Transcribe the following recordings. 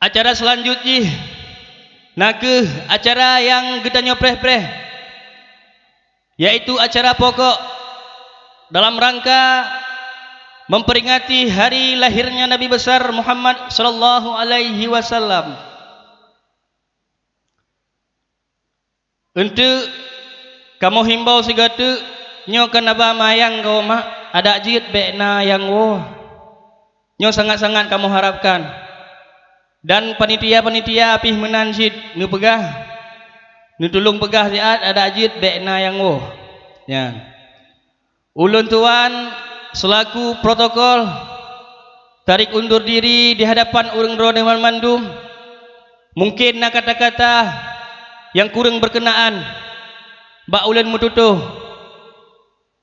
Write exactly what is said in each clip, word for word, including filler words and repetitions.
Acara seulanjut jih na kheueh acara nyang geutanyoe preh-preh, yaitu acara pokok dalam rangka memperingati hari lahirnya Nabi Besar Muhammad sallallahu alaihi wasallam. Eunteuk kamoe himbau sigoe teuk, nyoe ka na ba ma nyang goe mak, adak jeuet bék na nyang woe. Nyoe sangat-sangat kamoe harapkan. Dan panitia-panitia pih meunan cit neupeugah, neutulông peugah siat adak jeuet bék na nyang woe. Nyan. Ulôn tuan seulaku protokol tarék undur diri di hadapan ureuëng droeneuh banmandum. Mungken na kata-kata nyang kureueng berkeunaan bak ulôn meututoe.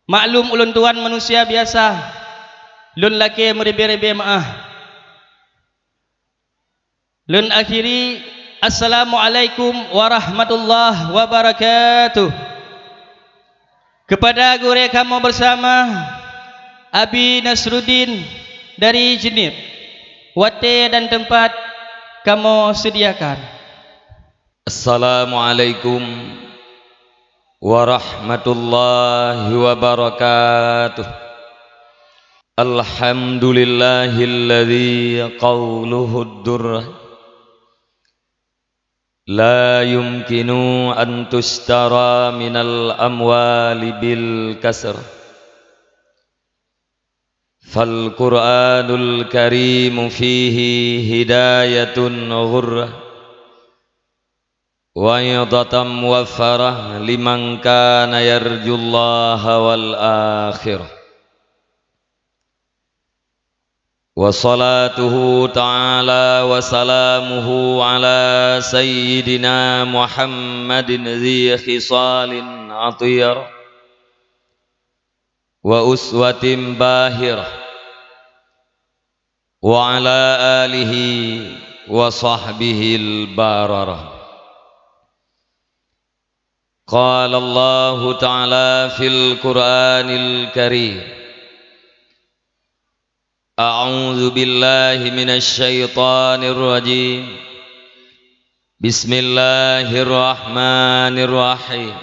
Maklum ulôn tuan manusia biasa, lôn lakée meuribée-ribée meuáh. Lôn akhiri, Assalamualaikum warahmatullahi wabarakatuh. Kepada gurée kamoe bersama, Abi Nasruddin dari Jeunieb, watée dan teumpat kamoe sediakan. Assalamualaikum warahmatullahi wabarakatuh. Alhamdulillahilladzi qauluhud durr la yumkinu an tushtara minal amwali bil kasr. Fal Qur'anul Karim fihi hidayatun ghurrah wa idatan muwaffarah liman kana yarjullaha wal akhirah. Wa salatuhu ta'ala wa salamuhu ala sayyidina Muhammadin dzi khisalin athiyar wa uswatin bahirah wa ala alihi wa sahbihil bararah. Qala Allahu ta'ala fil Qur'anil Karim, a'udzu billahi minasy syaithanir rajim. Bismillahirrahmanirrahim.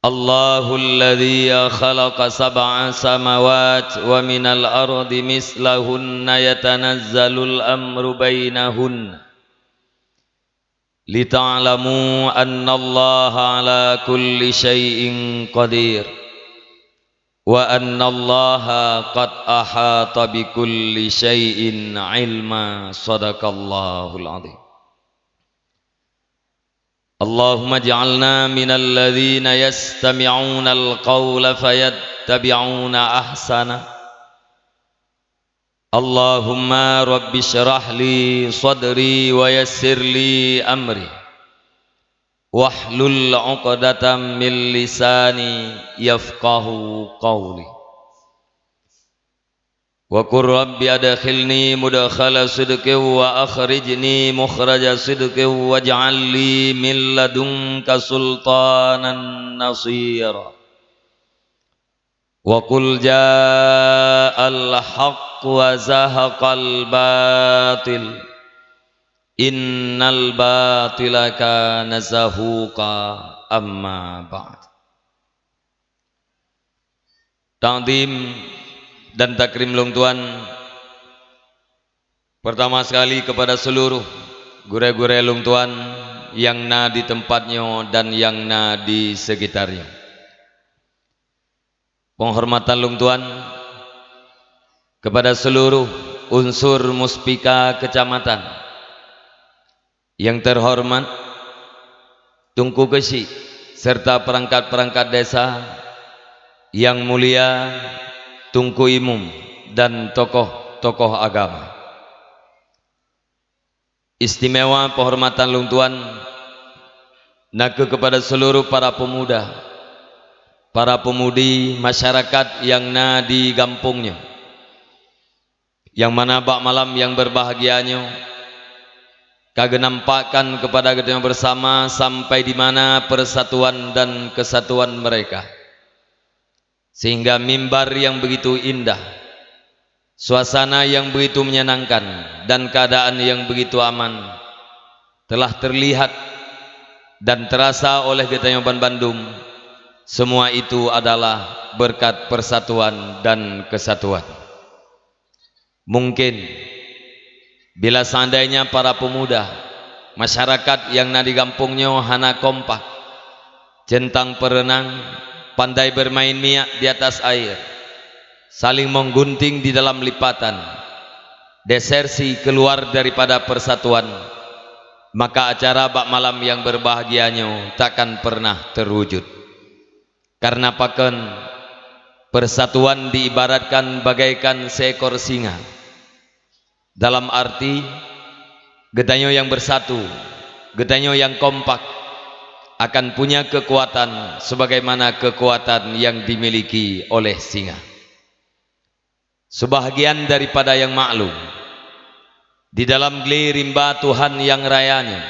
Allahul ladzi khalaqa sab'a samawati wa minal ardi mislahunna yatanazzalul amru bainahunna. Lita'lamu annallaha ala kulli syai'in qadir. Wa annallaha qad ahata bikulli syai'in ilma. Sadaqallahul azim. Allahumma ij'alna minal ladzina yastami'unal qaula fayattabi'una ahsana. Allahumma rabbi syrah li sadri wa yassir li amri. Wahlul 'uqdatam min lisani yafqahu qauli. Wa qur rabbi adkhilni mudkhala sidqin wa akhrijni mukhraja sidqin waj'al li min ladunka sultanan nasira. Wa qul ja'al haqq wa zahaqal batil. Innal batila kana zahuqa. Amma ba'd. Takdim dan takrim lôn tuan, pertama sekali kepada seluruh gurée-gurée lôn tuan nyang na di teumpat nyoe dan nyang na di sekitar nyoe. Penghormatan lôn tuan kepada seluruh unsur muspika kecamatan. Yang terhormat Teungku Keuchik serta perangkat-perangkat desa, yang mulia Teungku Imum dan tokoh-tokoh agama. Istimewa penghormatan lôn tuan nakeuh kepada seluruh para pemuda, para pemudi, masyarakat yang na di gampông nyoe. Yang mana bak malam yang berbahagia nyoe ka geunampakkan kepada geutanyoe bersama sampai di mana persatuan dan kesatuan mereka, sehingga mimbar yang begitu indah Suasana yang begitu menyenangkan dan keadaan yang begitu aman telah terlihat dan terasa oleh geutanyoe banbandum. Semua itu adalah berkat persatuan dan kesatuan. Mungkin, bila seandainya para pemuda, masyarakat yang na di gampông nyoe hana kompak, centang perenang, pandai bermain miak di atas air, saling menggunting di dalam lipatan, desersi keluar daripada persatuan, maka acara bak malam yang berbahagia nyoe takkan pernah terwujud. Karena pakon, persatuan diibaratkan bagaikan seekor singa. Dalam arti, geutanyoe yang bersatu, geutanyoe yang kompak, akan punya kekuatan sebagaimana kekuatan yang dimiliki oleh singa. Sebahagian daripada yang maklum, di dalam glé rimba Tuhan yang raya nyoe,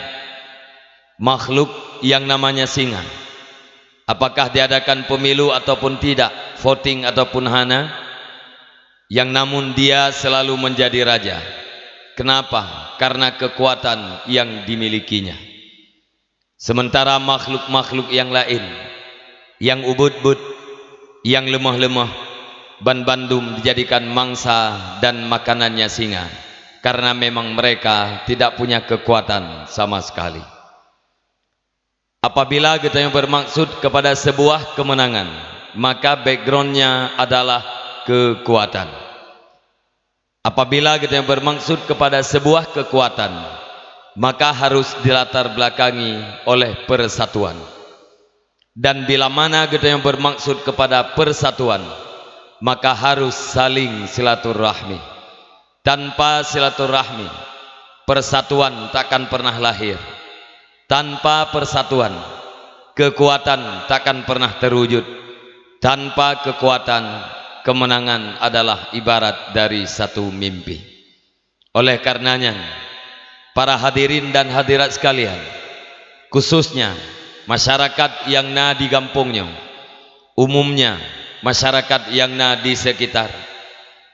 makhluk yang namanya singa, apakah diadakan pemilu ataupun tidak, voting ataupun hana, yang namun dia selalu menjadi raja. Kenapa? Karena kekuatan yang dimilikinya. Sementara makhluk-makhluk yang laén, yang ubeuet-beuet, yang leumoh-leumoh, banbandum dijadikan mangsa dan makanannya singa, karena memang mereka tidak punya kekuatan sama sekali. Apabila geutanyoe bermaksud kepada sebuah kemenangan, maka backgroundnya adalah kekuatan. Apabila geutanyoe bermaksud kepada sebuah kekuatan, maka harus dilatar belakangi oleh persatuan. Dan bila mana geutanyoe bermaksud kepada persatuan, maka harus saling silaturahmi. Tanpa silaturahmi, persatuan takkan pernah lahir. Tanpa persatuan, kekuatan takkan pernah terwujud. Tanpa kekuatan, kemenangan adalah ibarat dari satu mimpi. Oleh karenanya, para hadirin dan hadirat sekalian, khususnya masyarakat yang na di gampông nyoe, umumnya masyarakat yang na di sekitar,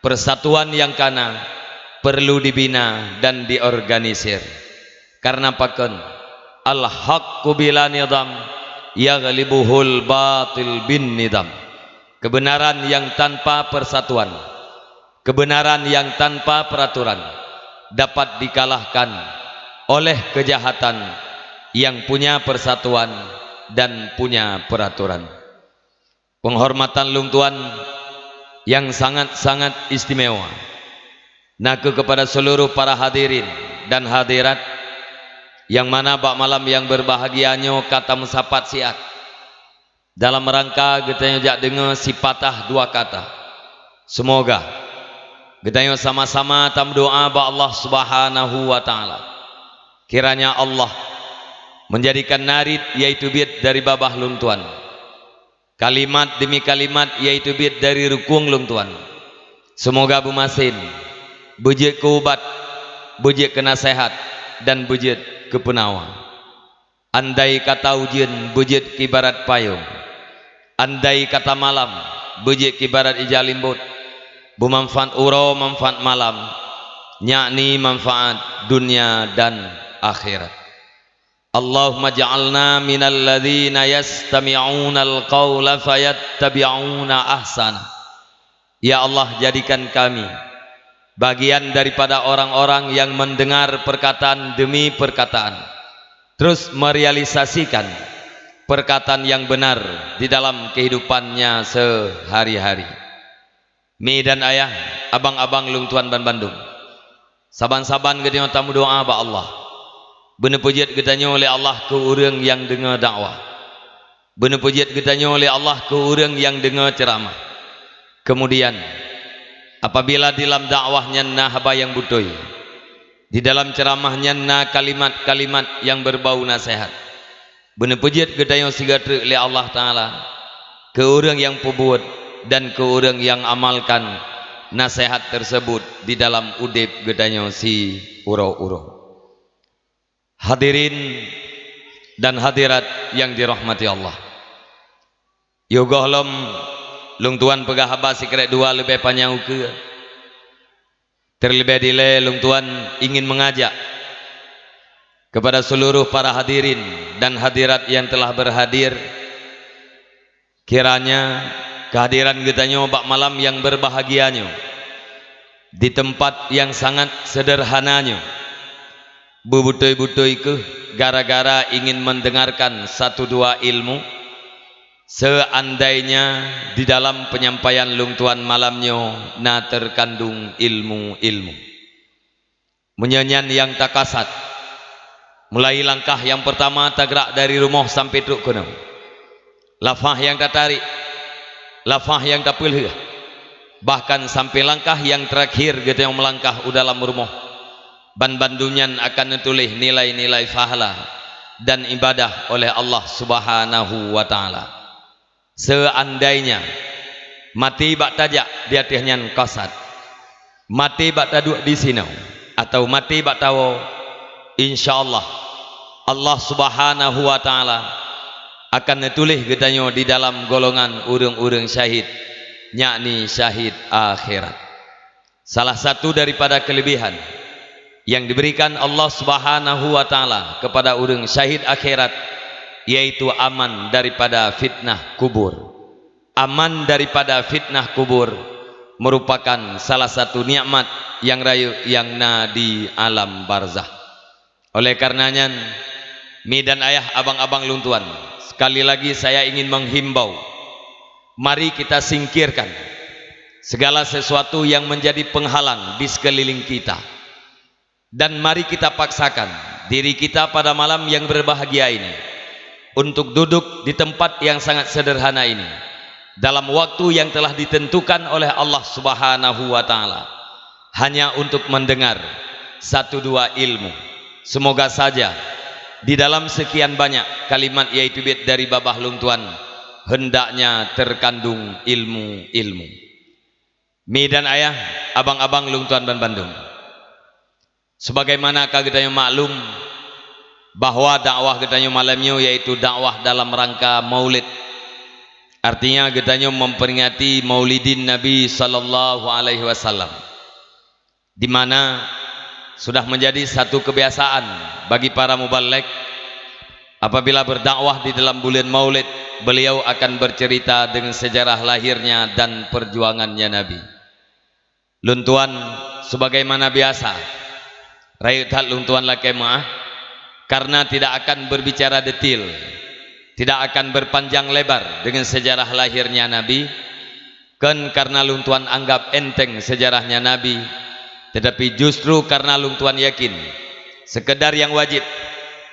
persatuan yang kana perlu dibina dan diorganisir. Karena pakon, al-haqqu bila nizam yaghlibuhul batil bin nizam. Kebenaran yang tanpa persatuan, kebenaran yang tanpa peraturan dapat dikalahkan oleh kejahatan yang punya persatuan dan punya peraturan. Penghormatan lôn tuan yang sangat-sangat istimewa, nakeuh kepada seluruh para hadirin dan hadirat yang mana bak malam yang berbahagia nyoe ka tameusapat siat dalam rangka geutanyoe jak deungoe sipatah dua kata. Semoga geutanyoe sama-sama tameudoa bak Allah Subhanahu wa Ta'ala, kiranya Allah menjadikan narit, yaitu biet dari babah lôn tuan, kalimat demi kalimat, yaitu biet dari rukung lôn tuan, semoga beumasen, beujeuet keu ubat, beujeuet keu naseuhat, dan beujeuet keu peunawa. Andai kata ujeuen beujeuet keu ibarat payong, andai kata malam beujeuet keu ibarat ija limbot, beumanfaat uroe manfaat malam, yakni manfaat dunia dan akhirat. Allahumma ja'alna minal ladzina yastami'unal qaula fayattabi'una ahsana. Ya Allah, jadikan kami bagian daripada orang-orang yang mendengar perkataan demi perkataan, terus merealisasikan perkataan yang benar di dalam kehidupannya sehari-hari. Mi dan ayah, abang-abang lôn tuan banbandum, saban-saban geutanyoe tameudoa bak Allah. Beuneupeujeuet geutanyoe lé Allah keu ureuëng nyang deungoe dakwah. Beuneupeujeuet geutanyoe lé Allah keu ureuëng nyang deungoe ceuramah. Keumudian, apabila di lam dakwah nyan na haba nyang beutôi, di dalam ceuramah nyan na kalimat-kalimat nyang beubau naseuhat, beuneupeujeuet geutanyoe sigoe treuk lé Allah Ta'ala keu ureuëng nyang peubuet dan keu ureuëng nyang amalkan naseuhat teuseubut di dalam udeb geutanyoe siuroe-uroe. Hadirin dan hadirat nyang dirahmati Allah, yoh gohlom lôn tuan peugah haba sikrék dua leubeh panyang ukeue. Terlebih dilée lôn tuan ingin mengajak kepada seluruh para hadirin dan hadirat yang telah berhadir, kiranya kehadiran geutanyoe bak malam yang berbahagia nyoe, di tempat yang sangat sederhana nyoe, beubutôi-butôi keuh gara-gara ingin mendengarkan satu dua ilmu, seandainya di dalam penyampaian lôn tuan malam nyoe na terkandung ilmu-ilmu. Meunyoe nyan nyang takasat, mulai langkah nyang peurtama tagrak dari rumoh sampai trok keunoe. Lafah nyang tatarék, lafah nyang tapeulheueh, bahkan sampai langkah nyang teurakhir geutanyoe meulangkah u dalam rumoh, banbandum nyan akan neutuléh nilai-nilai pahala dan ibadah oleh Allah Subhanahu wa Ta'ala. Seandainya maté bak tajak di ateueh nyan kasat, maté bak taduek disinoe, atawa maté bak tawoe, insya Allah, Allah Subhanahu wa Ta'ala akan neutuléh geutanyoe di dalam golongan ureuëng-ureuëng syahid, yakni syahid akhirat. Salah satu daripada kelebihan yang diberikan Allah Subhanahu wa Ta'ala kepada ureuëng syahid akhirat, yaitu aman daripada fitnah kubur. Aman daripada fitnah kubur merupakan salah satu nikmat nyang rayeuk nyang na di alam barzah. Oleh karena nyan, mi dan ayah, abang-abang lôn tuan, sekali lagi saya ingin menghimbau, mari kita singkirkan segala sesuatu yang menjadi penghalang di sekeliling kita. Dan mari kita paksakan diri kita pada malam yang berbahagia ini untuk duduk di tempat yang sangat sederhana ini dalam waktu yang telah ditentukan oleh Allah Subhanahu wa Ta'ala, hanya untuk mendengar satu dua ilmu. Semoga saja di dalam sekian banyak kalimat yaitu bit dari babah lôn tuan, hendaknya terkandung ilmu-ilmu. Mi dan ayah, abang-abang lôn tuan banbandum, sebagaimana ka geutanyoe maklum bahwa dakwah geutanyoe malam nyoe yaitu dakwah dalam rangka Maulid. Artinya, geutanyoe memperingati Maulidin Nabi sallallahu alaihi wasallam, di mana sudah menjadi satu kebiasaan bagi para mubalek, apabila berdakwah di dalam bulan Maulid, beliau akan bercerita dengan sejarah lahirnya dan perjuangannya Nabi. Lôn tuan, sebagaimana biasa, rayeuk that lôn tuan lakée meuáh, karena tidak akan berbicara detil, tidak akan berpanjang lebar dengan sejarah lahirnya Nabi, kon karena lôn tuan anggap enteng sejarahnya Nabi, tetapi justru karena lôn tuan yakin, sekedar nyang wajib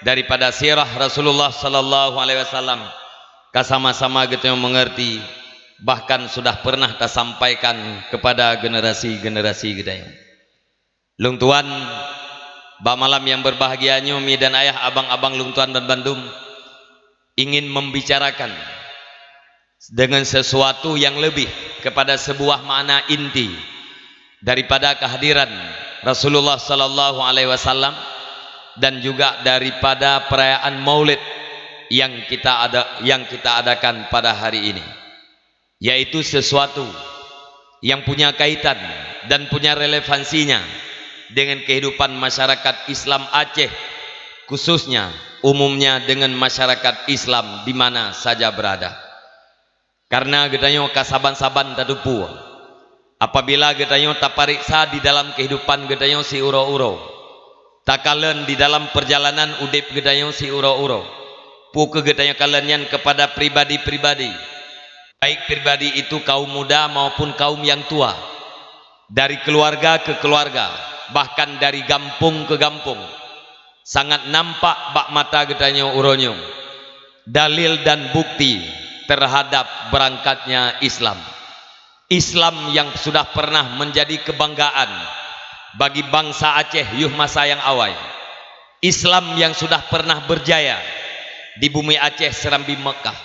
daripada sirah Rasulullah sallallahu alaihi wasallam ka sama-sama geutanyoe mengerti, bahkan sudah pernah tasampaikan kepada generasi-generasi geutanyoe. Lôn tuan, bak malam nyang berbahagia nyoe, mi dan ayah, abang-abang lôn tuan banbandum, ingin membicarakan dengan sesuatu yang lebih kepada sebuah makna inti daripada kehadiran Rasulullah sallallahu alaihi wasallam dan juga daripada perayaan Maulid yang kita ada, yang kita adakan pada hari ini, yaitu sesuatu yang punya kaitan dan punya relevansinya dengan kehidupan masyarakat Islam Aceh, khususnya umumnya dengan masyarakat Islam di mana saja berada. Karena geutanyoe ka saban-saban tateupeue, apabila geutanyoe tapareksa di dalam kehidupan geutanyoe siuroe-uroe, takalon di dalam perjalanan udeb geutanyoe siuroe-uroe, peu kheueh geutanyoe kalon nyan kepada pribadi-pribadi, baik pribadi itu kaum muda maupun kaum nyang tua, dari keluarga ke keluarga, bahkan dari gampông ke gampông, sangat nampak bak mata geutanyoe uroe nyoe dalil dan bukti terhadap berangkatnya Islam. Islam yang sudah pernah menjadi kebanggaan bagi bangsa Aceh yoh masa nyang awai. Islam yang sudah pernah berjaya di bumi Aceh, Serambi Mekah.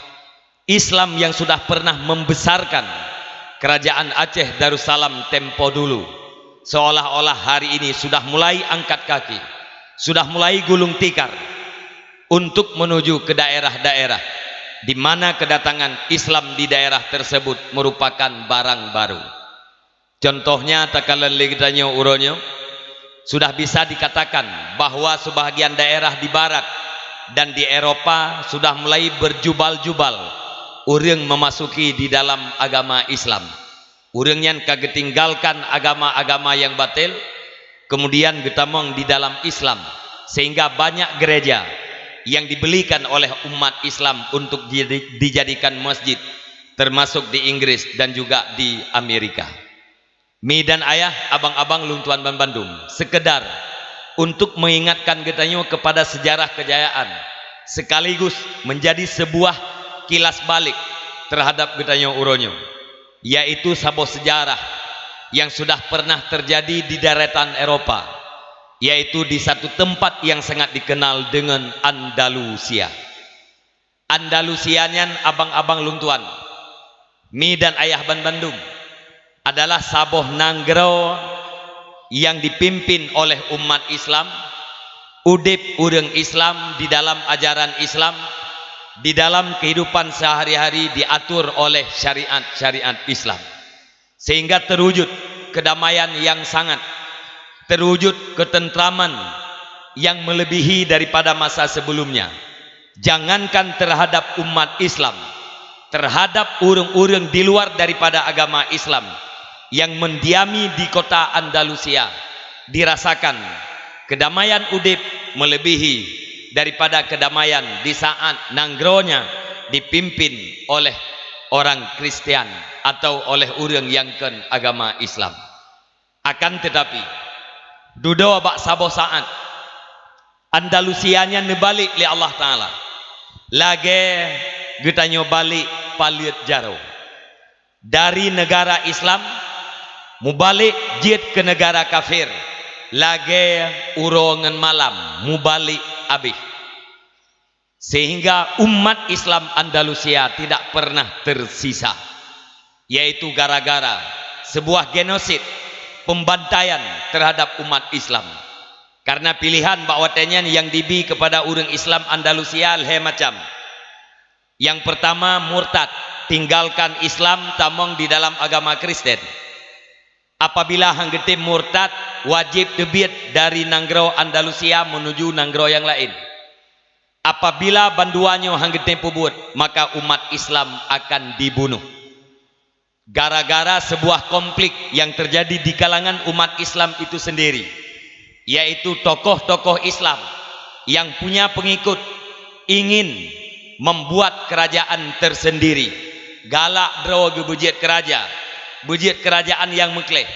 Islam yang sudah pernah membesarkan kerajaan Aceh Darussalam tempo dulu, seolah-olah hari ini sudah mulai angkat kaki, sudah mulai gulung tikar untuk menuju ke daerah-daerah di mana kedatangan Islam di daerah tersebut merupakan barang baru. Contohnya, takalon lé geutanyoe uroe nyoe, sudah bisa dikatakan bahwa sebahagian daerah di barat dan di Eropa sudah mulai berjubal-jubal ureuëng memasuki di dalam agama Islam. Ureuëng nyan ka geutinggalkan agama-agama nyang batil, kemudian geutamong di dalam Islam, sehingga banyak gereja yang dibelikan oleh umat Islam untuk jadi-, dijadikan masjid, termasuk di Inggris dan juga di Amerika. Mi dan ayah, abang-abang lôn tuan banbandum, sekedar untuk mengingatkan geutanyoe kepada sejarah kejayaan, sekaligus menjadi sebuah kilas balik terhadap geutanyoe uroe nyoe, yaitu saboh sejarah yang sudah pernah terjadi di daratan Eropa, yaitu di satu tempat yang sangat dikenal dengan Andalusia. Andalusia nyan, abang-abang lôn tuan, mi dan ayah banbandum, adalah saboh nanggroe yang dipimpin oleh umat Islam, udeb ureuëng Islam di dalam ajaran Islam, di dalam kehidupan sehari-hari diatur oleh syariat-syariat Islam. Sehingga terwujud kedamaian yang sangat, terwujud ketentraman yang melebihi daripada masa sebelumnya. Jangankan terhadap umat Islam, terhadap ureuëng-ureuëng di luar daripada agama Islam yang mendiami di kota Andalusia, dirasakan kedamaian udeb melebihi daripada kedamaian di saat nanggroe nyan dipimpin oleh orang Kristian atau oleh ureuëng nyang kon agama Islam. Akan tetapi, dudoe bak saboh saat, Andalusia nyan neubalek lé Allah Taala, lagée geutanyoe balek paleuet jaroe. Dari negara Islam, mubalek jeuet keu negara kafir, lagée uroe ngon malam mubalek abéh. Sehingga umat Islam Andalusia tidak pernah tersisa, yaitu gara-gara sebuah genosid, pembantaian terhadap umat Islam. Karena pilihan bak watée nyan nyang dibi kepada ureuëng Islam Andalusia lhée macam. Yang pertama, murtad, tinggalkan Islam, tamong di dalam agama Kristen. Apabila han geutem murtad, wajéb teubiet dari nanggroe Andalusia menuju nanggroe nyang laén. Apabila bandua nyoe han geutem peubuet, maka umat Islam akan dibunuh. Gara-gara sebuah konflik yang terjadi di kalangan umat Islam itu sendiri, yaitu tokoh-tokoh Islam yang punya pengikut ingin membuat kerajaan tersendiri. Galak droe geuh beujeuet keu raja, beujeuet keurajaan nyang meukleh.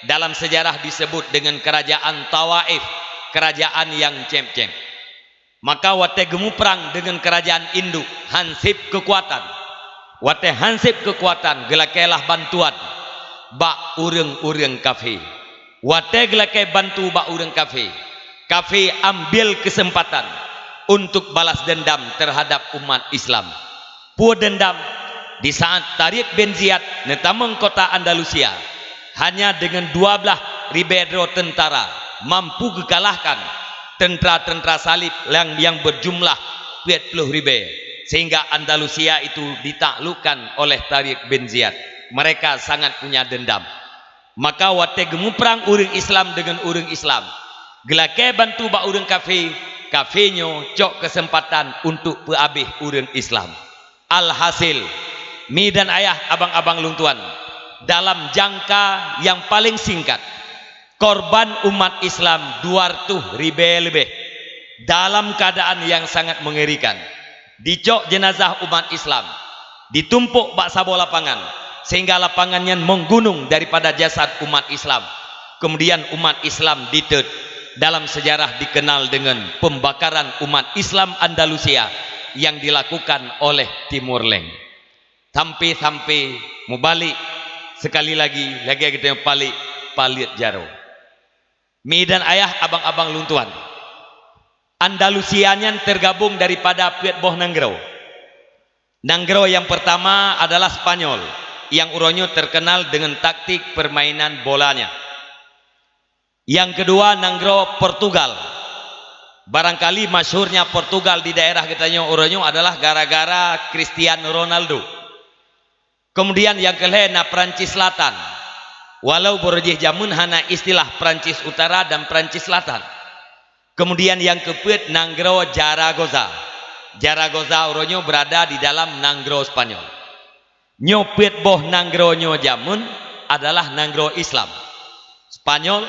Dalam sejarah disebut dengan kerajaan Tawaif, kerajaan nyang cém-cém. Maka watée geumuprang deungon keurajeuen induk, han seb keukuatan. Watée han seb keukuatan, geulakée lah bantuan bak ureuëng-ureuëng kafé. Watée geulakée bantu bak ureuëng kafé, kafé ambil keuseumpatan untuk balas deundam teuhadap umat Islam. Peue deundam? Di saat Tariq bin Ziyad neutamong kota Andalusia, hanya deungon dua blaih ribée droe teuntara mampu geukalahkan teuntra-teuntra salib nyang, nyang beujumlah peuet ploh ribée, sehingga Andalusia itu ditaklukkan oleh Tariq bin Ziyad. Mereka sangat punya dendam. Maka watée geumuprang ureuëng Islam deungon ureuëng Islam, geulakée bantu bak ureuëng kafé, kafé nyoe cok keuseumpatan untuk peuabéh ureuëng Islam. Alhasil, mi dan ayah, abang-abang lôn tuan, dalam jangka nyang paleng singkat, korban umat Islam dua ratus ribée leubeh dalam keuadaan nyang sangat meungerikan. Dicok jeunazah umat Islam, ditumpok bak saboh lapangan, sehingga lapangan nyan meugunong daripada jasad umat Islam. Kemudian umat Islam diteuet, dalam sejarah dikenal dengan pembakaran umat Islam Andalusia yang dilakukan oleh Timor Leng. Sampai-sampai mubalek sekali lagi, lagée geutanyoe palek, paleuet jaroe. Mi dan ayah, abang-abang lôn tuan, Andalusia nyan tergabung daripada peuet boh nanggroe. Nanggroe nyang pertama adalah Spanyol, nyang uroe nyoe terkenal dengan taktik permainan bolanya. Nyang keudua, nanggroe Portugal. Barangkali masyhurnya Portugal di daerah geutanyoe uroe nyoe adalah gara-gara Cristiano Ronaldo. Kemudian nyang keulhée na Prancis Selatan. Walau barô jih jameun hana istilah Prancis Utara dan Prancis Selatan. Kemudian nyang keupeuet nanggroe Zaragoza. Zaragoza uroe nyoe berada di dalam nanggroe Spanyol. Nyoe peuet boh nanggroe nyoe jameun adalah nanggroe Islam. Spanyol,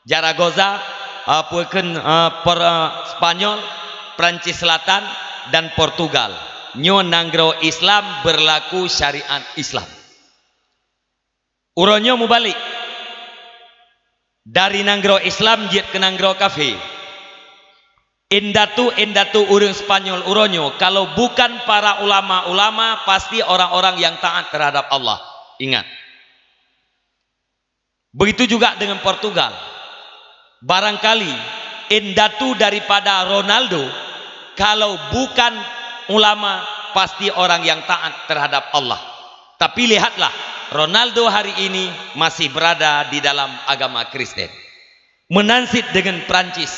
Zaragoza, eh, peue kheun, eh, per-, eh, Spanyol, Prancis Selatan, dan Portugal. Nyoe nanggroe Islam, berlaku syariat Islam. Uroe nyoe mubalek dari nanggroe Islam jeuet keu nanggroe kafé. Indatu-indatu ureuëng Spanyol uroe nyoe, kalau bukan para ulama-ulama, pasti orang-orang yang taat terhadap Allah. Ingat. Begitu juga dengan Portugal. Barangkali indatu daripada Ronaldo, kalau bukan ulama, pasti orang yang taat terhadap Allah. Tapi lihatlah, Ronaldo hari ini masih berada di dalam agama Kristen. Meunan cit deungon Prancis.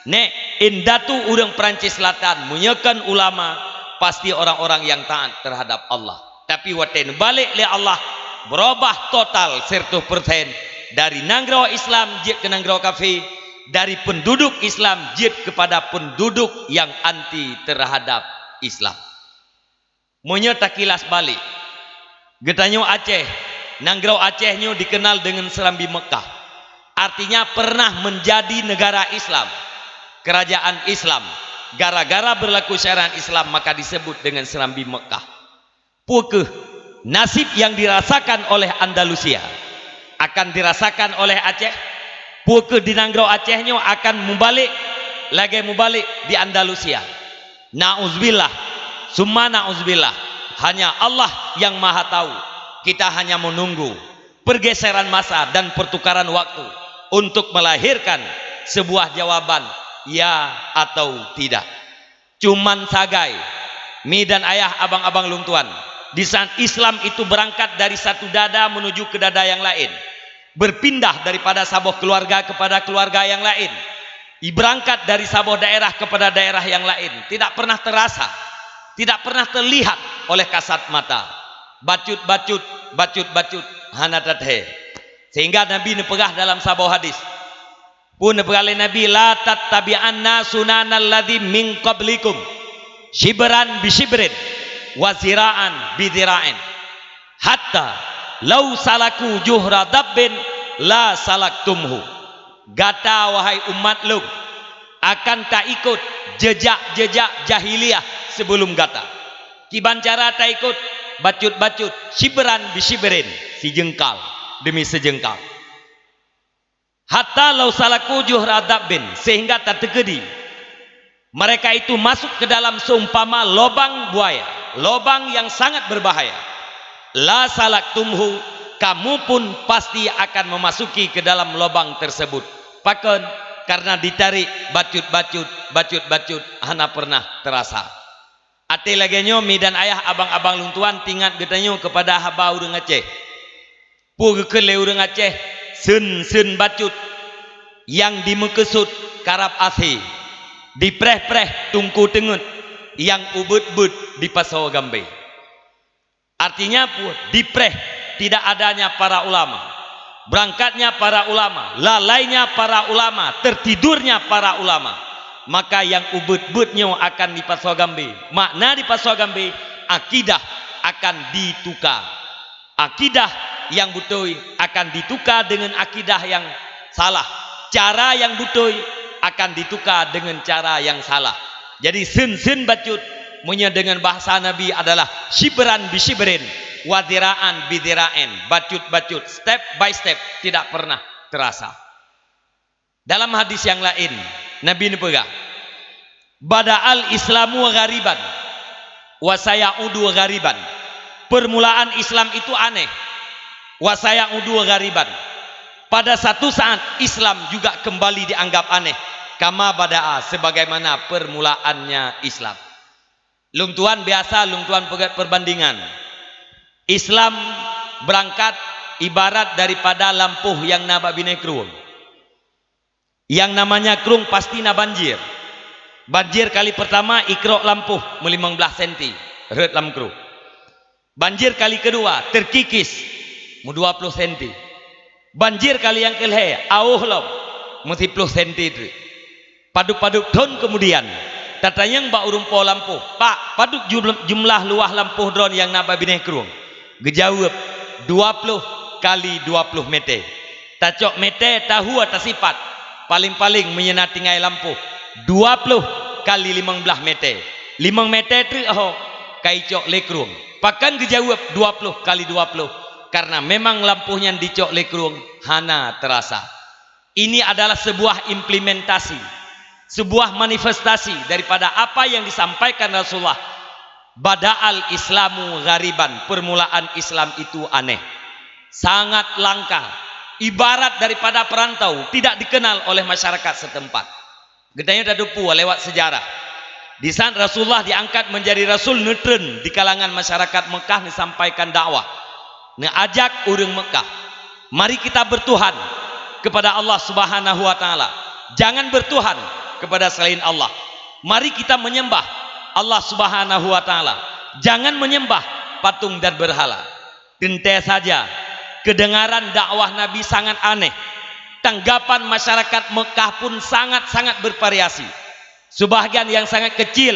Nèk, indatu ureuëng Prancis Selatan, meunyoe kon ulama, pasti orang-orang yang taat terhadap Allah. Tapi watée neubalek lé Allah, beurubah total seratus persen dari nanggroe Islam jeuet keu nanggroe kafé, dari penduduk Islam jeuet kepada penduduk yang anti terhadap Islam. Meunyoe takilas balek, geutanyoe Aceh, nanggroe Aceh nyoe dikenal deungon Seurambi Meukah. Artinya pernah menjadi negara Islam, kerajaan Islam. Gara-gara berlaku syariat Islam maka disebut dengan Seurambi Meukah. Peue keuh nasib yang dirasakan oleh Andalusia akan dirasakan oleh Aceh? Peue keuh di nanggroe Aceh nyoe akan mubalek lagée mubalek di Andalusia? Nauzubillah, summa nauzubillah. Hanya Allah yang Maha Tahu. Kita hanya menunggu pergeseran masa dan pertukaran waktu untuk melahirkan sebuah jawaban ya atau tidak. Cuman sagai, mi dan ayah, abang-abang lôn tuan, di saat Islam itu berangkat dari satu dada menuju ke dada yang lain, berpindah daripada saboh keluarga kepada keluarga yang lain, i berangkat dari saboh daerah kepada daerah yang lain, tidak pernah terasa, tidak pernah terlihat oleh kasat mata. Bacut-bacut, bacut-bacut, hana tathée. Sehingga Nabi neupeugah dalam saboh hadis, peue neupeugah lé Nabi, "La tattabi'anna sunanal ladzi min qablikum, shibran bi shibrin, wa zira'an bi zira'in, hatta law salaku juhra dabbin la salaktumhu." Gata, wahai umat lôn, akan taikot jejak-jejak jahiliyah sebelum gata. Kiban cara taikot? Bacut-bacut, shibran bi shibrin, sijeungkal demi sijeungkal. Hatta law salaku juhra dabbin, sehingga tateukeudi mereka itu masuk ke dalam seumpama lobang buaya, lobang yang sangat berbahaya. La salaktumhu, kamu pun pasti akan memasuki ke dalam lobang tersebut. Pakon? Karena ditarik bacut-bacut, bacut-bacut, hana pernah terasa. Até lagée nyoe, mi dan ayah, abang-abang lôn tuan, teuingat geutanyoe kepada haba ureuëng Aceh. Peue geukheun lé ureuëng Aceh, seun-seun bacut nyang dimeukeusut karab asé, dipreh-preh tungku teungeut, nyang ubeuet-beuet dipasoe gambé. Artinya peue? Dipreh, tidak adanya para ulama, berangkatnya para ulama, lalainya para ulama, tertidurnya para ulama. Maka nyang ubeuet-beuet nyoe akan dipasoe gambé. Makna dipasoe gambé, akidah akan dituka. Akidah nyang beutôi akan dituka deungon akidah nyang salah. Cara nyang beutôi akan dituka deungon cara nyang salah. Jadi, seun-seun bacut, meunyoe deungon bahasa Nabi, adalah shibran bi shibrin, wa zira'an bi zira'in, bacut-bacut, step by step, tidak pernah terasa. Dalam hadis nyang laén, Nabi neupeugah, "Bada'al Islamu ghariban, wa sayaudu ghariban." Permulaan Islam itu aneh. "Wa sayaudu ghariban." Pada satu saat, Islam juga kembali dianggap aneh. Kama bada'a, sebagaimana permulaannya Islam. Lôn tuan, biasa lôn tuan peugét perbandingan. Islam berangkat ibarat daripada lampôh nyang na bak binéh krueng. Yang namanya krueng pasti na banjir. Banjir kali pertama ikrok lampôh meulimong blaih senti rhot lam krueng. Banjir kali kedua terkikis meudua ploh senti. Banjir kali nyang keu lhée, aôh lom, meusiploh senti treuk. Padub-padub thon keumudian, tatanyong bak ureuëng po lampôh, "Pak, padub jum-, jumlah luwah lampôh droe nyang na bak binéh krueng?" Geujaweueb, "Dua ploh kali dua ploh mètè." Tacok mètè, tahue, tasipat, paleng-paleng meunyoe na tinggai lampôh, dua ploh kali limong blaih mètè. Limong mètè treuk ho ka jicok lé krueng. Pakon geujaweueb dua ploh kali dua ploh? Karena memang lampôh nyan jicok lé krueng hana teurasa. Ini adalah sebuah implementasi, sebuah manifestasi daripada apa yang disampaikan Rasulullah, "Bada'al Islamu ghariban", permulaan Islam itu aneh, sangat langka, ibarat daripada perantau, tidak dikenal oleh masyarakat setempat. Geutanyoe tateupeue lewat sejarah. Di saat Rasulullah diangkat menjadi rasul, neutreun di kalangan masyarakat Mekah, neusampaikan dakwah, neuajak ureuëng Mekah, "Mari kita bertuhan kepada Allah Subhanahu wa Ta'ala. Jangan bertuhan kepada selain Allah. Mari kita menyembah Allah Subhanahu wa Ta'ala. Jangan menyembah patung dan berhala." Teuntée saja, keudeungaran dakwah Nabi sangat aneh. Tanggapan masyarakat Mekah pun sangat-sangat bervariasi. Seubahgian nyang sangat keucil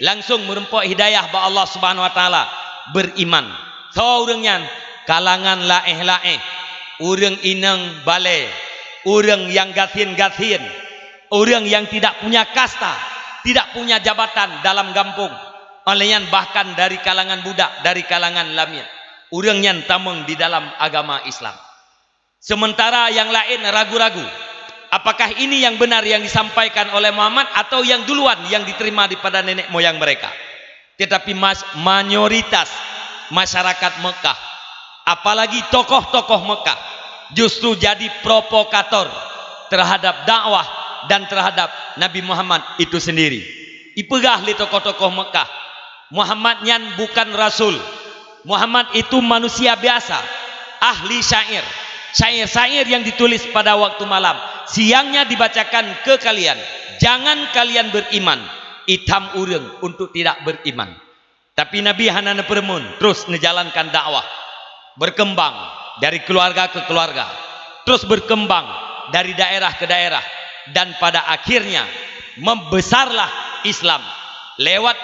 langsong meureumpok hidayah bak Allah Subhanahu wa Ta'ala, beuriman. Soe ureuëng nyan? Kalangan laéh-laéh, ureuëng inong balée, ureuëng nyang gasien-gasien, ureuëng nyang tidak punya kasta, tidak punya jabatan dalam gampông. Óh lheueh nyan bahkan dari kalangan budak, dari kalangan lamiet, ureuëng nyan tamong di dalam agama Islam. Sementara nyang laén ragu-ragu, apakah ini yang benar yang disampaikan oleh Muhammad atau yang duluan yang diterima daripada nenek moyang mereka? Tetapi mas-, mayoritas masyarakat Mekah, apalagi tokoh-tokoh Mekah, justru jadi provokator terhadap dakwah dan terhadap Nabi Muhammad itu sendiri. Ipeugah lé tokoh-tokoh Mekah, Muhammad nyan bukan rasul. Muhammad itu manusia biasa, ahli syair. Syair-syair yang ditulis pada waktu malam, siangnya dibacakan ke kalian. Jangan kalian beriman. Itam ureuëng untuk tidak beriman. Tapi Nabi hana neupeureumeun, terus neujalankan dakwah. Berkembang dari keluarga ke keluarga, terus berkembang dari daerah ke daerah, dan pada akhirnya membesarlah Islam lewat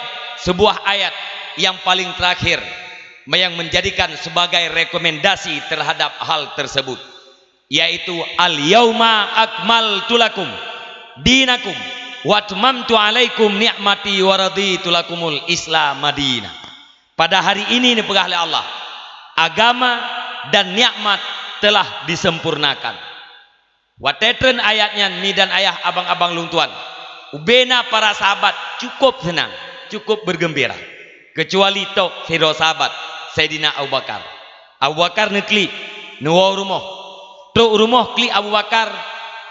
sebuah ayat yang paling terakhir yang menjadikan sebagai rekomendasi terhadap hal tersebut, yaitu, "Al-yauma akmaltu lakum dinakum wa atmamtu alaikum ni'mati wa raditu lakumul Islam madina." Pada hari ini, neupeugah lé Allah, agama dan nikmat telah disempurnakan. Watée treun ayat nyan, mi dan ayah, abang-abang lôn tuan, ubena para sahabat cukup seunang, cukup bergembira, kecuali tok sidroe sahabat, Saidina Abu Bakar. Abu Bakar neuklik, neuwoe u rumoh. Trok u rumoh klik Abu Bakar,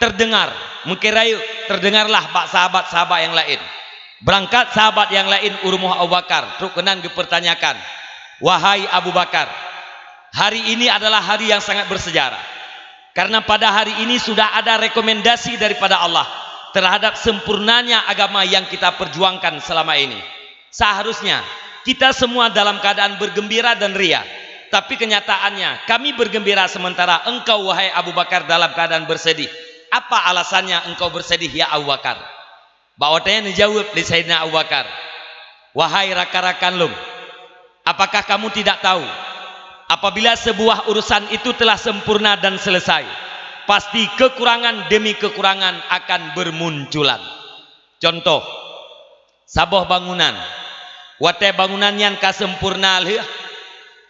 terdengar, meukeurayeuk, terdengarlah bak sahabat-sahabat nyang laén. Beurangkat sahabat nyang laén u rumoh Abu Bakar, trok keunan geupeurtanyakan, "Wahai Abu Bakar, hari ini adalah hari yang sangat bersejarah. Karena pada hari ini sudah ada rekomendasi daripada Allah terhadap sempurnanya agama yang kita perjuangkan selama ini. Seharusnya kita semua dalam keadaan bergembira dan ria. Tapi kenyataannya, kami bergembira sementara engkau, wahai Abu Bakar, dalam keadaan bersedih. Apa alasannya engkau bersedih, ya Abu Bakar?" Bak watée nyan neujaweueb lé Saidina Abu Bakar, "Wahai rakan-rakan lôn, apakah kamu tidak tahu, apabila sebuah urusan itu telah sempurna dan selesai, pasti kekurangan demi kekurangan akan bermunculan. Contoh, saboh bangunan, watée bangunan nyan ka sempurna lheueh,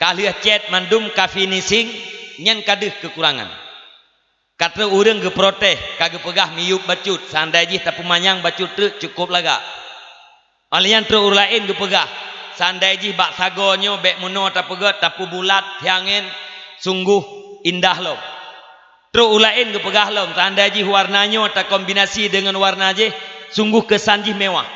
ka lheueh cét mandum, ka finishing, nyan ka deuh kekurangan. Ka trok ureuëng geuprotes, ka geupeugah miyueb bacut, seandai jih tapeumanyang bacut treuk cukup lagak. Óh lheueh nyan trok ureuëng laén geupeugah, seandai jih bak sagoe nyoe bék meunoe tapeugét, tapeubulat, hiangen, sungguh indah lom. Trok ureuëng laén geupeugah lom, seandai jih warna nyoe takombinasi deungon warna jih, sungguh keusan jih mewah.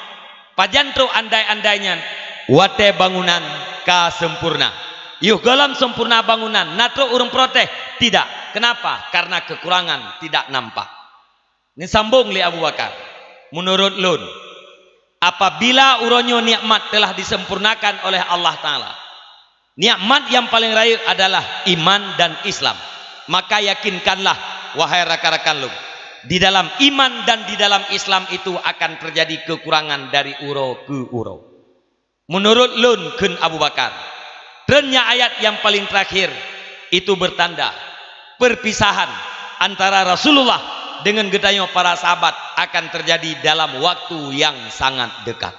Pajan trok andai-andai nyan, watée bangunan ka sempurna. Yoh gohlom sempurna bangunan, na trok ureuëng protes? Tidak. Kenapa? Karena kekurangan tidak nampak." Neusambong lé Abu Bakar, "Meunurot lôn, apabila uroe nyoe nikmat telah disempurnakan oleh Allah Ta'ala, nikmat nyang paleng rayeuk adalah iman dan Islam. Maka yakinkanlah, wahai rakan-rakan lôn, di dalam iman dan di dalam Islam itu akan terjadi kekurangan dari uroe keu uroe. Meunurot lôn, kheun Abu Bakar, treun nyan ayat nyang paleng teurakhir itu beurtanda peurpisahan antara Rasulullah deungon geutanyoe para sahabat akan teujadi dalam waktu nyang sangat deukat.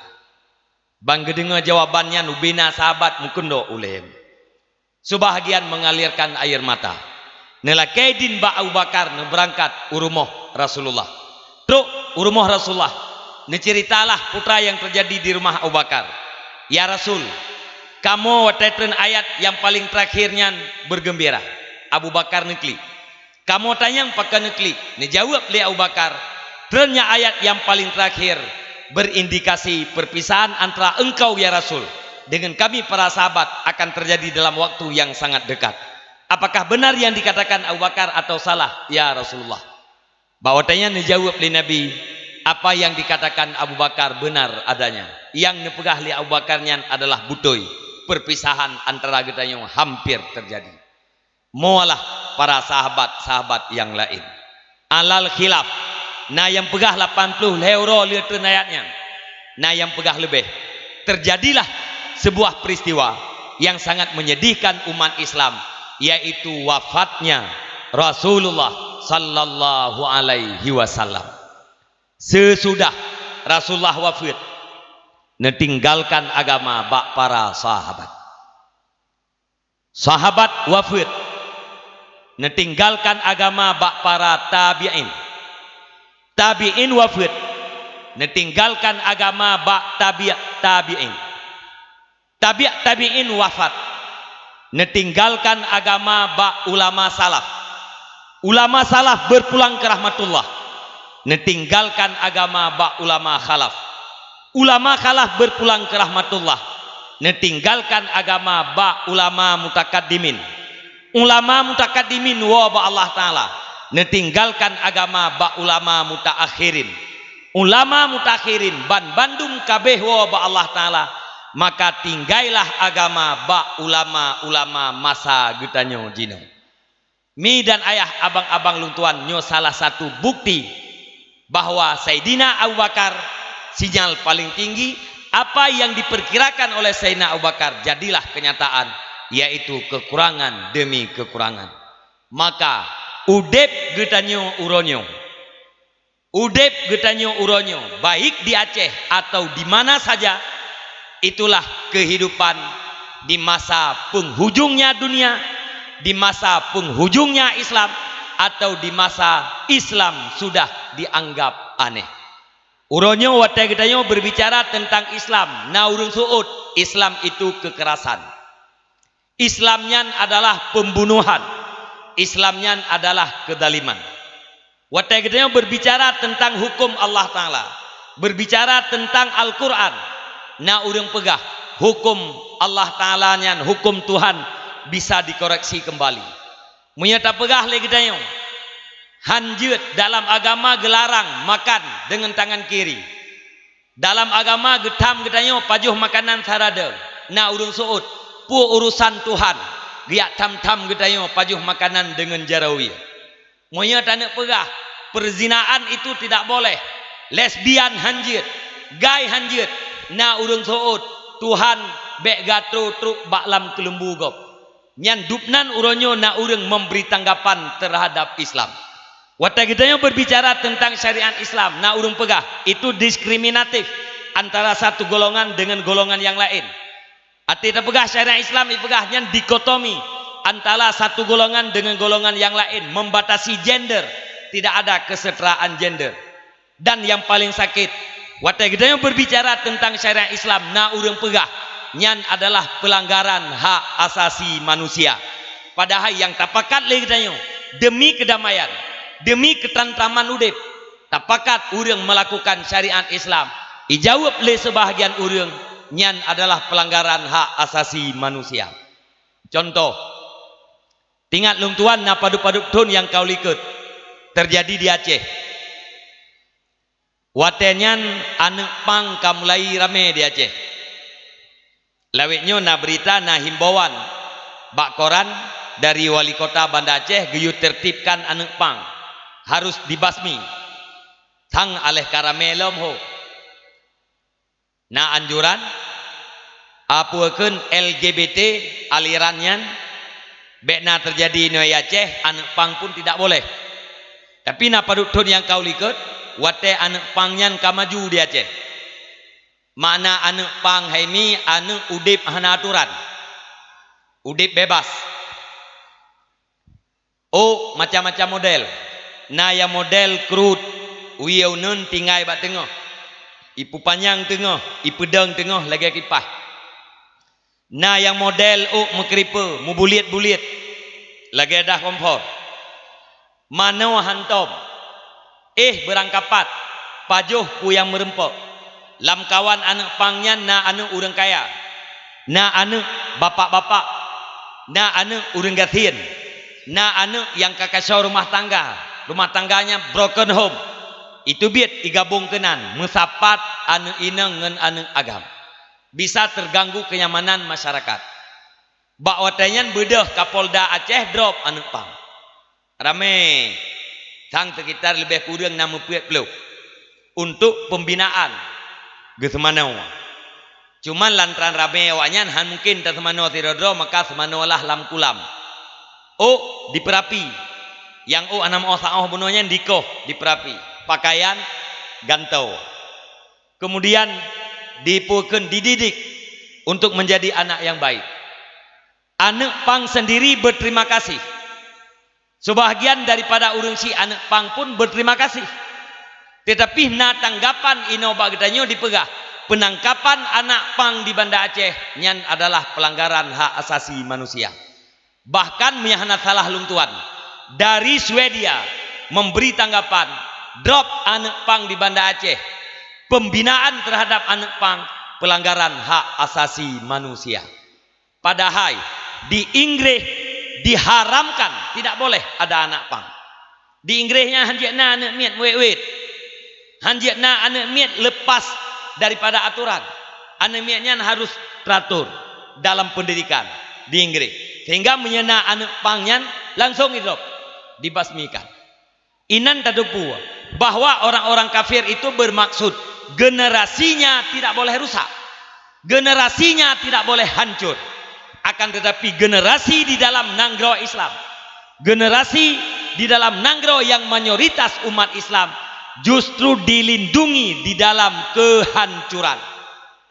Ban geudeungoe jawaban nyan, ubena sahabat meukeundok ulée. Seubahagian meungalirkan air mata. Neulakée idin bak Abu Bakar neubeurangkat u rumoh Rasulullah. Trok u rumoh Rasulullah, neuceuritalah peue nyang teujadi di rumoh Abu Bakar. "Ya Rasul, kamoe watée treun ayat nyang paleng teurakhir nyan beurgeumbira." Abu Bakar neuklik. "Kamoe tanyong pakon neuklik?" Neujaweueb lé Abu Bakar, "Treun nyan ayat nyang paleng teurakhir beurindikasi peurpisahan antara engkau, ya Rasul, deungon kami para sahabat akan teujadi dalam waktu nyang sangat deukat. Apakah beunar nyang dikatakan Abu Bakar atawa salah, ya Rasulullah?" Bak watée nyan neujaweueb lé Nabi, "Apa yang dikatakan Abu Bakar benar adanya. Nyang neupeugah lé Abu Bakar nyan adalah beutôi. Peurpisahan antara geutanyoe hampir teujadi." Moalah para sahabat-sahabat nyang laén. Alal khilaf, na nyang peugah lapan ploh lhée uroe lheueh treun ayat nyan. Na nyang peugah leubeh. Teujadilah seubuah peuristiwa nyang sangat menyedihkan umat Islam, yaitu wafatnya Rasulullah sallallahu alaihi wasallam. Seusudah Rasulullah wafeuet, neutinggalkan agama bak para sahabat. Sahabat wafeuet, neutinggalkan agama bak para tabi'in. Tabi'in wafeuet, neutinggalkan agama bak tabi' tabi'in. Tabi' tabi'in wafat, neutinggalkan agama bak ulama salaf. Ulama salaf beurpulang keu rahmatullah, neutinggalkan agama bak ulama khalaf. Ulama khalaf beurpulang keu rahmatullah, neutinggalkan agama bak ulama mutakaddimin. Ulama mutakaddimin woe bak Allah Taala, neutinggalkan agama bak ulama mutaakhirin. Ulama mutaakhirin ban bandum kabeh woe bak Allah Taala, maka tinggailah agama bak ulama-ulama masa geutanyoe jinoe. Mi dan ayah, abang-abang lôn tuan, nyoe salah satu bukti bahwa Saidina Abu Bakar sinyal paling tinggi, apa yang diperkirakan oleh Saidina Abu Bakar jadilah kenyataan, yaitu kekurangan demi kekurangan. Maka, udeb geutanyoe uroe nyoe, udeb geutanyoe uroe nyoe, baik di Aceh atau di mana saja, itulah kehidupan di masa penghujungnya dunia, di masa penghujungnya Islam, atau di masa Islam sudah dianggap aneh. Uroe nyoe watée geutanyoe berbicara tentang Islam, na ureuëng seuôt Islam itu kekerasan. Islam nyan adalah pembunuhan. Islam nyan adalah kezaliman. Watée geutanyoe berbicara tentang hukum Allah Taala, berbicara tentang Al-Quran, na ureuëng peugah hukum Allah Taala nyan, hukum Tuhan bisa dikoreksi kembali. Meunyoe tapeugah lé geutanyoe, hanjeuet dalam agama geularang makan deungon tangan kiri. Dalam agama geutham geutanyoe pajoh makanan sarade, na ureuëng seuôt, peue urusan Tuhan, geujak tham-tham geutanyoe pajoh makanan deungon jaroe. Meunyoe taneuk peugah, perzinaan itu tidak boleh, lesbian hanjeuet, gay hanjeuet, na ureuëng seuôt, Tuhan bék geutroh trok bak lam keuleumbu gob. Nyan dubnan uroe nyoe na ureuëng memberi tanggapan terhadap Islam. Watée geutanyoe berbicara tentang syariat Islam, na ureuëng peugah itu diskriminatif antara satu golongan dengan golongan yang lain. Arti tapeugah syariat Islam, ipeugah nyan dikotomi antara satu golongan dengan golongan yang lain, membatasi gender, tidak ada kesetaraan gender. Dan yang paling sakit, watée geutanyoe berbicara tentang syariat Islam, na ureuëng peugah nyan adalah pelanggaran hak asasi manusia. Padahai nyang tapakat lé geutanyoe demi keudamaian, demi keutantraman udeb, tapakat ureuëng melakukan syariat Islam, ijaweueb lé seubahagian ureuëng nyan adalah pelanggaran hak asasi manusia. Contoh, tingat lôn tuan na padub-padub thon nyang ka u likot teujadi di Aceh. Watée nyan aneuëk pang ka mulai ramé di Aceh. Lawét nyoe na beurita, na himbauan bak koran, dari wali kota Banda Aceh geuyue tertibkan aneuëk pang harus dibasmi. Sang aléh ka ramé lom ho. Na anjuran, apeue kheun L G B T aliran nyan, bék na teujadi inoe Aceh, aneuëk pang pun tidak boleh. Tapi na padub thon nyang ka u likot, watée aneuëk pang nyan ka maju di Aceh. Makna aneuëk pang hai mi aneuëk udeb hana aturan, udeb bebas. Oh, macam-macam model. Na nyang model krut, wie uneun tinggai bak teungoh, ipeupanyang teungoh, ipeudong teungoh lagée kipaih. Na nyang model ôk meukripe, mubuliet-buliet lagée dah kompor. Manoe hantom, éh beurangkapat, pajoh peue nyang meureumpok. Lam kawan aneuëk pang nyan na aneuëk ureuëng kaya, na aneuëk bapak-bapak, na aneuëk ureuëng gasien, na aneuëk nyang ka kasoe rumoh tangga, rumoh tangga nyan broken home. Iteubiet igabong keunan meusapat aneuëk inong ngon aneuëk agam. Bisa teuganggu keunyamanan masyarakat. Bak watée nyan beudôh Kapolda Aceh drop aneuëk pang. Ramé, sang sekitar leubeh kureueng na meupeuet ploh untuk pembinaan geuseumanoe. Cuman lantaran ramé awaknyan hana mungken taseumanoe sidroe-droe, maka seumanoe lah lam kulam. Ôk dipeurapi, nyang ôk hana meuoh saoh bunoe nyan dikoh dipeurapi, pakaian gantoe. Kemudian dipeukheun dididik untuk menjadi anak yang baik. Aneuëk pang sendiri berterima kasih. Sebahagian daripada ureuëng syiek aneuëk pang pun berterima kasih. Tetapi na tanggapan inoe bak geutanyoe dipeugah, penangkapan aneuëk pang di Banda Aceh nyan adalah pelanggaran hak asasi manusia. Bahkan meunyo hana salah lôn tuan, dari Swedia memberi tanggapan, drop aneuëk pang di Banda Aceh, pembinaan terhadap aneuëk pang pelanggaran hak asasi manusia. Padahai di Inggréh diharamkan, tidak boleh ada anak pang. Di Inggréh nyan hanjeuet na aneuëk miet meuwét-wét. Hanjeuet na aneuëk miet lepas daripada aturan. Aneuëk miet nyan harus teratur dalam pendidikan di Inggréh. Sehingga meunyoe na aneuëk pang nyan langsung idrop, dibasmikan. Inan tateupeue bahwa orang-orang kafir itu bermaksud generasinya tidak boleh rusak. Generasinya tidak boleh hancur. Akan tetapi generasi di dalam nanggroe Islam, generasi di dalam nanggroe yang mayoritas umat Islam justru dilindungi di dalam kehancuran.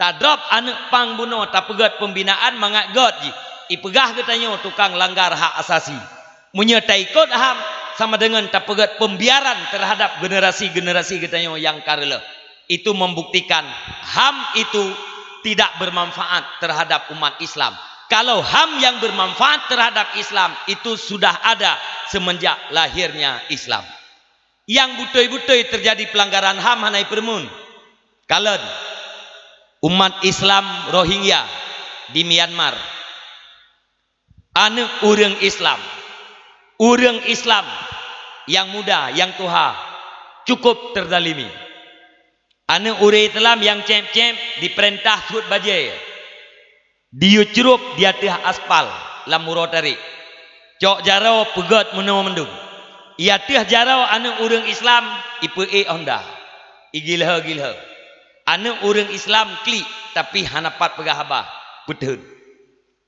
Tadrop aneuëk pang bunoe, tapeugét pembinaan mangat gét jih. Ipeugah geutanyoe tukang langgar hak asasi. Meunyoe taikot HAM, sama dengan tapeugét pembiaran terhadap generasi-generasi geutanyoe nyang ka reuloh. Itu membuktikan HAM itu tidak bermanfaat terhadap umat Islam. Kalau HAM yang bermanfaat terhadap Islam, itu sudah ada semenjak lahirnya Islam. Nyang beutôi-beutôi teujadi peulanggaran HAM hana ipeureumeun. Kalon, umat Islam Rohingya di Myanmar. Aneuëk ureuëng Islam, ureuëng Islam nyang muda, nyang tuha, cukup teuzalimi. Aneuëk ureuëng Islam nyang céb-céb dipeurintah sut bajée, diyue crup di ateueh aspal lam uroe tarék. Cok jaroe peugét meunoe mandum. I ateueh jaroe aneuëk ureuëng Islam ipeuék honda, igilhé-gilhé. Aneuëk ureuëng Islam klik, tapi hana pat peugah haba, peutheun.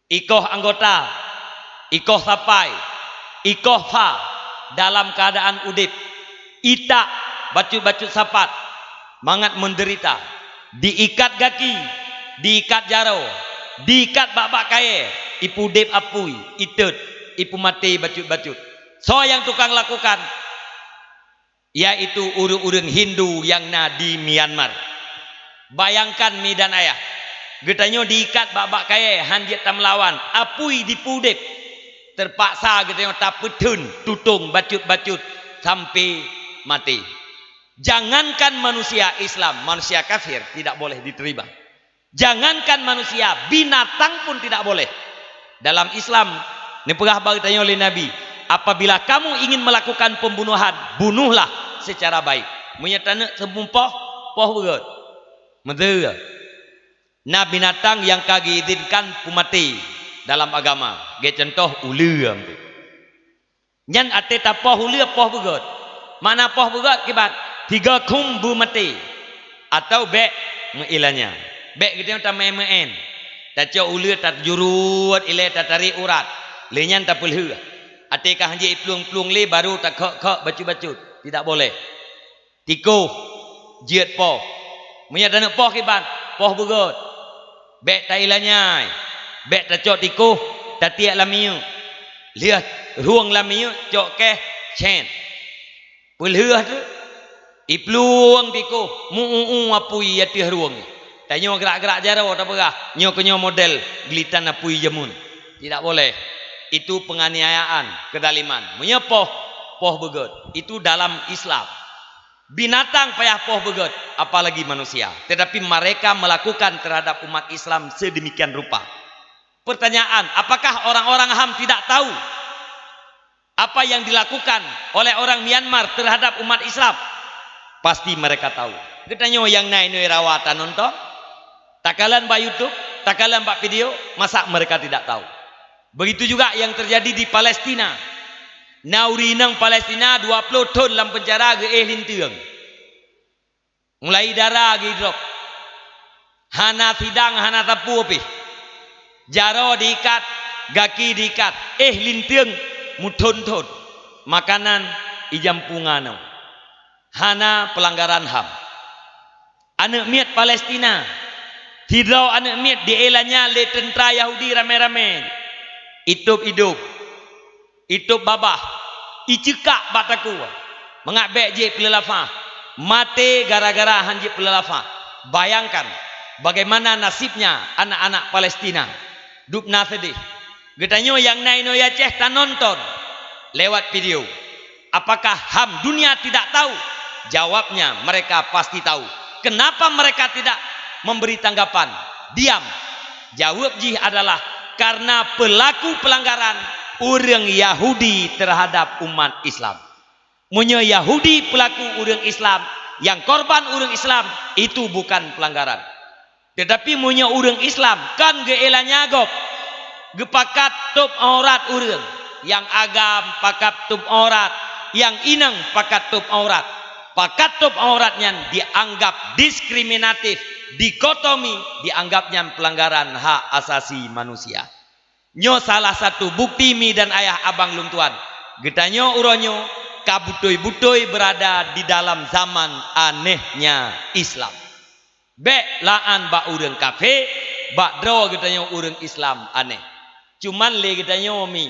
Ikoh anggota, ikoh sapai, ikoh fa dalam keuadaan udeb, itak bacut-bacut sapat mangat meudeurita, diikat gaki, diikat jaroe, diikat bak-bak kayée, ipeudeb apui, itot, ipeumaté bacut-bacut. Soe nyang tukang lakukan? Yaitu ureuëng-ureuëng Hindu nyang na di Myanmar. Bayangkan mi dan ayah, geutanyoe diikat bak-bak kayée, hanjeuet tameulawan, apui dipeudeb, terpaksa geutanyoe tapeutheun tutong bacut-bacut sampai maté. Jangankan manusia Islam, manusia kafir tidak boleh diterima. Jangankan manusia, binatang pun tidak boleh. Dalam Islam, neupeugah bak geutanyoe lé Nabi, "Apabila kamu ingin melakukan pembunuhan, bunuhlah secara baik." Meunyoe taneuk seumumpoh, poh beugét. Meuteue. Na binatang nyang ka geuizinkan peumaté. dalam agama. Gét contoh uleue. Nyan até tapoh uleue poh beugét. Makna poh beugét kiban? Tiga khum beumaté. Atau bék meuilanya. Bék geutanyoe tameuén-meuén. Tacok uleue tajurut ilée tatarek urat. Lé nyan tapeulheueh. Até ka hanjeuet iplueng-plueng lé baru takhok-khok bacut-bacut. Tidak boleh. Tikoh, jeuet poh. Meunyoe taneuk poh kiban, poh beugét. Bék tailanyai, bék tacok tikoh, tatiek lam minyeuk. Lheueh rueng lam minyeuk cok keh cét. Peulheueh teuk, iplueng tikoh, meu-u-u apui ateueh rueng. Tanyoe grak-grak jaroe tapeugah, nyoe keunyoe model geulitan apui jameun. Tidak boleh. Itu penganiayaan, kezaliman. Meunyoe poh, poh beugét. Itu dalam Islam. Binatang payah poh beugét, apalagi manusia. Tetapi mereka melakukan terhadap umat Islam sedemikian rupa. Pertanyaan, apakah orang-orang HAM tidak tahu apa yang dilakukan oleh orang Myanmar terhadap umat Islam? Pasti mereka tahu. Geutanyoe nyang na inoe rawa tanonton, takalon bak YouTube, takalon bak video, masa mereka tidak tahu? Begitu juga yang terjadi di Palestina. Na ureueng inong Palestina dua ploh thon lam penjara geuéh linteung. Mulai dara geudrop. Hana sidang, hana sapeue pih. Jaroe diikat, gaki diikat, éh linteung meuthon-thon. Makanan ijampu ngon anoe. Hana pelanggaran HAM. Aneuk miet Palestina, sidroe aneuk miet diilanya lé teuntra Yahudi ramé-ramé. Itôb idôb, itôb babah, iceukak bak takue, mangat bék jeuet peulafah, maté gara-gara han jeuet peulafah. Bayangkan bagaimana nasibnya anak-anak Palestina. Dubna seudeh. Geutanyoe nyang na inoe Aceh tanonton lewat video. Apakah HAM dunia tidak tahu? Jawabnya, mereka pasti tahu. Kenapa mereka tidak memberi tanggapan? Diam. Jawab jih adalah karena pelaku pelanggaran ureueng Yahudi terhadap umat Islam. Meunyoe Yahudi pelaku ureueng Islam, nyang korban ureueng Islam, itu bukan pelanggaran. Tetapi meunyoe ureueng Islam kon geuilanya gob, geupakat tôb aurat ureueng, nyang agam pakat tôb aurat, nyang inong pakat tôb aurat, pakat tôb aurat nyan dianggap diskriminatif, dikotomi, dianggap nyan pelanggaran hak asasi manusia. Nyoe salah satu bukti mi dan ayah abang lôn tuan. Geutanyoe uroe nyoe ka beutôi-beutôi beurada di dalam zaman anehnya Islam. Bék la'an bak ureueng kafé, bak droe geutanyoe ureueng Islam aneh. Cuman lé geutanyoe mi.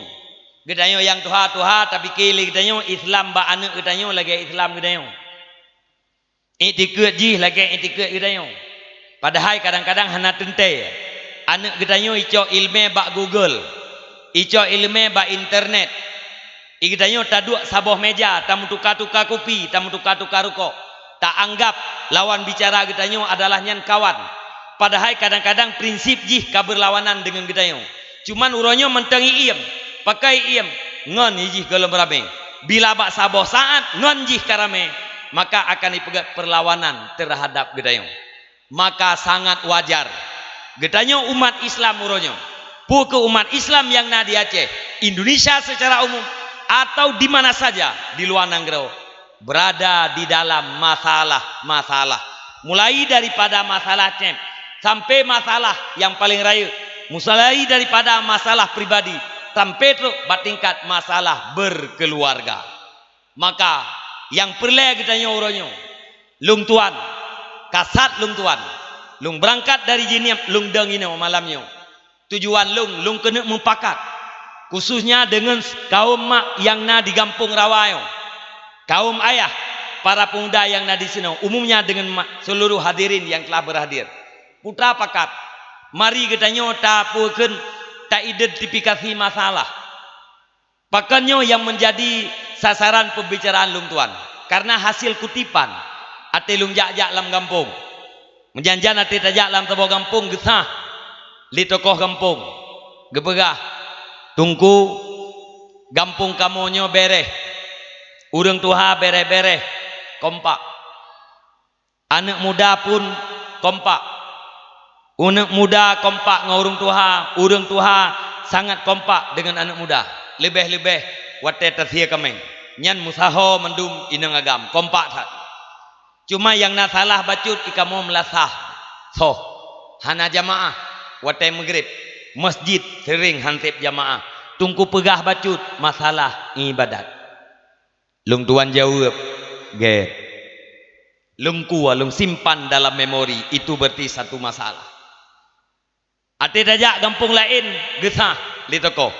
Geutanyoe nyang tuha-tuha tapike lé geutanyoe Islam bak aneuk geutanyoe lagée Islam geutanyoe. Iktikeuet jih lagée iktikeuet geutanyoe. Padahai kadang-kadang hana teuntée. Aneuk geutanyoe icok iéleumé bak Google, icok iéleumé bak internet. I geutanyoe taduek saboh méja, tameutuka-tuka kupi, tameutuka-tuka rukok. Taanggap lawan bicara geutanyoe adalah nyan kawan. Padahai kadang-kadang prinsip jih ka beurlawanan deungon geutanyoe. Cuman uroe nyoe mantong iém, pakai iém, ngon jih gohlom ramé. Bila bak saboh saát ngon jih ka ramé, maka akan ipeugét peurlawanan teuhadab geutanyoe. Maka sangat wajar geutanyoe umat Islam uroe nyoe, peu kheueh umat Islam nyang na di Aceh, Indonesia secara umum, atau di mana saja di luwa nanggroe, beurada di dalam masalah-masalah, mulai daripada masalah cét sampai masalah nyang paleng rayeuk, mulai daripada masalah pribadi sampai trok bak tingkat masalah beukeuluwarga. Maka nyang peureulée geutanyoe uroe nyoe, lôn tuan, kasat lôn tuan, lôn beurangkat dari Jeunieb lôn dong inoe malam nyoe. Tujuan lôn, lôn keuneuk meupakat, khususnya deungon kaum mak nyang na di gampông rawa nyoe, kaum ayah, para peumuda nyang na disinoe, umumnya deungon mak, seuluruh hadirin nyang telah beurhadir. Putra pakat, mari geutanyoe tapeukeun, taidentifikasi masalah. Pakon nyoe nyang meunjadi sasaran peubicaraan lôn tuan, kareuna hasil kutipan até lôn jak-jak lam gampông. Meujan-jan até tajak lam saboh gampông geusah lé tokoh gampông, geupeugah, "Teungku, gampông kamoe nyoe béréh, ureuëng tuha béréh-béréh, kompak. Aneuëk muda pun kompak. Aneuëk muda kompak ngon ureuëng tuha, ureuëng tuha sangat kompak deungon aneuk muda, leubeh-leubeh watée tasie kaméng. Nyan meusaho mandum inong agam, kompak that. Cuma nyang na salah bacut i kamoe meulasah soh, hana jamaah watée meugreb, masjid seuring hanseb jamaah. Teungku peugah bacut masalah iébadat. Lôn tuan jaweueb, gét. Lôn kuah, lôn simpan dalam memori, itu berarti satu masalah. Até tajak gampông laén, geusah lé tokoh.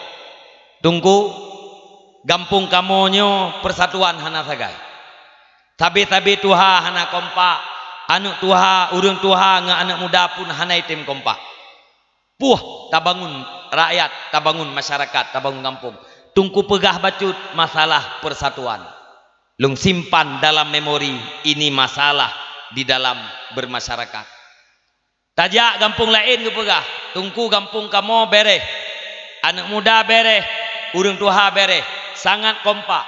Teungku, gampông kamoe nyoe persatuan hana sagai. Sabe-sabe tuha hana kompak, aneuk tuha, ureuëng tuha ngon aneuk muda pun hana item kompak. Puh, tabangun rakyat, tabangun masyarakat, tabangun gampông. Teungku peugah bacut masalah persatuan. Lôn simpan dalam memori, ini masalah di dalam bermasyarakat. Tajak gampông laén geupeugah, teungku gampông kamoe bereh, aneuk muda bereh, ureuëng tuha bereh, sangat kompak.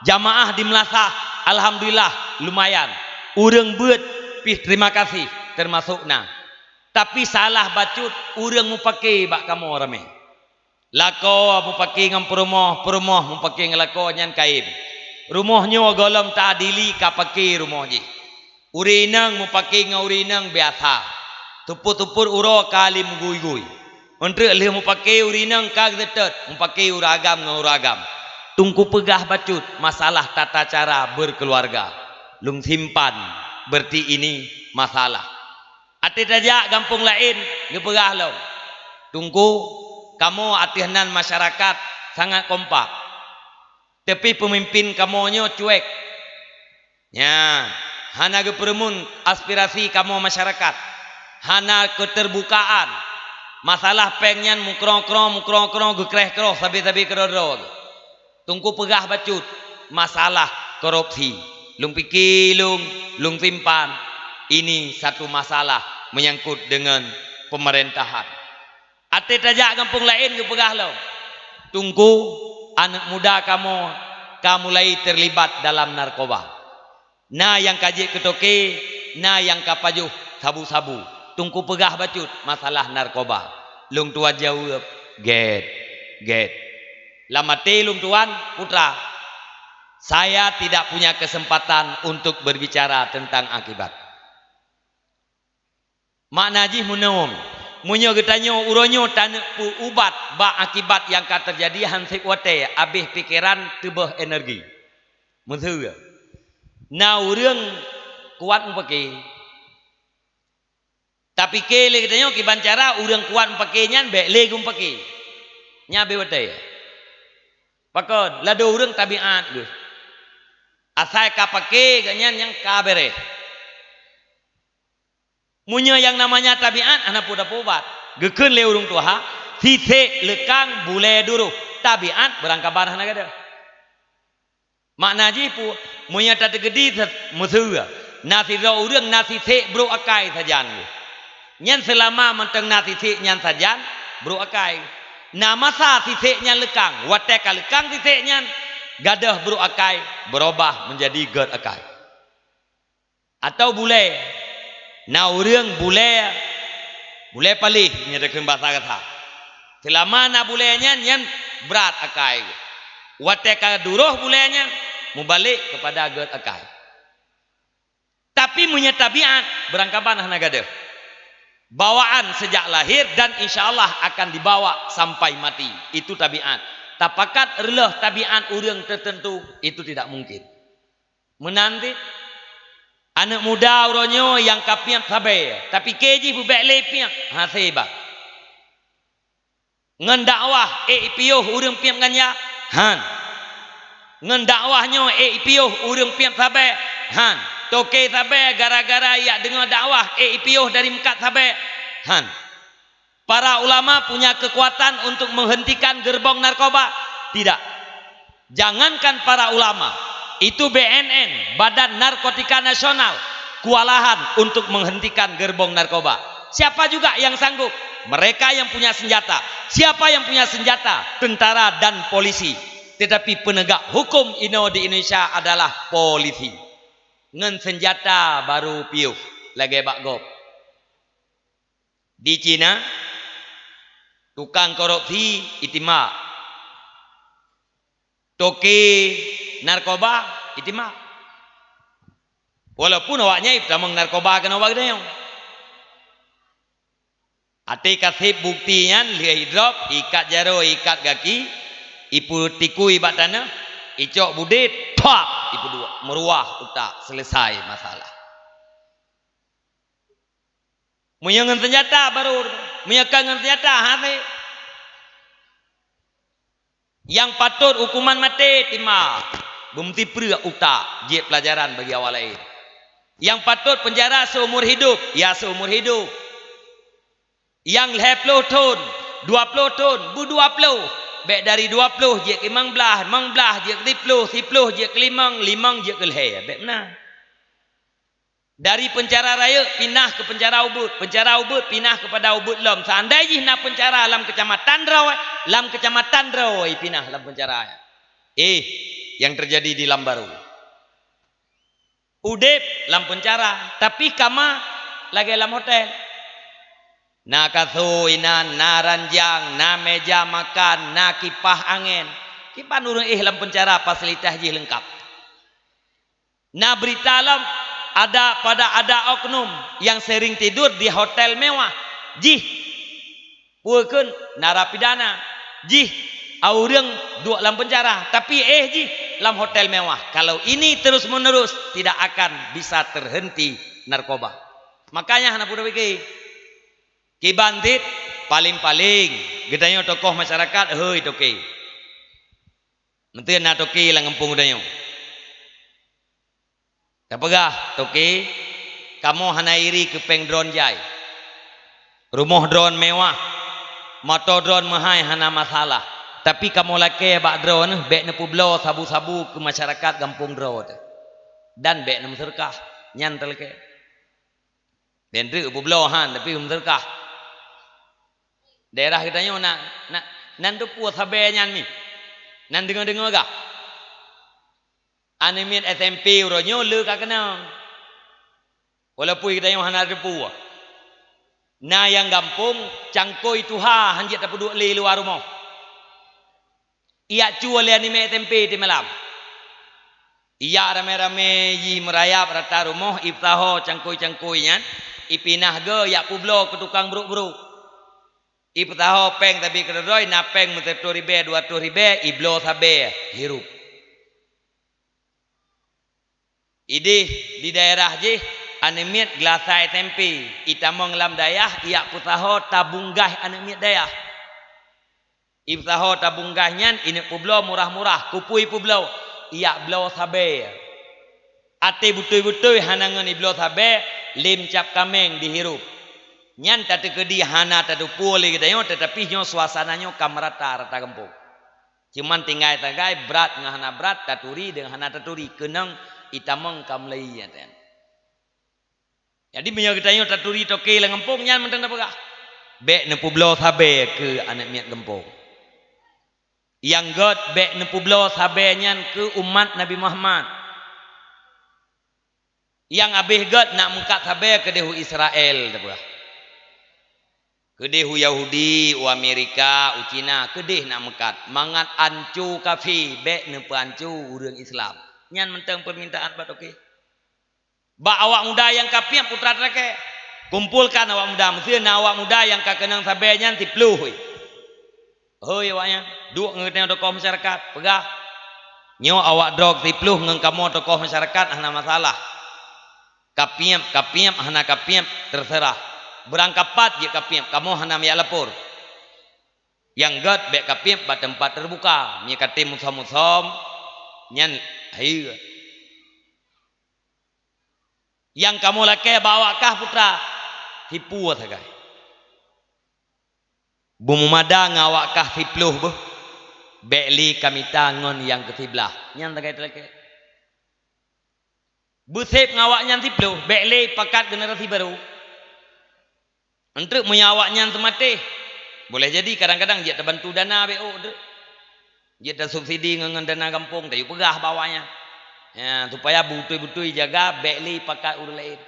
Jamaah di meulasah, alhamdulillah, lumayan. Ureuëng beuet pih terima kasih, termasuk na. Tapi salah bacut ureuëng mupake bak kamoe ramé. Lakoe mupake ngon peurumoh, peurumoh mupake ngon lakoe, nyan kaém. Rumoh nyoe gohlom taadili ka pake rumoh jih. Ureuëng inong mupake ngon ureuëng inong biasa. Tupot-tupot uroe ka lé meugui-gui. Eunteuk lheueh mupake ureuëng inong ka geuteutôt, mupake ureuëng agam ngon ureuëng agam. Teungku peugah bacut masalah tata cara berkeluarga. Lôn simpan, berarti ini masalah. Até tajak gampông laén, geupeugah lom, teungku, kamoe ateueh nan masyarakat sangat kompak. Tapi peumimpin kamoe nyoe cuek. Nya, hana geupeureumeun aspirasi kamoe masyarakat. Hana keuteurbukaan. Masalah péng nyan meukrong-krong, meukrong-krong, geukreh-kroh sabe-sabe keudroe-droe. Teungku peugah bacut masalah korupsi. Lôn pike lôn, lôn simpan, ini satu masalah menyangkut dengan pemerintahan. Até tajak gampông laén geupeugah lom, teungku, aneuk muda kamoe ka mulai terlibat dalam narkoba. Na nyang ka jeuet keu toke, na nyang ka pajoh sabu-sabu. Teungku peugah bacut masalah narkoba. Lôn tuan jaweueb, gét, gét. Lam até lôn tuan, putra, saya tidak punya kesempatan untuk berbicara tentang akibat. Makna jih meunoe, meunyoe geutanyoe uroe nyoe taneuk peu-ubat bak akibat nyang ka teujadi, hanseb watée abéh pikeran, teubeh energi. Meuseu na ureuëng kuat mupake. Tapike lé geutanyoe kiban cara ureuëng kuat mupake nyan bék lé geumupake. Nyan abéh watée. Pakon? Ladôm ureuëng tabiat geuh. Asai ka pake geuh nyan nyang ka béréh. Meunyoe nyang namanya tabiat hana peue tapeuubat. Geukheun lé ureuëng tuha, sisek leukang bulée duroh, tabiat beurangkaban hana gadôh. Makna jih peue? Meunyoe tateukeudi meuseue, na sidroe ureuëng na sisek brok akai sajan. Nyan seulama mantong na sisek nyan sajan, brok akai. Na masa sisek nyan leukang, watée ka leukang sisek nyan, gadôh brok akai, beurubah meunjadi gét akai. Atau bulée. Na ureuëng bulée, bulée paléh, nyan takheun basa gata. Seulama na bulée nyan, nyan brat akai. Watée ka duroh bulée nyan, mubalek keupada gét akai. Tapi meunyoe tabiat, beurangkaban hana gadôh. Bawaan sejak lahir dan insya Allah akan dibawa sampai mati. Itu tabiat. Tapakat reuloh tabiat ureuëng teuteuntu, itu tidak mungkin. Meunan cit, aneuk muda uroe nyoe nyang ka piep sabe, tapike jih beubek lé piep, hase bah. Ngon dakwah ék ipiôh ureuëng piep ganja? Han. Ngon dakwah nyoe ék ipiôh ureuëng piep sabe? Han. Toke sabe gara-gara jak deungoe dakwah ék ipiôh dari meukat sabe? Han. Para ulama punya kekuatan untuk menghentikan gerbong narkoba? Tidak. Jangankan para ulama, itu B N N, Badan Narkotika Nasional, kewalahan untuk menghentikan gerbong narkoba. Siapa juga yang sanggup? Mereka yang punya senjata. Siapa yang punya senjata? Tentara dan polisi. Tetapi penegak hukum inoe di Indonesia adalah polisi. Ngon senjata baru piôh, lagée bak gob. Di Cina, Tukang korupsi, itimbak. Toke narkoba, itimbak. Walaupun awaknyan itamong narkoba keunoe bak geutanyoe. Até ka sép bukti nyan, lheueh idrop, ikat jaroe, ikat gaki, ipeutikui bak tanoh, icok budé, thap, ipeuduek, meuruah utak, selesai masalah. Meunyoe ngon seunjata baru, meunyoe ka ngon seunjata, hase. Nyang patot hukuman maté, timbak, beumeusipreuk utak, jeuet peulajaran bagi awak laén. Nyang patot peunjara seumur hidup, ya seumur hidup. Nyang lhèe ploh thon, dua ploh thon, beudua ploh. Bèk dari dua ploh jeuet keu limong blaih, limong blaih jeuet keu siploh, siploh jeuet keu limong, limong jeuet keu lhèe. Bèk meunan. Dari peunjara rayeuk pinah keu peunjara ubeut, peunjara ubeut pinah keupada ubeut lom. Seandai jih na peunjara lam keucamatan droe, lam keucamatan droe pinah lam peunjara. Eh, yang terjadi di Lambaru. Udép lam peunjara, tapi kama lagèe lam hotel. Na kasô inan, na ranjang, na meja makan, na kipah angén. Kiban ureueng éh lam peunjara fasilitas jih leungkap. Na beurita lom, ada pada ada oknum nyang sering tidur di hotel mewah. Jih peue kheun narapidana, jih ureueng duek lam peunjara, tapi éh jih lam hotel mewah. Kalau ini terus-menerus, tidak akan bisa terhenti narkoba. Makanya hana peureulée pike. Kiban cit, paléng-paléng geutanyoe tokoh masyarakat, hôi toke. Meuteun na toke lam gampông geutanyoe. Tapeugah, "Toke, kamoe hana iri keu péng droen jai. Rumoh droen mewah, moto droen meuhai hana masalah. Tapi kamoe lakée bak droen bèk neupeubloe sabu-sabu keu masyarakat gampông droe teuh. Dan bèk neumeuseudeukah, nyan talakée." Dan treuk peubloe han, tapi meuseudeukah. Daerah geutanyoe na, na, nan teupeue sabe nyan mi. Nan deungoe-deungoe gah. Aneuk miet S M P uroe nyoe le ka keunong. Walaupun geutanyoe hana teupeue. Na nyang gampông cangkôi tuha han jeuet tapeuduek lé luwa rumoh. Ijak cue lé aneuk miet S M P di malam. Ijak ramé-ramé jih meurayap rata rumoh, ipeusaho cangkôi-cangkôi nyan, ipinah geu ijak peubloe keu tukang brôk-brôk. Ipeusaho péng sabe keudroe-droe, na péng meusiratoh ribée, dua ratoh ribée, ibloe sabe, hirup. Ideh di daerah jih, aneuk miet geulasa S M P, itamong lam dayah, ijak peusaho tabunggaih aneuk miet dayah. Ipeusaho tabunggaih nyan, ineuk peubloe murah-murah, keupeue ipeubloe, ijak bloe sabe. Até beutôi-beutôi hana ngon ibloe sabe, lém cap kaméng dihirup. Nyan tateukeudi hana tateupeue lé geutanyoe, teutapi nyoe suasana nyoe ka meurata rata gampông. Cuman tinggai sagai brat ngon hana brat, taturi deungon hana taturi, keunong itamong ka meulai nyan. Jadi, meunyoe geutanyoe taturi toke lam gampông, nyan mantong tapeugah, bèk neupeubloe sabe keu aneuk miet gampông. Nyang gèt bèk neupeubloe sabe nyan keu umat Nabi Muhammad. Nyang abéh gèt nak meukat sabe keudeh u Israel, tapeugah. Keudeh u Yahudi, u Amerika, u Cina, keudeh nak meukat. Mangat anco kafé, bèk neupeuanco ureueng Islam. Nyan mantong peumintaan bak toke. Bak awak muda nyang ka piep putra teurakée. Kumpolkan awak muda, meuseu na awak muda nyang ka keunong sabe nyan siploh wéh. Hôi awaknyan, duek ngon geutanyoe tokoh masyarakat, peugah, "Nyoe awak droe siploh ngon kamoe tokoh masyarakat hana masalah. Ka piep, ka piep, hana ka piep, teuseurah. Beurangkapat jeuet ka piep, kamoe hana meuyak lapor. Nyang gèt bèk ka piep bak teumpat teubuka, meunyoe ka tem musom-musom, nyan hai." Nyang kamoe lakée bak awak kah putra, siploh sagai. Beumumada ngon awak kah siploh beuh, bèk lé ka mita ngon nyang keusiblaih. Nyan sagai talakée. Beusép ngon awaknyan siploh, bèk lé pakat generasi barô. Enteuk meunyoe awaknyan seumatéh, boleh jadi kadang-kadang jeuet tabantu dana B O enteuk. Jeuet tasubsidi ngon, ngon dana gampông, tayue peugah bak awaknyan. Ya, supaya beutôi-beutôi jaga, bèk lé pakat ureueng laén.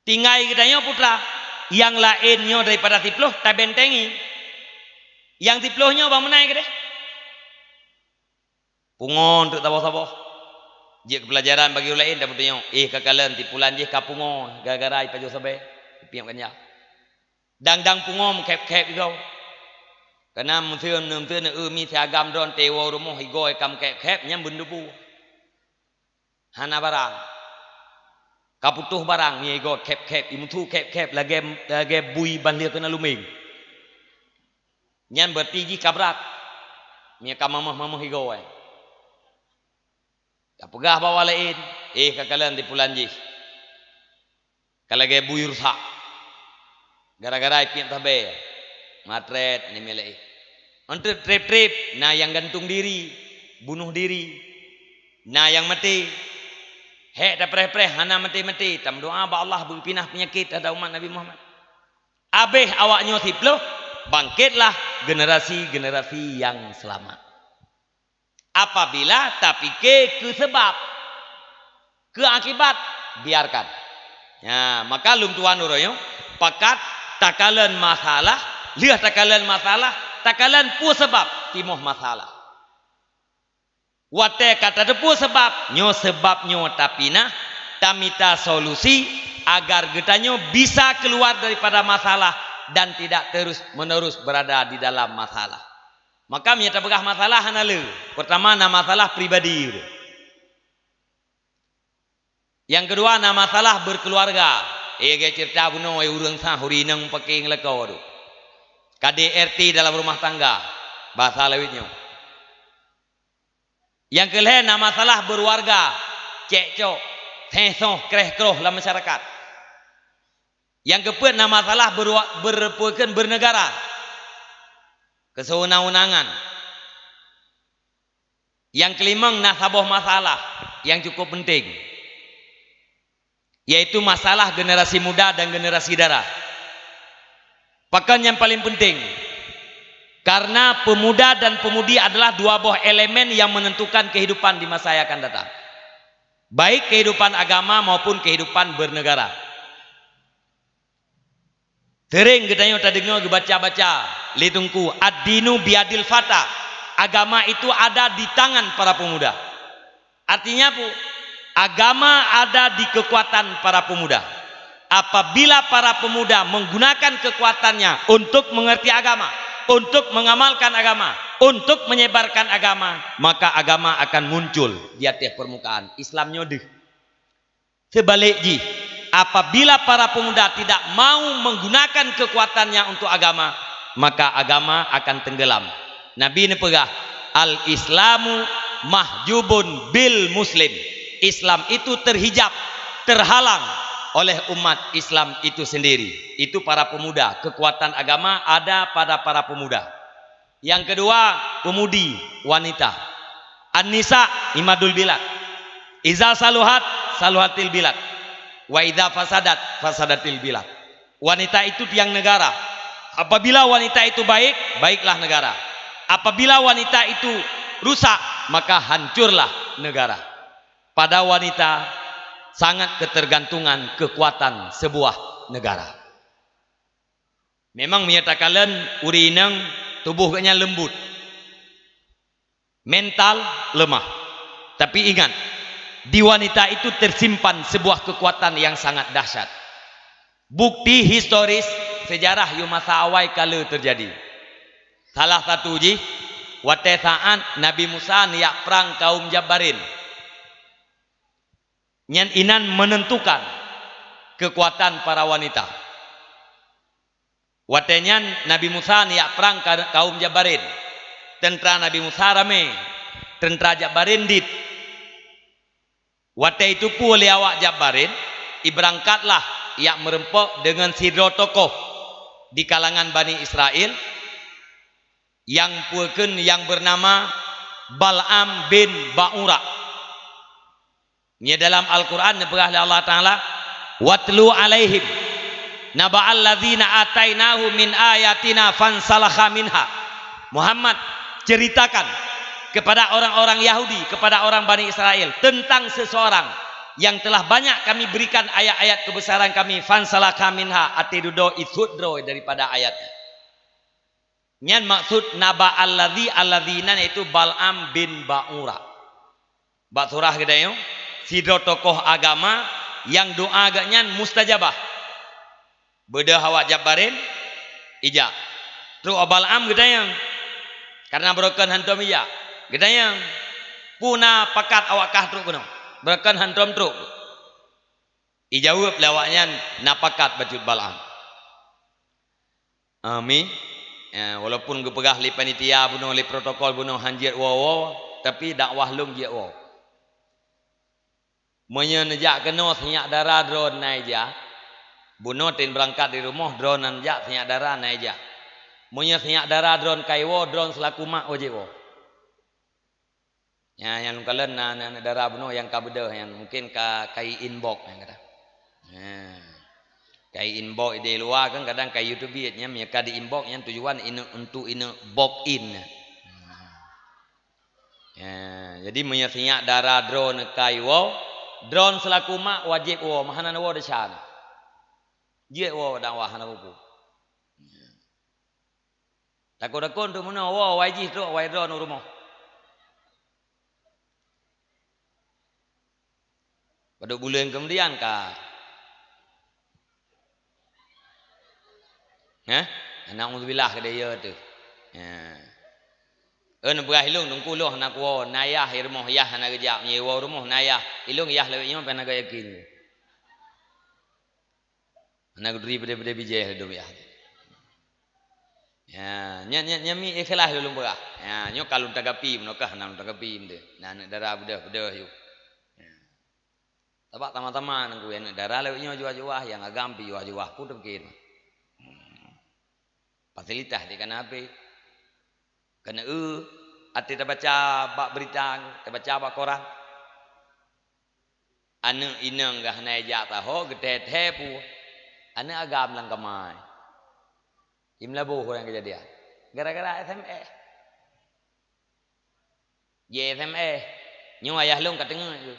Tinggai geutanyoe putra, nyang laén nyoe daripada siploh tabentengi. Nyang siplôh nyoe ban meunan keudeh. Pungo teuk saboh-saboh. Jeuet keu peulajaran bagi ureueng laén, tapeutunyok, "Eh, kakalon, si pulan jih ka pungo gara-gara jipajoh sabe, jipiep ganja." Dang-dang pungo meukhép-khép igoe. Kana meuseu-, meuseu-, eu mi siagam droe teuwoe rumoh igoe ka meukhép-khép, nyan beuneubu. Hana barang. Ka putôh barang, mi igoe khép-khép, imeusu khép-khép lagèe, lagèe bui ban lheueh keunan lumbeng. Nyan beurati jih ka brat. Mi ka mamah-mamah igoe. Tapeugah bak awak laén, "Eh, kakalon, si pulan jih ka lagèe bui rusak. Gara-gara ipiep sabe, matret aneuk miet laén. Enteuk trép-trép, na nyang gantung diri, bunoh diri, na nyang maté. Hék tapreh-preh, hana maté-maté, tameudoa bak Allah beupinah peunyakét terhadap umat Nabi Muhammad." Abéh awak nyoe siplôh, bangkitlah generasi-generasi nyang seulamat. Apabila tapike keu seubab, keu akibat, biarkan. Nyan, maka lôn tuan uroe nyoe, pakat takalon masalah, lheueh takalon masalah, takalon peue seubab timoh masalah. Watèe ka tateupeue seubab, nyoe seubab nyoe tapinah, tamita solusi agar geutanyoe bisa keuluar daripada masalah dan tidak terus-menerus berada di dalam masalah. Maka meunyoe tapeugah masalah hana le. Peurtama na masalah pribadi. Nyang keudua na masalah beukeuluarga. Eh, lagèe ceurita bunoe, eh, ureueng sah uri inong paké ngeulakèe tu. K D R T dalam rumah tangga, bahasa lawét nyoe. Nyang keulhèe na masalah beuruwarga, cekcok, sengsoh, kreh-kroh lam masyarakat. Nyang keupeuet na masalah beurua-, beureupeukon beuneugara, keuseunang-unangan. Nyang keulimong na saboh masalah nyang cukup peunteng, yaitu masalah generasi muda dan generasi dara. Pakon nyang paleng peunteng? Karena pemuda dan pemudi adalah dua boh elemen yang menentukan kehidupan di masa yang akan datang, baik kehidupan agama maupun kehidupan bernegara. Sering geutanyoe tadeungoe geubaca-baca lé Teungku, "Ad-dinu biyadil fata." Agama itu ada di tangan para pemuda. Artinya apa? Agama ada di kekuatan para pemuda. Apabila para pemuda menggunakan kekuatannya untuk mengerti agama, untuk mengamalkan agama, untuk menyebarkan agama, maka agama akan muncul di atas permukaan. Islam nyoe deuh. Sebalikjih, apabila para pemuda tidak mau menggunakan kekuatannya untuk agama, maka agama akan tenggelam. Nabi neupeugah, "Al-Islamu mahjubun bil muslim." Islam itu terhijab, terhalang oleh umat Islam itu sendiri. Itu para pemuda, kekuatan agama ada pada para pemuda. Nyang keudua, pemudi, wanita. "An-nisa imadul bilad. Iza saluhat, saluhatil bilad. Wa iza fasadat, fasadatil bilad." Wanita itu tiang negara. Apabila wanita itu baik, baiklah negara. Apabila wanita itu rusak, maka hancurlah negara. Pada wanita sangat ketergantungan kekuatan sebuah negara. Memang meunyoe takalon ureueng inong, tuboh geuhnyan leumbut, mental lemah. Tapi ingat, di wanita itu tersimpan sebuah kekuatan yang sangat dahsyat. Bukti historis sejarah yôh masa awai ka le teujadi. Salah satu jih, watée saát Nabi Musa neujak prang kaum Jabbarin. Nyan inan menentukan kekuatan para wanita. Watée nyan Nabi Musa neujak prang ka-, kaum Jabbarin. Teuntra Nabi Musa ramé, teuntra Jabbarin dit. Watée jiteupeue lé awak Jabbarin, ibeurangkatlah jak meureumpok deungon sidroe tokoh di kalangan Bani Israel, nyang peue kheun nyang beunama Bal'am bin Ba'ura. Nyoe dalam Al-Qur'an neupeugah lé Allah Taala, "Watlu 'alaihim naba'al ladzina atainahu min ayatina fansalakha minha." Muhammad, ceritakan kepada orang-orang Yahudi, kepada orang Bani Israel tentang seseorang yang telah banyak Kami berikan ayat-ayat kebesaran Kami, fansalakha minha, até dudoe isut droe daripada ayat. Nyan maksud naba alladzi, alladzi nyan yaitu Bal'am bin Ba'ura. Bak surah geutanyoe, sidroe tokoh agama nyang doa geuhnyan mustajabah. Beudôh awak Jabbarin ijak. Trok Bal'am geutanyong, kareuna beureukan hantom ijak. Geutanyong, "Peue na pakat awak kah trok keunoe? Beureukan hantom trok." Ijaweueb lé awaknyan, "Na pakat bacut Bal'am." Amin. Ya, walaupun geupeugah lé panitia bunoe, lé protokol bunoe han jeuet woe-woe, tapi dakwah lôn jeuet woe. Meunyoe neujak keunoe sinyak dara droe na ijak, bunoe tem beurangkat di rumoh droe na neujak sinyak dara na ijak. Meunyoe sinyak dara droe ka iwoe, droe seulaku mak wajéb woe. Nyan, nyang lôn kalon na, na, na dara bunoe nyang ka beudôh nyan, mungkin ka, ka i-inbox nyan kadang. Ha. Ka i-inbox di luwa kan kadang ka YouTube nyan, meunyoe ka di-inbox nyan tujuan ineuk, untuk ineuk box in. Ha. Ya, jadi meunyoe sinyak dara droe ka iwoe, droe seulaku mak wajéb woe, meuhana neuwoe desya. Jeuet woe dakwah hana peue-peue. Takot-takot untuk meunoe, woe, awai jih trok, awai droe u rumoh. Padub buleuen keumudian ka. Heh? Na'udzubillah keudeh ya teuh. Ya. Eh, neupeugah ilong, teungku lôn hana kuwoe, na yah i rumoh, yah hana geujak, meunyoe woe u rumoh na yah, ilong yah lawét nyoe pih hana geuyakin. Hana geuturi beudée-beudée bijéh lé dum yah. Ya, nyan, nyan, nyan mi ikhlas lôn peugah. Ya, nyoe ka lôn tanggapi, meunoe keuh hana lôn tanggapi meude. Na aneuk dara beudôh-beudôh yue. Ya. Sabab sama-sama nangku aneuk dara lawét nyoe juah-juah, nyang agam pih juah-juah, peue teupike. Hmm. Fasilitas di kana hapé. Keuneuk eu, até tabaca bak beurita, tabaca bak koran. Aneuk inong geuh hana ijak taho, geuthèe-thèe peue. Aneuk agam lam kama. Di Meulaboh ureueng keujadian. Gara-gara S M S. Ji S M S. Nyoe ayah lôn ka teungeut keuh.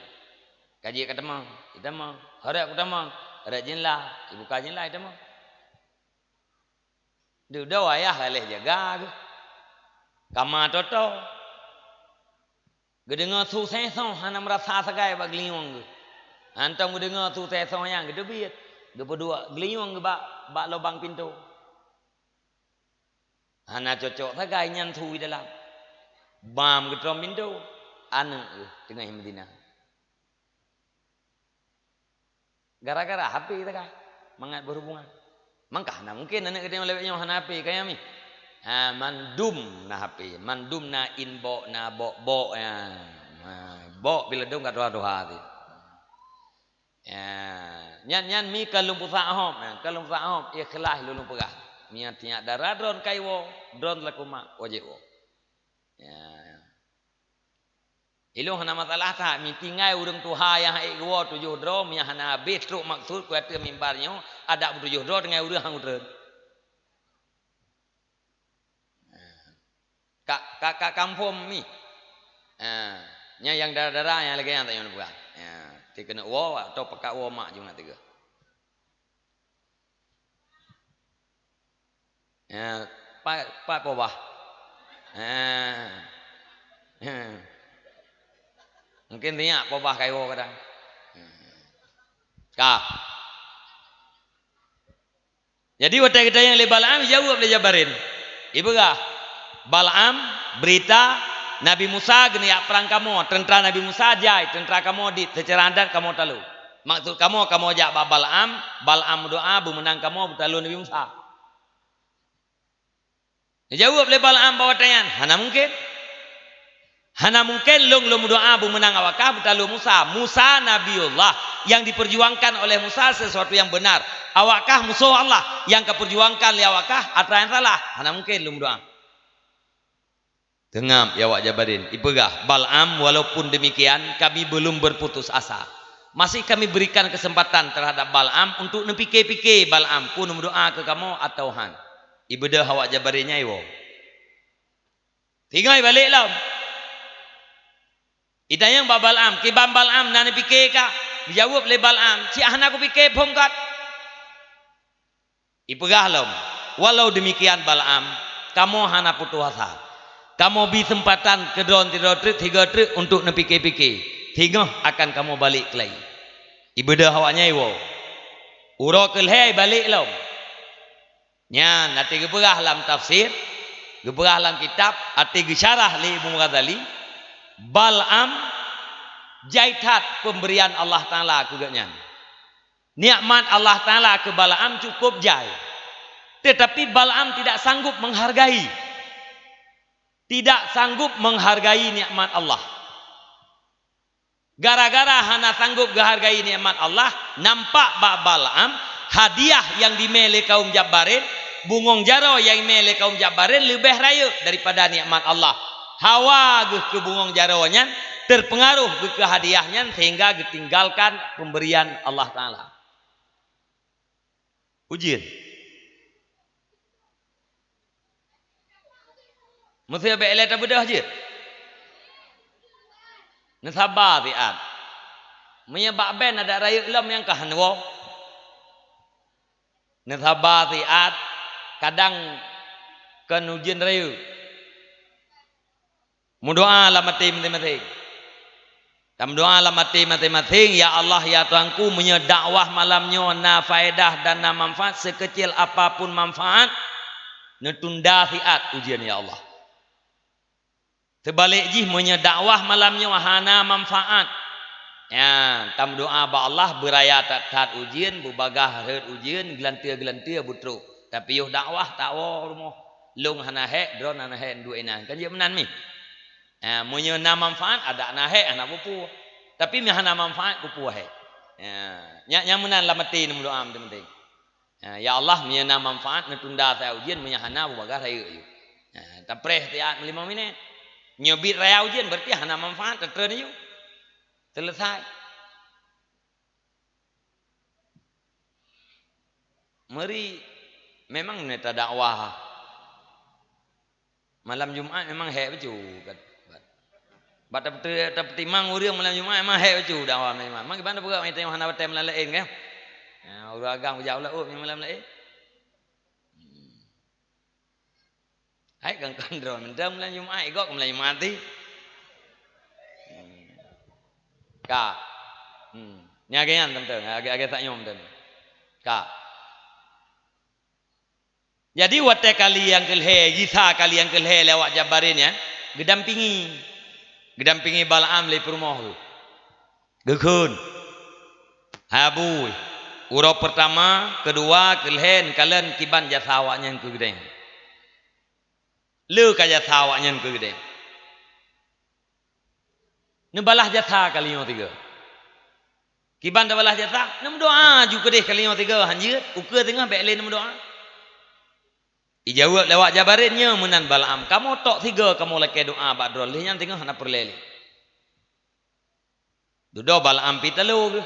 Ka jeuet ka tamong, jitamong. Hareuet kutamong, hareuet jeulah, jibuka jeulah, jitamong. Dudoe ayah ka lheueh jaga geuh. Kama toto. Geudeungoe su sengsoh hana meurasa sagai bak geulinyueng geuh. Hantom geudeungoe su sengsoh nyan geuteubiet. Geupeuduek geulinyueng geuh bak, bak lubang pintoe. Hana cocok sagai nyan su di dalam. Bam geutrom pintoe. Aneuk geuh teungoh meutina. Gara-gara hapé sagai mangat beuhubungan. Mangka hana mungken aneuk geutanyoe lawét nyoe hana hapé, kaya mi. Ha, mandum na hapé, mandum na inbox, na bok-bok, ya. Ha, bok bila dong ka tuha-tuha ti. Ya, nyan, nyan mi ka lôn peusak hom, ya, ka lôn peusak hom, ikhlas lôn peugah. Nyan tiyak dara droen ka iwoe, droen lakoe mak, wajéb woe. Ya. Ilôn hana masalah that, mi tinggai ureueng tuha nyang hana ék geuwoe tujoh droe, meunyo hana habéh trok maksud keu ateueh mimbar nyoe, adak beutujoh droe tinggai ureueng han uteuen. Ka, ka, ka confirm mi. Ha, nyan nyang dara-dara nyang lagèe nyan tanyoe neupeugah. Ha, ti keuneuk woe atau pakat woe mak jih na teuga. Ya, pat, pat po bah. Ha. Ha. Mungken riak po bah kaiwoe kadang. Ka. Jadi watèe geutanyong lé Balaam, jaweueb lé Jabarin. Ipeugah, Balaam, beurita Nabi Musa geuneuyak prang kamoe, teuntra Nabi Musa jai, teuntra kamoe dit, seucara adat kamoe talo. Maksud kamoe, kamoe jak bak Balaam, Balaam meudoa beumeunang kamoe beutalo Nabi Musa. Neujaweueb lé Balaam bak watèe nyan, "Hana mungken. Hana mungken lôn, lôn meudoa beumeunang awak kah beutalo Musa. Musa Nabiullah, nyang diperjuangkan oleh Musa sesuatu nyang beunar. Awak kah musoh Allah, nyang ka perjuangkan lé awak kah atra nyang salah. Hana mungken lôn meudoa." Teungab ya awak Jabarin, ipeugah, "Balaam, walaupun demikian, kami belum berputus asa. Masih kami berikan kesempatan terhadap Balaam untuk neupike-pike Balaam peue neumeudoa keu kamoe atawa han." Ibeudôh awak Jabarin nyan iwoe. Tinggai balek lom. Itanyong bak Balaam, "Kiban Balaam na neupike kah?" Geujaweueb lé Balaam, "Cit hana kupike phon kat." Ipeugah lom, "Walau demikian Balaam, Kamoe hana putôh asa. Kamoe bi seumpatan keudroe sidroe treuk, sigoe treuk untuk neupike-pike. Singoh akan kamoe balek keulai. Ibeudôh awaknyan iwoe. Uroe keu lhèe ibalek lom. Nyan até geupeugah lam tafsir, geupeugah lam kitab, até geusyarah lé Imam Ghazali, Balaam jai that pemberian Allah Taala keu gobnyan. Nikmat Allah Taala keu Balaam cukup jai. Tetapi Balaam tidak sanggup menghargai. Tidak sanggup menghargai nikmat Allah. Gara-gara hana sanggup geuhargai nikmat Allah, nampak bak Balaam hadiah nyang dimè lé kaum Jabarin, bungöng jaroe nyang dimè lé kaum Jabarin leubeh rayeuk daripada nikmat Allah. Hawa geuh keu bungöng jaroe nyan, teupeungaroh geuh keu hadiah nyan sehingga geutinggalkan pemberian Allah Taala. Ujeuen. Meusé bèk lé tabeudôh jeuet. Neusaba siat. Meunyoe bak band adak rayeuk lom nyang ka hana woe. Neusaba siat, kadang kon ujeuen rayeuk. Meudoa lam até maséng-maséng. Tameudoa lam até maséng-maséng, "Ya Allah, ya Tuhanku, meunyoe dakwah malam nyoe na faedah dan na manfaat, sekecil apapun manfaat, neutunda siat ujeuen, ya Allah. Seubalek jih, meunyoe dakwah malam nyoe hana manfaat, nyan tameudoa bak Allah, beuraya that-that ujeuen, beubagaih rhot ujeuen, geulanteue-geulanteue beutrok. Tapi yoh dakwah tawoe rumoh, lôn hana hék, droeneuh hana hék, duek inan." Kan jeuet meunan mih? Ha, meunyoe na manfaat, adak na hék hana peue-peue. Tapi meunyoe hana manfaat, peue-peue hék. Ha, nyan, nyan meunan lam até neumeudoa meuteumé. Ha, "Ya Allah, meunyoe na manfaat, neutunda saja ujeuen, meunyoe hana, beubagaih rayeuk yue." Ha, tapreh siat meulimong minét. Nyoe biet raya ujeuen, berarti hana manfaat, tatreun yue. Selesai. Meuri memang neutadakwah. Malam Jumat memang hék bacut. Bak tapeuti-, tapeutimang ureuëng malam Jumat memang hék bacut dakwah malam Jumat. Memang kiban peugah malam Jumat hana watèe malam laén kan? Ya, ureuëng agam beujak u laôt malam laén. Hai kan kandron mantong malam Jumat, igok malam Jumat ti. Ka. Hmm. Ni agak nyan teuntang, agak-agak tak nyom teuntang. Ka. Jadi watèe kali nyang keulhèe, Isa kali nyang keulhèe lé awak Jabarin nyan, geudampingi. Geudampingi Balaam lé peurumoh geuh. Geukheun, "Hai Abu, uroe peurtama, keudua, keulhèe, neukalon kiban jasa awaknyan keu geutanyoe. Le ka jasa awaknyan keu geutanyoe." Neubalaih jasa kali nyoe sigoe. Kiban taubalaih jasa, neumeudoa ju keudeh kali nyoe sigoe, han jeuet, ukeue teungoh bèk lé neumeudoa. Ijaweueb lé awak Jabarin, "Nyoe meunan Balaam, kamoe tok sigoe kamoe lakèe doa bak droe, lheueh nyan teungoh hana peureulèe lé." Dudoe Balaam pi talo geuh,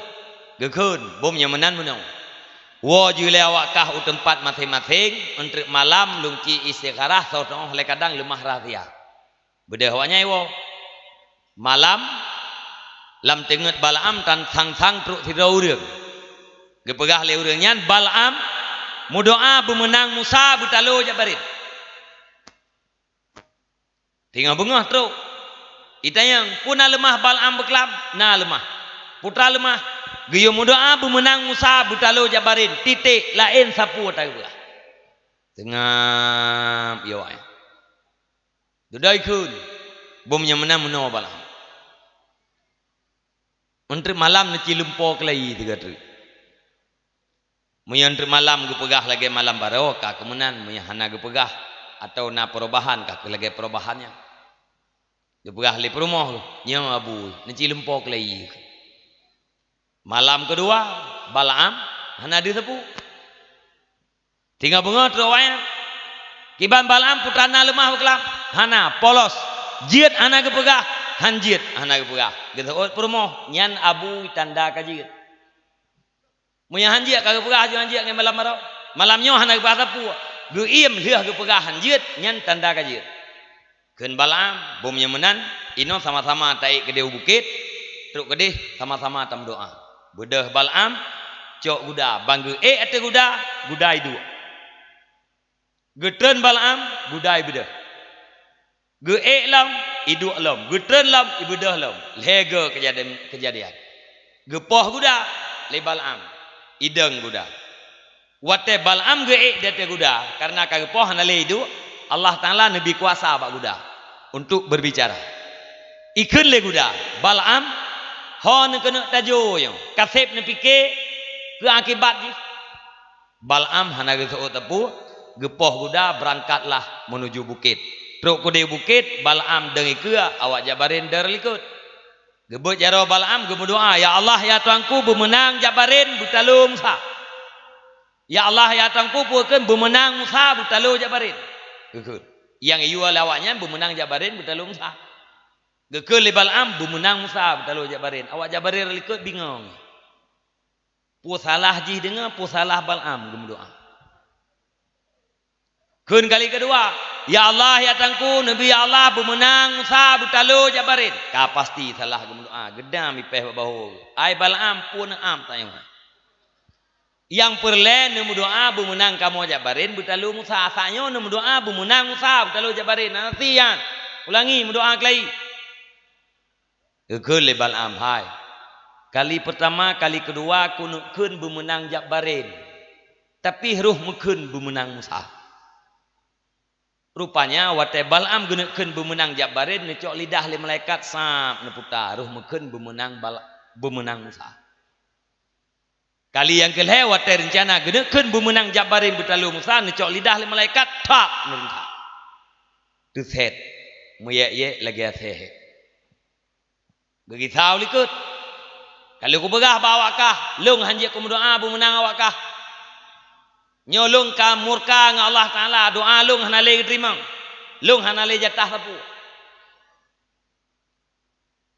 geukheun, "Bum nyoe meunan meunoe. Woe ju lé awak kah u teumpat maséng-maséng, eunteuk malam lôn ci istikharah soe teungoh lé kadang leumah rahsia." Beudôh awaknyan iwoe. Malam, lam teungeut Balaam tan sang-sang trok sidroe ureuëng. Geupeugah lé ureuëng nyan, "Balaam meudoa beumeunang Musa beutalo Jabarin." Teungoh beungoh trok. Itanyong, "Peue na leumah Balaam beuklam?" "Na leumah." "Peue teuma leumah?" "Geuyue meudoa beumeunang Musa beutalo Jabarin, titek, laén sapeue tapeugah." Teungab, yo, eh. Dudoe kheun, "Bum nyoe meunan meunoe Balaam." Eunteuk malam neuci lumpo keulai sigoe treuk. Meunyoe eunteuk malam geupeugah lagèe malam baroe, ka keuh meunan, meunyoe hana geupeugah atawa na peurubahan, ka keuh lagèe peurubahan nyan. Geupeugah lé peurumoh, "Nyoe Abu, neuci lumpo keulai." Malam keudua, Balaam hana deuh sapeue. Teungoh beungoh trok awaknyan. "Kiban Balaam, peue teuma na leumah beuklam?" "Hana, polos. Jeuet hana geupeugah, han jeuet hana geupeugah." Geuseuôt peurumoh, "Nyan Abu tanda ka jeuet." Meunyoe han jeuet ka geupeugah, han jeuet ngon malam baroe. Malam nyoe hana geupeugah sapeue. Geuiem lheueh geupeugah han jeuet, nyan tanda ka jeuet. Kheun Balaam, "Bum nyoe meunan, inoe sama-sama taék keudeh u bukét, trok keudeh sama-sama tameudoa." Beudôh Balaam, cok guda, ban geuék ateueh guda, guda iduek. Geutreun Balaam, guda ibeudôh. Geuék lom, iduek lom. Geutreun lom, ibeudôh lom. Lhèe go keujadian, keujadian. Geupoh guda lé Balaam, idong guda. Watèe Balaam geuék di ateueh guda, kareuna ka geupoh hana lé iduek, Allah Taala neubri kuasa bak guda untuk berbicara. Ikheun lé guda, "Balaam, ho neukeuneuk tajô nyoe, ka sép neupike keu akibat jih?" Balaam hana geuseuôt teupeu, geupoh guda, beurangkatlah meunuju bukét. Trok keudéh bukét, Balaam dong ikeue, awak Jabarén dong likot. Geubeuet jaroe Balaam, geumeudoa, "Ya Allah, ya Tuhanku, beumeunang Jabarén, beutalo Musa. Ya Allah, ya Tuhanku, peue kheun beumeunang Musa, beutalo Jabarén." Geukheun. Nyang iyue lé awaknyan beumeunang Jabarén, beutalo Musa. Geukheun lé Balaam, "Beumeunang Musa, beutalo Jabarén." Awak Jabarén likot bingong. Peue salah jih deungoe, peue salah Balaam geumeudoa. Kheun kali keudua, "Ya Allah, ya Tuhanku, neubri ya Allah, beumeunang Musa, beutalo Jabarén." Ka pasti salah geumeudoa, geudam ipèh bak bahô. "Ai Balaam, peue neuam tanyoe? Nyang peureulèe neumeudoa beumeunang kamoe Jabarén, beutalo Musa. Asai nyoe neumeudoa beumeunang Musa, beutalo Jabarén. Hana sie nyan. Ulangi meudoa keulai." Geukheun lé Balaam, "Hai, kali peurtama, kali keudua keuneuk kheun beumeunang Jabarén, tapi roh meukheun beumeunang Musa." Rupanya watèe Balaam geuneuk kheun beumeunang Jabarén, neucok lidah lé malaikat, sab neuputa, roh meukheun beumeunang Bal-, beumeunang Musa. Kali nyang keulhèe, watèe reuncana geuneuk kheun beumeunang Jabarén, beutalo Musa, neucok lidah lé malaikat, thap, neureuntah. Teusét, meuyèk-yèk lagèe asèe hék. Geugisau likot. Ka lheueh kupeugah bak awak kah, lôn hana jeuet kumeudoa beumeunang awak kah. Nyoe lôn ka murka ngon Allah Taala, doa lôn hana lé geuteurimong. Lôn hana lé jatah sapeue.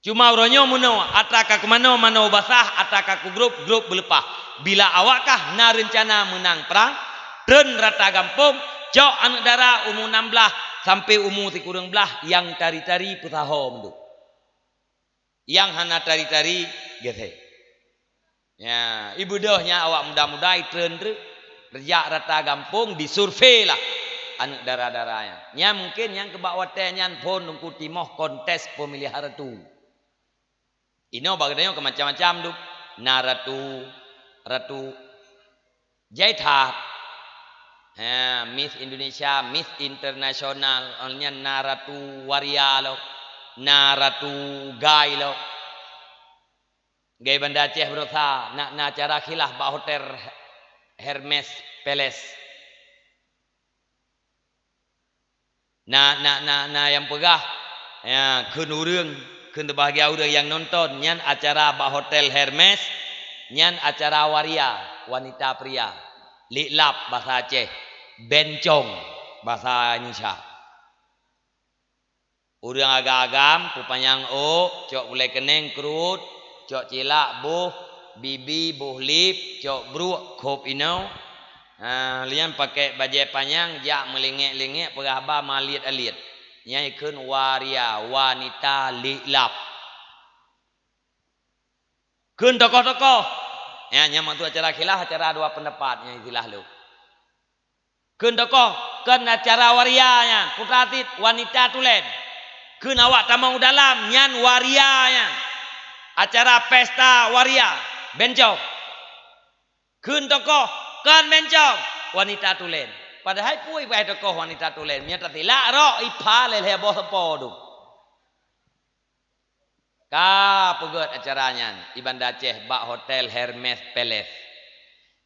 Cuma uroe nyoe meunoe, atra ka keumanoe, manoe basah, atra ka keugrôp, grôp beuleupah. Bila awak kah na reuncana meunang prang, treun rata gampông, cok aneuk dara umu nam blaih sampai umu sikureueng blaih nyang tari-tari peusaho mandum. Nyang hana tari-tari, geuthée. Nya, ibeudôh nyan awak muda-muda itreun treuk, reujak rata gampông, disurvei lah aneuk dara-dara nyan. Nyan mungken nyang keubak watée nyan phon Teungku timoh kontes peumilihan ratu. Inoe bak geutanyoe keu macam-macam dum. Na ratu, ratu jai that. Ha, Miss Indonesia, Miss Internasional, nyan na ratu waria lom, na ratu gai lom. Gai Banda Aceh baroesa, na, na acara khilaf bak hotel Hermes Palace. Na, na, na, na nyang peugah, ya, kheun ureuëng, kheun teubahagia ureuëng nyang nonton, nyan acara bak hotel Hermes, nyan acara waria, wanita pria. Liklab basa Aceh, bencong basa Indonesia. Ureuëng agam-agam, peupanyang ôk, cok gulai keuneng keurut, cok cilak boh, bibi boh lip, cok bruek khôb inoe. Ha, lian pakai bajée panyang, jak meulingek-lingek, peugah haba maliet-aliet. Nyan ikheun waria, wanita liklab. Kheun tokoh-tokoh. Ya, nyan mantu acara khilaf, acara dua pendapat, nyan istilah lôn. Kheun tokoh, kheun acara waria nyan, putra cit wanita tulen. Kheun awak tamong u dalam nyan waria nyan. Acara pesta waria, bencong. Kheun tokoh, kheun bencong, wanita tulen. Padahai peue ibai tokoh wanita tulen? Meunyo tatilak rok, ipha lé lhée boh seupôt dum. Ka peugét acara nyan i Banda Aceh bak Hotel Hermes Palace.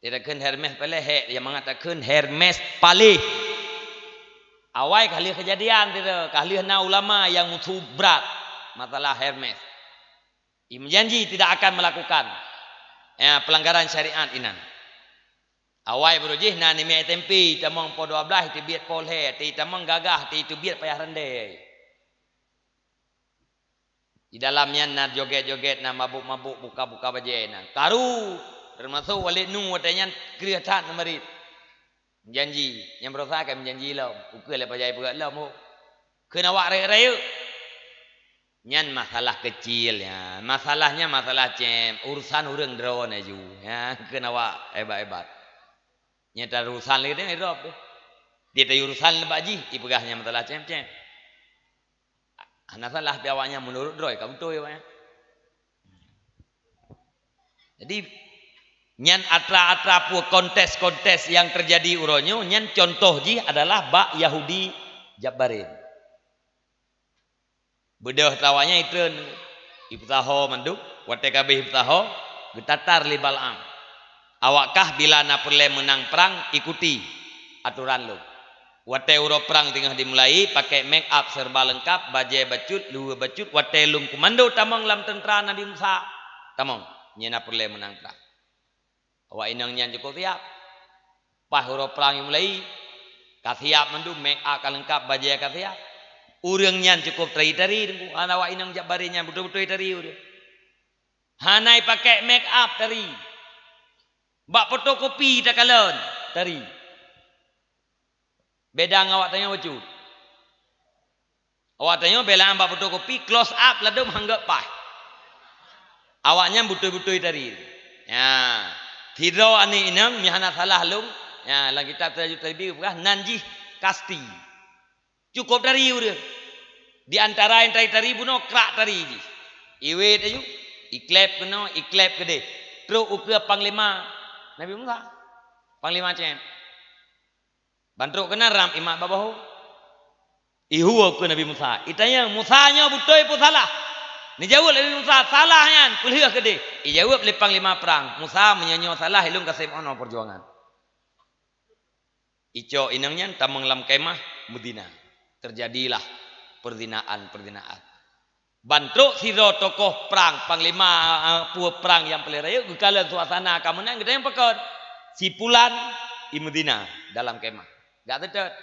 Tidak kheun Hermes Palace, hek, nyang mangat takheun Hermes Paleh. Awai ka lheueh keujadian tidak, ka lheueh na ulama nyang musu brat masalah Hermes. I meujanji tidak akan melakukan, ya, pelanggaran syariat inan. Awai baroe jih na namiet S M P, tamong po dua belas, teubiet po lhée, ti tamong gagah, ti teubiet payah randai. Di dalam nyan na joget-joget, na mabuk-mabuk, buka-buka bajée na. Karu, teumasok Walid Nu watée nyan kreueh that na marit. Meujanji, nyang baroesa ka meujanji lom, ukeue lé pajai peugét lom, ho. Kheun awak rayeuk-rayeuk. Nyan masalah keucil, ya. Masalahnya masalah cem, urusan ureuëng droe na ju, ya. Kheun awak hebat-hebat. Nyan tarusan lé deh, irop deh. Di tayue urusan leubak jih, ipeugah nyan masalah cem-cem. Hana salah, tapi awaknyan meunurot droe ka beutôi awaknyan. Jadi, nyan atra-atra peue kontes-kontes nyang teujadi uroe nyoe, nyan contoh jih adalah bak Yahudi Jabbarin. Beudôh tawa nyan itreun, ipeusaho mandum, watée ka habéh ipeusaho, geutatar lé Balaam. Awak kah bila na peureulée meunang prang, ikuti atoran lôn. Watée uroe prang teungoh dimulai, pakai make up serba leungkap, bajée bacut, luweue bacut, watée lôn keumando tamong lam teuntra Nabi Musa. Tamong, nyan na peureulée meunang prang. Awak inong nyan cukôp siab. Paih uroe prang mulai, ka siab mandum, make up ka leungkap, bajée ka siab. Ureuëng nyan cukôp tari-tari, Teungku. Hana awak inong Jabbarin nyan beutôi-beutôi tari ureuëng. Hana ipakai make up tari. Bak fotokopi takalon tari. Beda ngon awak tanyoe bacut. Awak tanyoe bela bak fotokopi, close up ladom hanggeup paih. Awaknyan beutôi-beutôi tari. Ya. Sidroe aneuëk inong meuhana salah lôn. Ya, lam kitab Sirajut Talibin peugah nan jih kasti. Cukôp tari ureuëng. Di antara nyang tari-tari bunoe krak tari jih. Iwet aju, iklep keunoe, iklep keudeh. Trok ukeue panglima Nabi Musa. Panglima cem. Ban trok keunan ram imat bak bahô. Ihue keu Nabi Musa. Itanyong, "Musa nyoe beutôi peue salah?" Neujaweueb lé Nabi Musa, "Salah nyan peulheueh keudeh." Ijaweueb lé panglima prang, "Musa, meunyoe nyoe salah, ilôn gaséh meunoe peujuangan." Icok inong nyan tamong lam kemah meuzina. Teujadilah perzinaan-perzinaan. Ban trok sidroe tokoh prang, panglima, eh, peue prang nyang paleng rayeuk, geukalon suasana ka meunan, geutanyong pakon? Si pulan imeuzina dalam kemah. Gak teutet.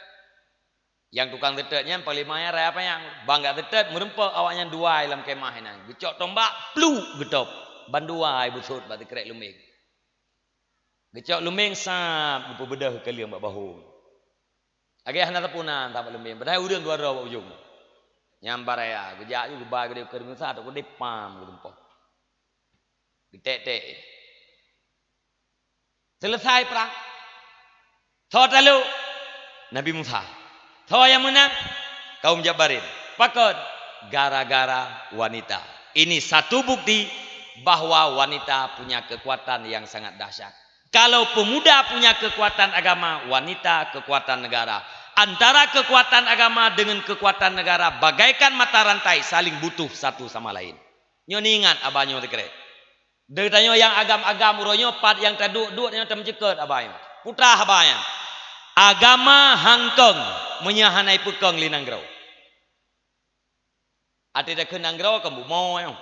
Nyang tukang teutet nyan panglima nyan raya panyang. Ban gak teutet meureumpok awaknyan dua lam kemah inan. Geucok tombak, pluk geutôb. Ban dua beusôt bak sikrek lumbeng. Geucok lumbeng sab geupeubeudôh keuleueng bak bahô. Lagée hana teupeu na sabak lumbeng, padahai ureuëng dua droe bak ujong. Nyang baraya, geujak ju geuba geude keu Musa, teuh keudeh pam geutumpok. Geutek-tek. Selesai prang. Soe talok? Nabi Musa. Soe nyang meunang? Kaum Jabarin. Pakon? Gara-gara wanita. Ini satu bukti bahwa wanita punya kekuatan yang sangat dahsyat. Kalau pemuda punya kekuatan agama, wanita kekuatan negara. Antara kekuatan agama dengan kekuatan negara bagaikan mata rantai, saling butuh satu sama lain. Nyoe ingat abah nyoe teukrek. Di tanyoe nyang agam-agam uroe nyoe, pat nyang taduek-duek nyoe tameuceukeut abah nyoe. Putra abah nyan. Agama hangkong meunyoe hana ipeukong lé nanggroe. Até takheun nanggroe kon bumoe nyoe.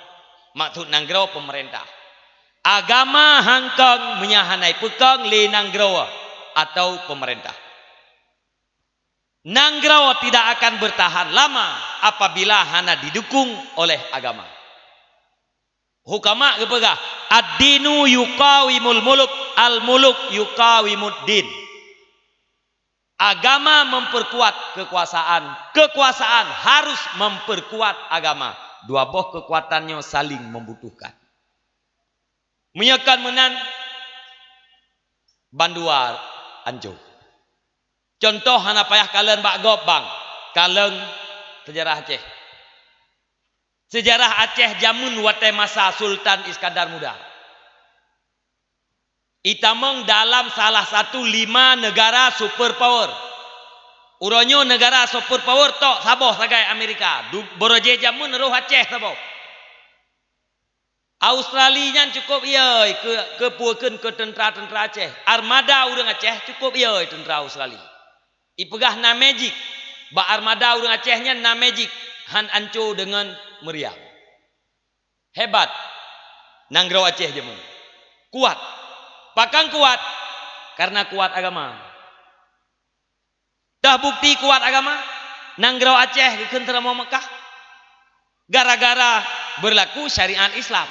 Maksud nanggroe pemerintah. Agama hangkong meunyoe hana ipeukong lé nanggroe atau pemerintah. Nanggroe tidak akan bertahan lama apabila hana didukung oleh agama. Hukama geupeugah, "Ad-dinu yuqawimul muluk, al-muluk yuqawimud din." Agama memperkuat kekuasaan, kekuasaan harus memperkuat agama. Dua boh kekuatan nyoe saling membutuhkan. Meunyoe kon meunan, bandua ancô. Contoh hana payah kalon bak gob bang, kalon sejarah Aceh. Sejarah Aceh jameun watée masa Sultan Iskandar Muda. Itamong dalam salah satu lima negara superpower. Uroe nyoe negara superpower tok saboh sagai Amerika. Du-, beurojée jameun roh Aceh saboh. Australia nyan cukup ié keu, keu peue kheun keu teuntra-teuntra Aceh. Armada ureuëng Aceh cukup ié teuntra Australia. Ipeugah na magic. Bak armada ureuëng Aceh nyan na magic. Han ancô deungon meuriang. Hebat. Nanggroe Aceh jameun. Kuat. Pakon kuat? Karena kuat agama. Teuh bukti kuat agama, nanggroe Aceh geukheun teurimong Mekah. Gara-gara beurlaku syariat Islam.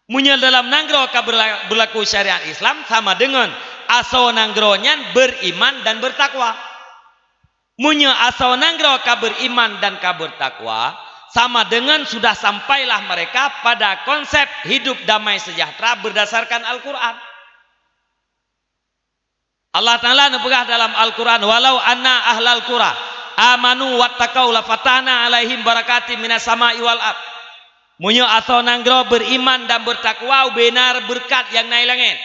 Meunyoe dalam nanggroe ka beurla-, beurlaku syariat Islam, sama deungon asoe nanggroe nyan beuriman dan beurtakwa. Meunyoe asoe nanggroe ka beuriman dan ka beurtakwa, sama deungon sudah sampailah mereka pada konsep hidup damai sejahtera berdasarkan Al-Quran. Allah Taala neupeugah dalam Al-Quran, "Walau anna ahlal qura amanu wattaqau lafatahna alaihim barakatim minas sama'i wal ard." Meunyoe asoe nanggroe beriman dan bertakwa, ubena beureukat nyang na i langét,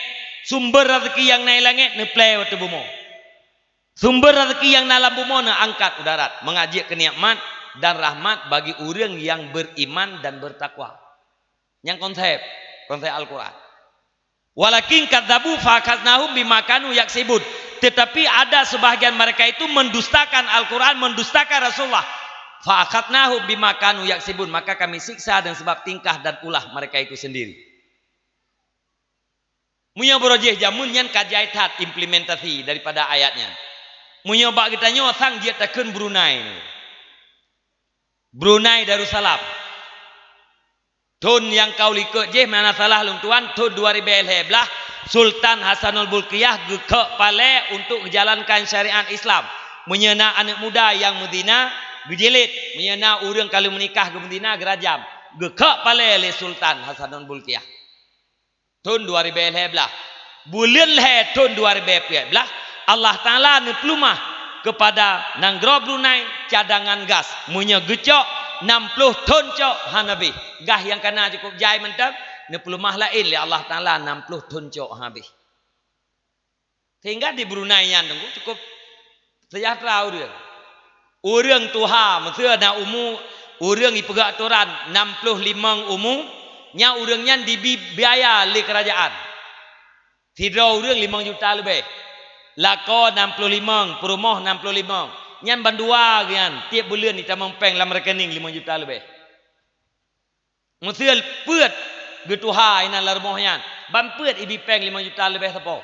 sumber raseuki nyang na i langét neuplé ateueh bumoe. Sumber raseuki nyang na lam bumoe neuangkat u darat, mangat jeuet keu nikmat dan rahmat bagi ureuëng nyang beriman dan bertakwa. Nyang konsep, konsep Al-Quran. "Walakin kadzabu fa akhadznahum bima kanu yaksibun." Tetapi ada sebahagian mereka itu mendustakan Al-Quran, mendustakan Rasulullah. "Fa akhadznahum bima kanu yaksibun." Maka kami siksa dengan sebab tingkah dan ulah mereka itu sendiri. Meunyoe beurojéh jameun nyan ka jai that implementasi daripada ayat nyan. Meunyoe bak geutanyoe sang jeuet takheun Brunei. Brunei Darussalam. Thon nyang ka u likot jih, mana salah lôn tuan, thon dua ribée lhée blaih, Sultan Hasanul Bolkiah geukheuk palée untuk geujalankan syariat Islam. Meunyoe na aneuëk muda nyang meuzina, geujilid. Meunyoe na ureuëng ka lheueh meunikah geumeuzina, geurajam. Geukheuk palée lé Sultan Hasanul Bolkiah. Thon dua ribée lhée blaih. Buleuen lhée thon dua ribée peuet blaih, Allah Taala neupeuleumah keupada nanggroe Brunei cadangan gas. Meunyoe geucok, nam ploh thon cok hana beh. Gas nyang kana cukup jai mantong, neupeuleumah laén lé Allah Taala, nam ploh thon cok hana beh. Sehingga di Brunei nyan teungku cukup seujahteura ureuëng. Ureuëng tuha, meuseu na umu ureuëng ipeugah atoran nam ploh limong umu, nyan ureuëng nyan dibi biaya lé keurajaan. Sidroe ureuëng limong juta leubeh. Lakoe nam ploh limong, peurumoh nam ploh limong. Nyan bandua nyan tieb buleuen itamong péng lam rekening limong juta leubeh. Meuseu peuet geutuha inan lam rumoh nyan, ban peuet ibi péng limong juta leubeh sapo.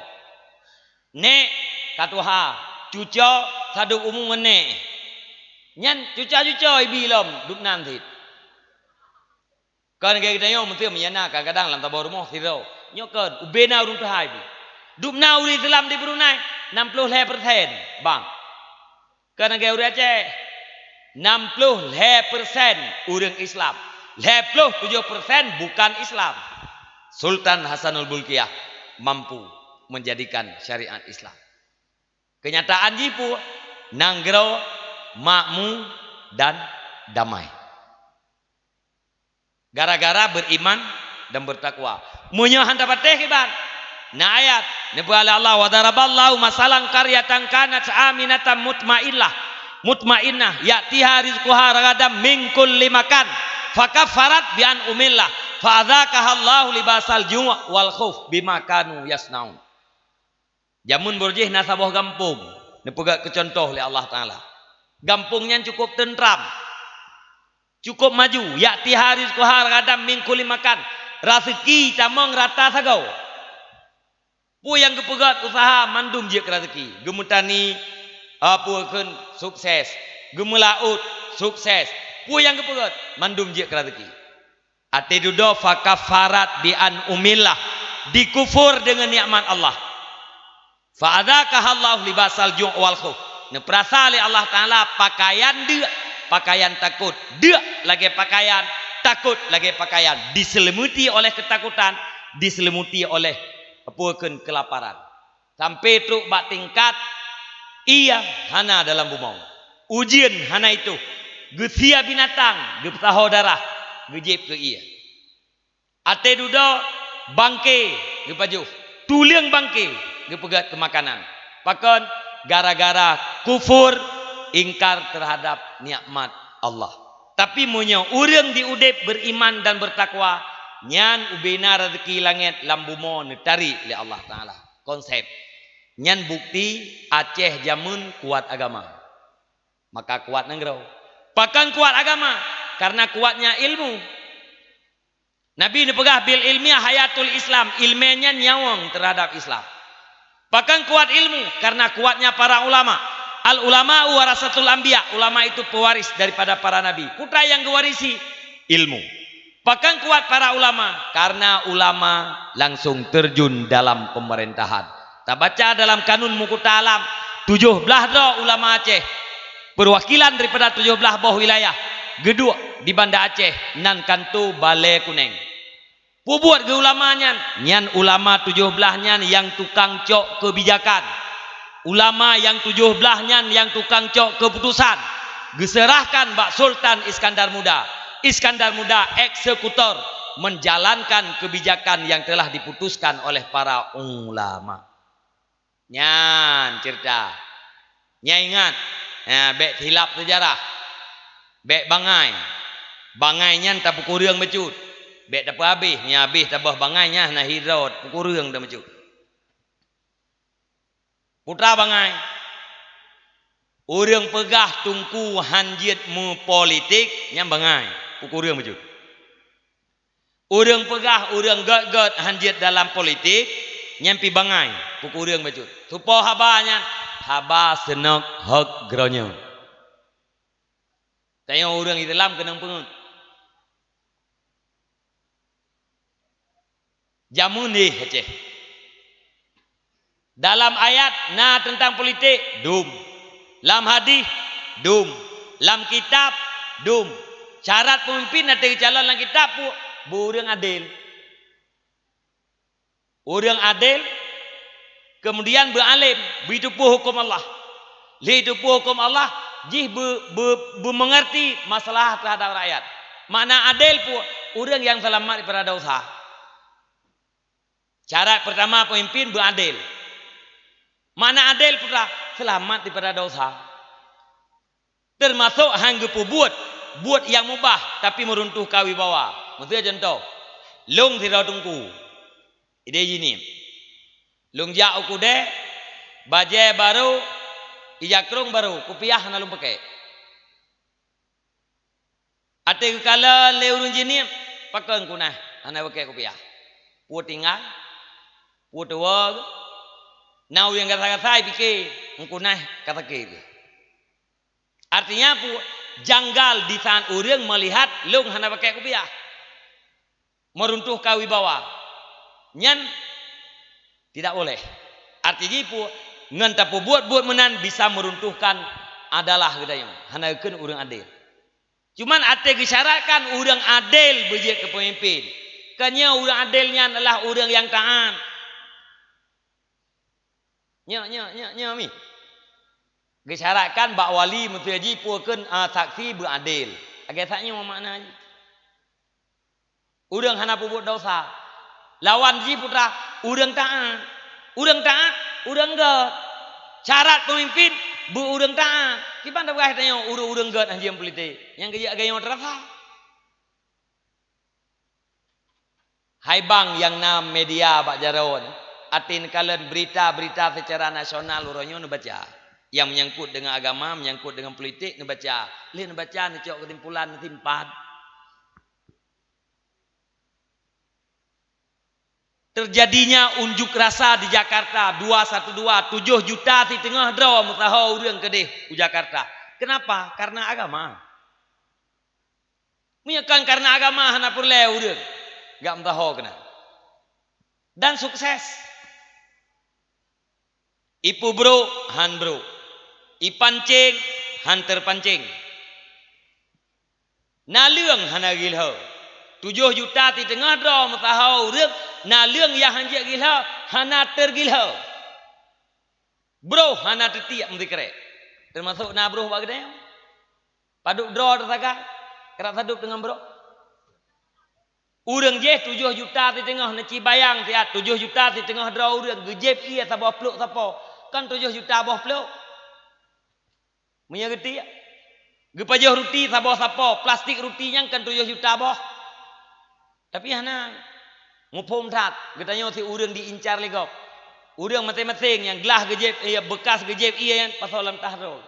Nék ka tuha, cuco sadub umu ngon nék. Nyan cuco-cuco ibi lom dubnan cit. Kon lagée geutanyoe meuseu meuyana kadang-kadang lam saboh rumoh sidroe. Nyoe kon ubena ureuëng tuha ibi. Dubna ureuëng Islam di Brunei, nam ploh lhée persen, bang. Kon lagée ureuëng Aceh, nam ploh lhée persen ureuëng Islam, lhée ploh tujoh persen bukan Islam. Sultan Hasanul Bolkiah mampu menjadikan syariat Islam. Kenyataan jih peue? Nanggroe makmu dan damai. Gara-gara beriman dan bertakwa. Meunyoe hana patéh kiban, na ayat, neupeubuet lé Allah, "Wa daraballahu masalan qaryatan kanat aminatan mutmainnah, mutmainnah, ya'tiha rizquha ragadan min kulli makan, fakaffarat bi an'umillah, fa adzaqahallahu libasal ju' wal khauf bima kanu yasnaun." Jameun beurjih na saboh gampông, neupeugét keu cuntoh lé Allah Taala. Gampông nyan cukup teuntram, cukup maju, ya'tiha rizquha ragadan min kulli makan, raseuki tamong rata sagoe. Peue nyang geupeugét useuha mandum jeuet keu raseuki, geumeutani, a, peue kheun sukses, geumeulaôt sukses, peue nyang geupeugét mandum jeuet keu raseuki. Até dudoe, fakaffarat bi an'umillah, dikufur deungon nikmat Allah. Fa adzaqahallahu libasal ju' wal khauf. Neupeurasa lé Allah Taala pakaian deuk, pakaian takot. Deuk lagée pakaian, takot lagée pakaian. Diseuleumeudi oleh keutakutan, diseuleumeudi oleh peue kheun keulaparan. Sampai trok bak tingkat ié hana dalam bumoe. Ujeuen hana itoh. Geusie binatang, geupeusaho darah, geujieb keu ié. Até dudoe bangke geupajoh, tuleueng bangke geupeugét keu makanan. Pakon? Gara-gara kufur, ingkar terhadap nikmat Allah. Tapi meunyoe ureuëng di udeb beriman dan bertakwa, nyan ubena raseuki langét lam bumoe neutarék lé Allah Taala. Konsep. Nyan bukti Aceh jameun kuat agama. Maka kuat nanggroe. Pakon kuat agama? Karena kuatnya ilmu. Nabi neupeugah, "Bil ilmi hayatul Islam." Ilmu nyan nyawöng terhadap Islam. Pakon kuat ilmu? Karena kuatnya para ulama. Al ulama warasatul anbiya. Ulama itu pewaris daripada para nabi. Peue nyang geuwarisi? Ilmu. Pakon kuat para ulama? Karena ulama langsung terjun dalam pemerintahan. Tabaca dalam Kanun Mukutta Alam, tujoh blaih droe ulama Aceh, perwakilan daripada tujoh blaih boh wilayah, geuduek di Banda Aceh, nan kanto Balée Kuneng. Peue buet geuh ulama nyan? Nyan ulama tujoh blaih nyan nyang tukang cok keubijakan. Ulama nyang tujoh blaih nyan nyang tukang cok keuputusan, geuseurahkan bak Sultan Iskandar Muda. Iskandar Muda eksekutor menjalankan kebijakan yang telah diputuskan oleh para ulama. Nyan ceurita. Nyan ingat, ha, bék silap seujarah. Bék bangai. Bangai nyan tapeukureueng bacut. Bék tapeuhabéh, meunyo habéh taböh bangai nyan hana hidrot, peukureueng dah bacut. Putra bangai. Ureuëng peugah Teungku han jeuet meupolitik, nyan bangai. Peukureueng bacut. Ureuëng peugah ureuëng gét-gét han jeuet dalam politik, nyan pih bangai. Peukureueng bacut. Soe po haba nyan? Haba seunok hok geuronyoe. Tanyoe ureuëng Islam keunong peungeut. Jameun deh Aceh. Dalam ayat na teuntang politik, dum. Lam hadih, dum. Lam kitab, dum. Syarat peumimpin na teucalon lam kitab, pu-, beu ureuëng adil. Ureuëng adil, kemudian beu além, beu jiteupeue huköm Allah. Lheueh jiteupeue huköm Allah, jih beu-, beu-, beumeungerti masalah teuhadap rakyat. Makna adil pu-, ureuëng nyang seulamat daripada desya. Syarat peurtama peumimpin beu adil. Makna adil peue? Seulamat daripada desya. Teumasok han geupeubuet buet nyang mubah, tapi meuruntuhkan wibawa. Miseue cuntoh, lôn sidroe teungku, idéh jih nyan. Lôn jak u keudè, bajée barô, ija krông barô, kupiah hana lôn pakè. Até geukalon lé ureuëng jih nyan, pakon kunaih hana pakè kupiah. Peue tinggai, peue tuwoe, na ureuëng gasa-gasa pike, kunaih ka sakét. Artinya peue? Janggal di saat ureuëng meulihat lôn hana pakè kupiah. Meuruntuhkan wibawa. Nyan tidak boleh. Arti jih peue? Ngon tapeubuet buet meunan bisa meuruntuhkan adalah geutanyoe. Hana geukheun ureuëng adil. Cuman até geusyaratkan ureuëng adil beujeuet keu peumimpin. Keu nyoe ureuëng adil nyan adalah ureuëng nyang taát. Nyoe, nyoe, nyoe, nyoe mi. Geusyaratkan bak wali miseue jih peue kheun, a, saksi beuadil. Lagée that nyoe makna jih. Ureuëng hana peubuet desya. Lawan jih peue? Ureuëng taát. Ureuëng taát, ureuëng gét. Syarat peumimpin beu ureuëng taát. Kiban tapeugah tanyoe ureuëng-ureuëng gét hana jeuem politik. Nyang geujak gayong teurasa. Hai bang nyang na media bak jaroe nyoe, até neukalon berita-berita secara nasional uroe nyoe neubaca. Nyang meunyangkot deungon agama, meunyangkot deungon politik neubaca. Lheueh neubaca neucok keusimpulan neusimpan. Terjadinya unjuk rasa di Jakarta dua satu dua, tujoh juta siteungoh droe meusaho ureuëng keudeh u Jakarta. Kenapa? Karena agama. Meunyoe kon kareuna agama hana peureulée ureuëng gak meusaho keunan. Dan sukses. Ipubrok han brok. Ipancéng han teupancéng. Naleueng hana gilho. Tujoh juta siteungoh droe meusaho ureuëng, naleueng nyang han jeuet gilho, hana teugilho. Broh hana teutiek meusikrek. Teumasok na broh bak geutanyoe. Padub droe teusagai, karab sadub deungon broh. Ureuëng jih tujoh juta siteungoh neuci bayang siat, tujoh juta siteungoh droe ureuëng geujép ié saboh pluk sapo. Kon tujoh juta boh pluk. Meunyoe geutiek, geupajoh ruti saboh sapo, plastik ruti nyan kon tujoh juta boh. Tapi hana muphom that, geutanyoe si ureuëng diincar lé gob. Ureuëng maséng-maséng nyang glah geujép, eh, beukas geujép ié nyan pasoe lam tah droe.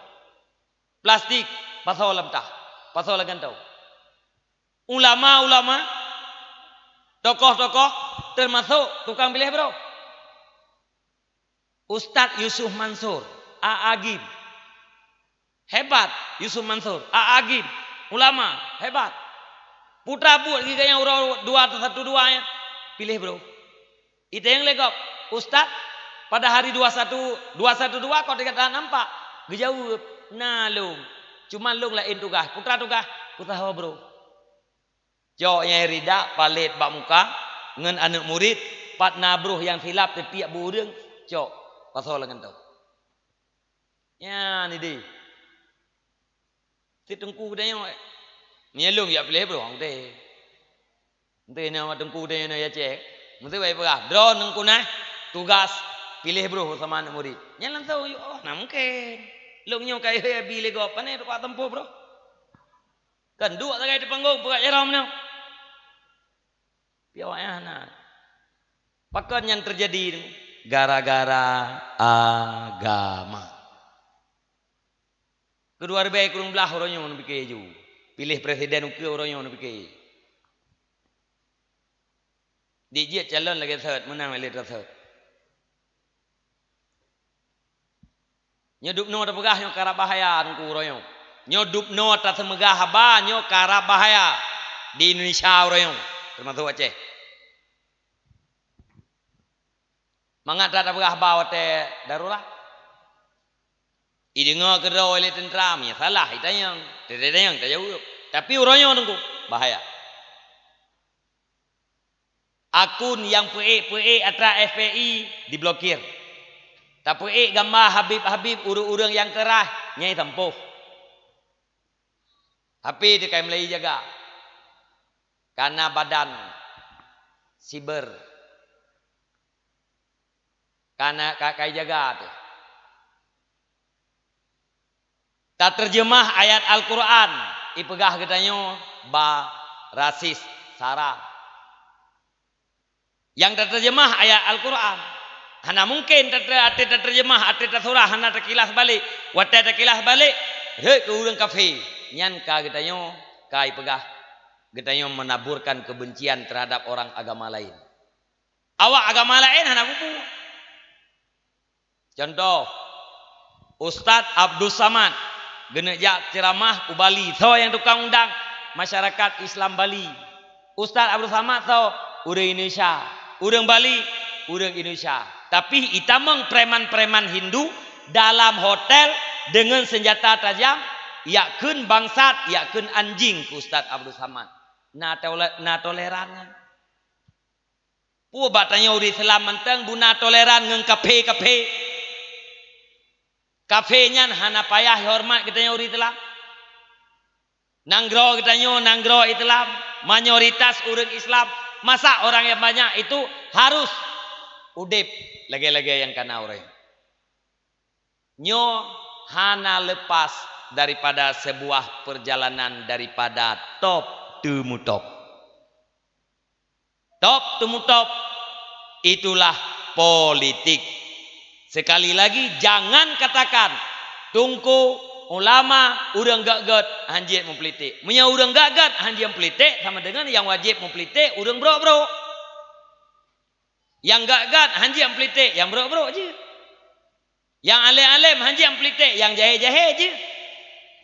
Plastik pasoe lam tah, pasoe lam kantô. Ulama-ulama, tokoh-tokoh, teumasok tukang piléh broh. Ustaz Yusuf Mansur, A A Gim. Hebat Yusuf Mansur, A A Gim. Ulama, hebat. Putra buet geuh nyang uroe dua satu dua nyan, piléh broh. Itanyong lé gob, "Ustaz, pada hari dua satu, dua satu dua kok tidak nampak?" Geujaweueb, "Na lôn. Cuma lôn laén tugaih. Putra tugaih, peusaho broh." Cok Nyai Rida palét bak muka ngon aneuëk murit, pat na broh nyang silap teutiek beu ureuëng, cok, pasoe lam kantô. Nyan idéh. Si teungku geutanyoe, eh. Meunyo lôn jak piléh broh, teuntèe. Teuntèe na teungku geutanyoe na Aceh. Meusti bak peugah, "Droeneuh teungku na tugas piléh broh sama aneuk murit." Nyan langsông, "Ya Allah, na mungken. Lôn nyoe ka ié bi lé gob, pane teupeu teumpo broh." Kan duek sagai teupanggong peugah jaroe meunoe. Piawak nyan hana. Pakon nyan teujadi? Gara-gara agama. Keu dua ribèe kureueng blaih uroe nyoe neupiké ju. Piléh presiden ukeue uroe nyoe neupiké. Di jeuet calon lagèe sot, meunang lé sot. Nyoe dubnoe tapeugah nyoe karab bahaya teungku uroe nyoe. Nyoe dubnoe taseumeugah haba nyoe karab bahaya di Indonesia uroe nyoe, teumasok Aceh. Mangat that tapeugah haba watèe darurat. Ideungoe keudroe lé teuntra, meunyo salah itanyong, teudeungoe tajaweueb. Tapi uroe nyoe teungku, bahaya. Akun nyang peuék-peuék atra F P I diblokir. Tapeuék gamba Habib-Habib ureuëng-ureuëng nyang keurah nyang tampôh. H P teuka mulai jaga. Kana badan siber. Kana ka, ka ijaga teuh. Tateurjeumah ayat Al-Qur'an, ipeugah geutanyoe ba rasis, sara. Nyang tateurjeumah ayat Al-Qur'an. Hana mungken tat-, até tateurjeumah, até tasurah hana takilas balek. Watée takilas balek, rhot keu ureuëng kafé. Nyan ka geutanyoe, ka ipeugah geutanyoe menaburkan kebencian terhadap orang agama lain. Awak agama laén hana kubu. Contoh, Ustaz Abdul Samad geuneuk jak ceuramah u Bali. Soe nyang tukang undang? Masyarakat Islam Bali. Ustaz Abdul Samad soe? Ureuëng Indonesia. Ureuëng Bali? Ureuëng Indonesia. Tapi itamong preman-preman Hindu dalam hotel deungon senjata tajam, jak kheun bangsat, jak kheun anjing keu Ustaz Abdul Samad. Na tole-, na toleran nyan? Peue bak tanyoe ureuëng Islam mantong beuna toleran ngon kafé-kafé? Kafé nyan hana payah horeumat geutanyoe ureuëng Islam. Nanggroe geutanyoe nanggroe Islam, mayoritas ureuëng Islam. Masa orang yang banyak itu harus udeb lagée-lagée nyang kana uroe nyoe? Nyoe hana leupas daripada seubuah peurjalanan daripada top teumutop. Top teumutop, itulah politik. Sekali lagi, jangan katakan, teungku, ulama, ureuëng gét-gét, hanjeuet meupolitik. Meunyoe ureuëng gét-gét hanjeuet meupolitik, sama dengan nyang wajéb meupolitik ureuëng brok-brok. Nyang gét-gét hanjeuet meupolitik, nyang brok-brok jeuet. Nyang além-além hanjeuet meupolitik, nyang jahé-jahé jeuet.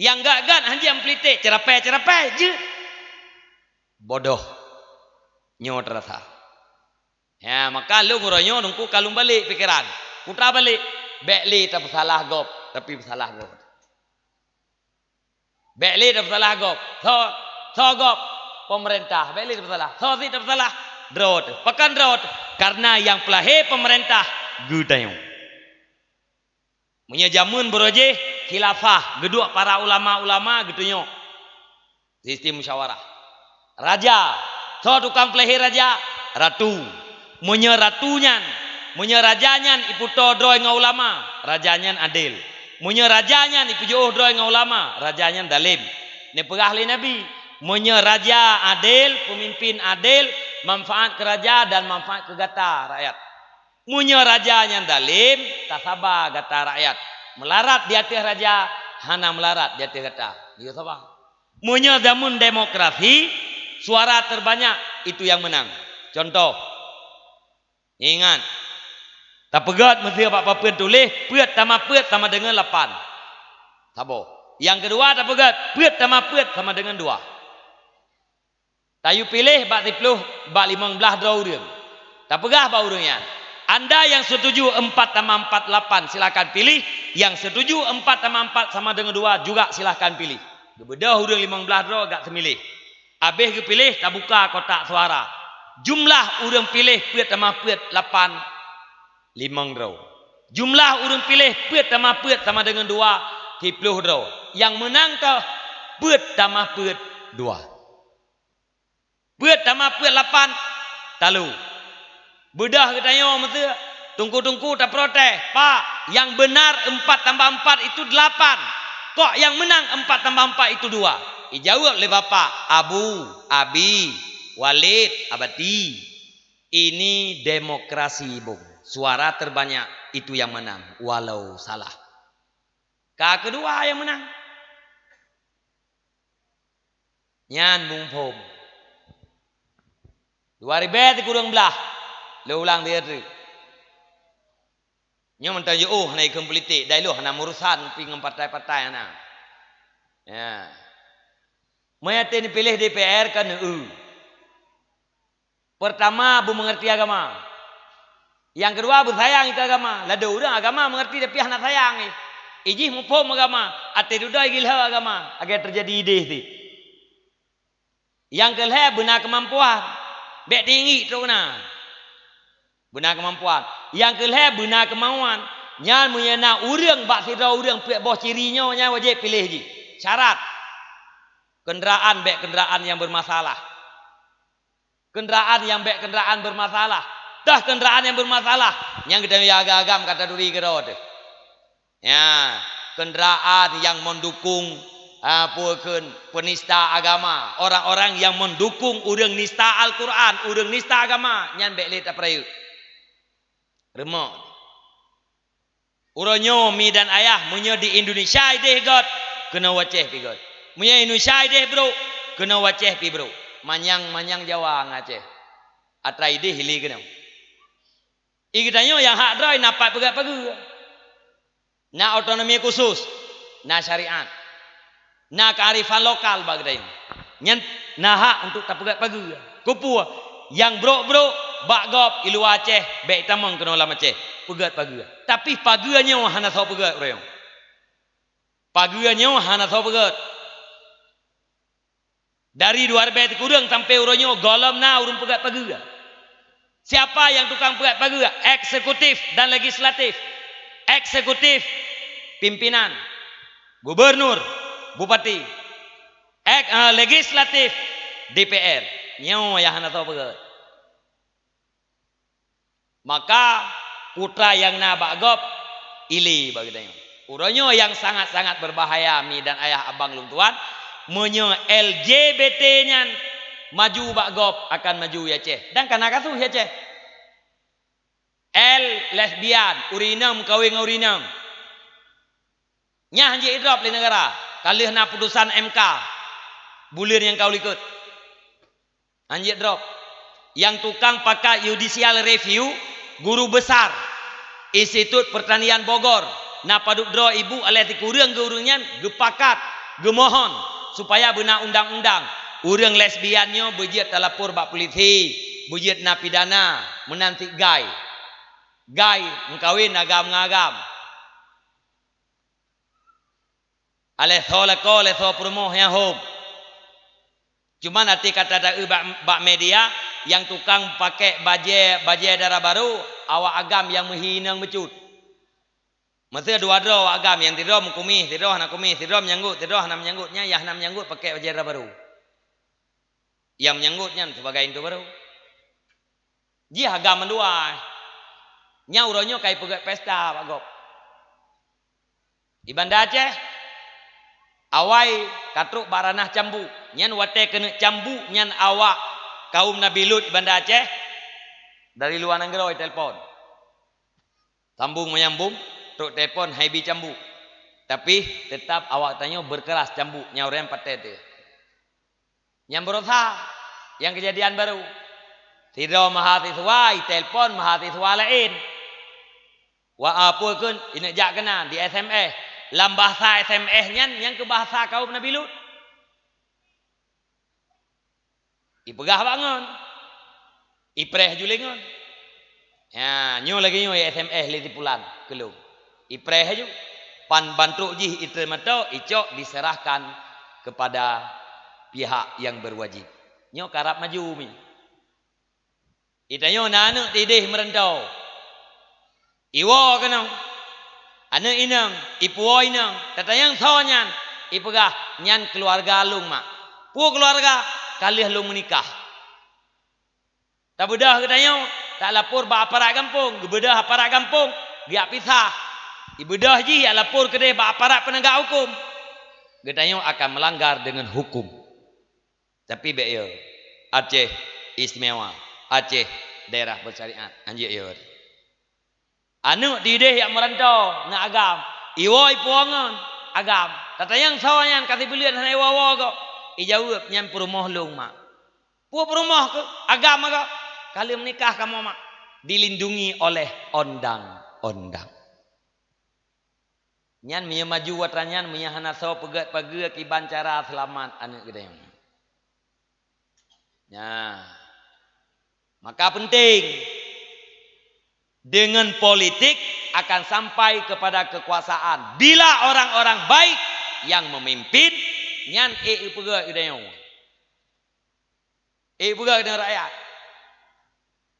Nyang gét-gét hanjeuet meupolitik, ceurapée-ceurapée jeuet. Bodoh. Nyoe teurasa. Ya, maka lôn uroe nyoe teungku ka lôn balek pikeran. Putra balek, bék lé tapeusalah gob, tapi peusalah gob. Bék lé tapeusalah gob. Soe, soe gob? Pemerintah. Bék lé tapeusalah. Soe sit tapeusalah? Droe teuh. Pakon droe teuh? Karena nyang peulahé pemerintah geutanyoe. Meunyoe jameun beurojéh khilafah, geuduek para ulama-ulama geutunyok sistem musyawarah. Raja, soe tukang peulahé raja? Ratu. Meunyoe ratu nyan, meunyoe raja nyan ipeutoe droe ngon ulama, raja nyan adél. Meunyoe raja nyan ipeujiôh droe ngon ulama, raja nyan dalém. Neupeugah lé Nabi, meunyoe raja adél, peumimpin adél, manfaat keu raja dan manfaat keu gata rakyat. Meunyoe raja nyan dalém, tasaba gata rakyat. Meularat di ateueh raja, hana meularat di ateueh gata. Yo saba. Meunyoe jameun demokrasi, suara terbanyak itu yang menang. Contoh, ingat, tapeugét meusé bak papeuen tuléh, peuet tamah peuet sama dengan lapan. Saboh. Nyang keudua tapeugét, peuet tamah peuet sama dengan dua. Tayue piléh bak siploh, bak limong blaih droe ureuëng. Tapeugah bak ureuëng nyan, "Anda yang setuju empat tambah empat lapan, silakan pilih. Yang setuju empat tambah empat sama dengan dua juga silakan pilih." Geubeudôh ureuëng limong blaih droe gak teumiléh. Abéh geupiléh, tabuka kotak suara. Jumlah ureuëng piléh peuet tamah peuet lapan, limong droe. Jumlah ureuëng piléh peuet tamah peuet sama deungon dua, siplôh droe. Nyang meunang ka peuet tamah peuet, dua. Peuet tamah peuet, lapan, talo. Beudôh geutanyoe meuteuk, teungku-teungku taprotes, "Pak, nyang beunar empat tambah empat itu delapan. Kok nyang meunang empat tambah empat itu dua?" Ijaweueb lé bapak, "Abu, Abi, Walid, Abati, ini demokrasi, Bung. Suara terbanyak itu yang menang, walau salah." Ka keudua nyang meunang. Nyan muphom. Dua ribèe sikureueng blaih. Lôn ulang siat teuk. Nyoe mantong jiôh hana ikheun politik, dai lôn hana murusan pi ngon partai-partai hana. Ya. Meunyo neupiléh D P R kan, eu. Pertama, beumeungerti agama. Nyang keudua, beusayang keu agama. Ladôm ureuëng agama meungerti tapi hana sayang, eh. Ijih muphom agama, até dudoe gilhô agama, lagée teujadi idéh teuh. Nyang keulhée, beuna keumampuan. Bék tinggi trok na. Beuna keumampuan. Nyang keulhée, beuna keumauan. Nyan meunyo na ureuëng bak sidroe ureuëng peuet boh ciri nyoe, nyan wajéb piléh jih. Syarat. Kendaraan bék kendaraan nyang bermasalah. Kendaraan nyang bék kendaraan bermasalah. Tah kendaraan nyang bermasalah, nyang geutanyoe agam-agam ka taduri keudroe teuh. Ya, kendaraan nyang mendukung, ah, peue kheun, penista agama. Orang-orang yang mendukung ureuëng nista Al-Quran, ureuëng nista agama, nyan bék lé tapeurayeuk. Reumok. Uroe nyoe mi dan ayah, meunyoe di Indonesia idéh göt, keunoe u Aceh pi göt. Meunyoe Indonesia idéh brôk, keunoe u Aceh pi brôk. Manyang-manyang Jawa ngon Aceh. Atra idéh ilé keunoe. I geutanyoe nyang hak droe na pat peugöt pageue. Na otonomi khusus, na syariat. Na kearifan lokal bak geutanyoe. Nyan na hak untuk tapeugöt pageue. Keupeue? Nyang brôk-brôk bak gob i luwa Aceh, bék tamong keunoe lam Aceh, peugöt pageue. Tapi pageue nyoe hana soe peugöt uroe nyoe. Pageue nyoe hana soe peugöt. Dari dua ribèe sikureueng sampai uroe nyoe gohlom na ureuëng peugöt pageue. Siapa yang tukang peugöt pageue? Eksekutif dan legislatif. Eksekutif, pimpinan, gubernur, bupati. Ek-, eh, legislatif, D P R. Nyoe nyang hana soe peugöt. Maka putra nyang na bak gob ilé bak geutanyoe. Uroe nyoe nyang sangat-sangat berbahaya, mi dan ayah, abang lôn tuan, meunyoe L G B T nyan maju bak gob, akan maju i Aceh. Dan ka na kasus i Aceh. L lesbian, ureuëng inong meukawen ngon ureuëng inong. Nyan hana jidrop lé negara, ka lheueh na putusan M K buleuen nyang ka u likot. Hana jidrop. Nyang tukang pakat judicial review, guru besar Institut Pertanian Bogor, na padub droe ibu alah sikureueng geu ureuëng nyan geupakat, geumohon supaya beuna undang-undang. Ureuëng lesbian nyoe beujeuet talapor bak polisi, beujeuet na pidana, meunan cit gay. Gay meukawen agam ngon agam. Alah soe lakoe, alah soe peurumoh nyang hom. Cuman até ka tataeu bak, bak media, nyang tukang pakèk bajèe, bajèe dara barô, awak agam nyang meuhi inong bacut. Meuseu dua droe awak agam, nyang sidroe meukumis, sidroe hana kumis, sidroe meunyanggut, sidroe hana meunyanggut, nyan nyang hana meunyanggut pakèk bajèe dara barô. Nyang meunyanggut nyan sibagai intu barô. Jih agam mandua. Nyan uroe nyoe ka ipeugöt pesta bak gob. I Banda Aceh, awai ka trok bak ranah cambuk. Nyan watèe keuneuk cambuk nyan awak kaum Nabi Lut i Banda Aceh, dari luwa nanggroe itelpon. Sambung menyambung, trok telpon hai bi cambuk. Tapi tetap awak tanyoe berkeras cambuk nyan ureueng patéh teuh. Nyang beurasa, nyang keujadian barô. Sidroe mahasiswa itelpon mahasiswa laén. Wa, a, peue kheun, ineuk jak keunan di S M S. Lam bahasa S M S nyan, nyang keu bahasa kaum Nabi Lut. Ipeugah bak ngon. Ipreh ju lé ngon. Ya, nyoe lagèe nyoe S M S lé si pulan keu lôn. Ipreh ju. Pan ban trok jih iteurimong, icok diserahkan kepada pihak yang berwajib. Nyoe karab maju mi. Itanyoe na aneuk idéh meurantau. Iwoe keunoe, aneuk inong, ipuwoe inong, tatanyong soe nyan, ipeugah, "Nyan keuluwarga lôn, mak." "Peue keuluwarga?" "Ka lheueh lôn meunikah." Tabeudôh geutanyoe, talapor bak aparat gampông, geubeudôh aparat gampông, geujak pisah. Ibeudôh jih jak lapor keudeh bak aparat peunegak huköm. Geutanyoe akan meulanggar deungon huköm. Tapi bék yo, Aceh istimewa, Aceh daerah bersyariat, hanjeuet yo. Aneuk di deh jak meuranto na agam, iwoe ipuwoe ngon agam. Tatanyong soe nyan ka sibuleuen hana iwoe-woe gob. Ijaweueb, "Nyan peurumoh lôn, mak." "Peue peurumoh keuh? Agam gob?" "Ka lheueh meunikah kamoe, mak." Dilindungi oleh ondang-ondang. Nyan meunyoe maju atra nyan, meunyoe hana soe peugét pageue kiban cara seulamat aneuk geutanyoe. Nah, maka penting, dengan politik akan sampai kepada kekuasaan. Bila orang-orang baik yang memimpin, nyan ék peugét geutanyoe. Ék peugét deungon rakyat.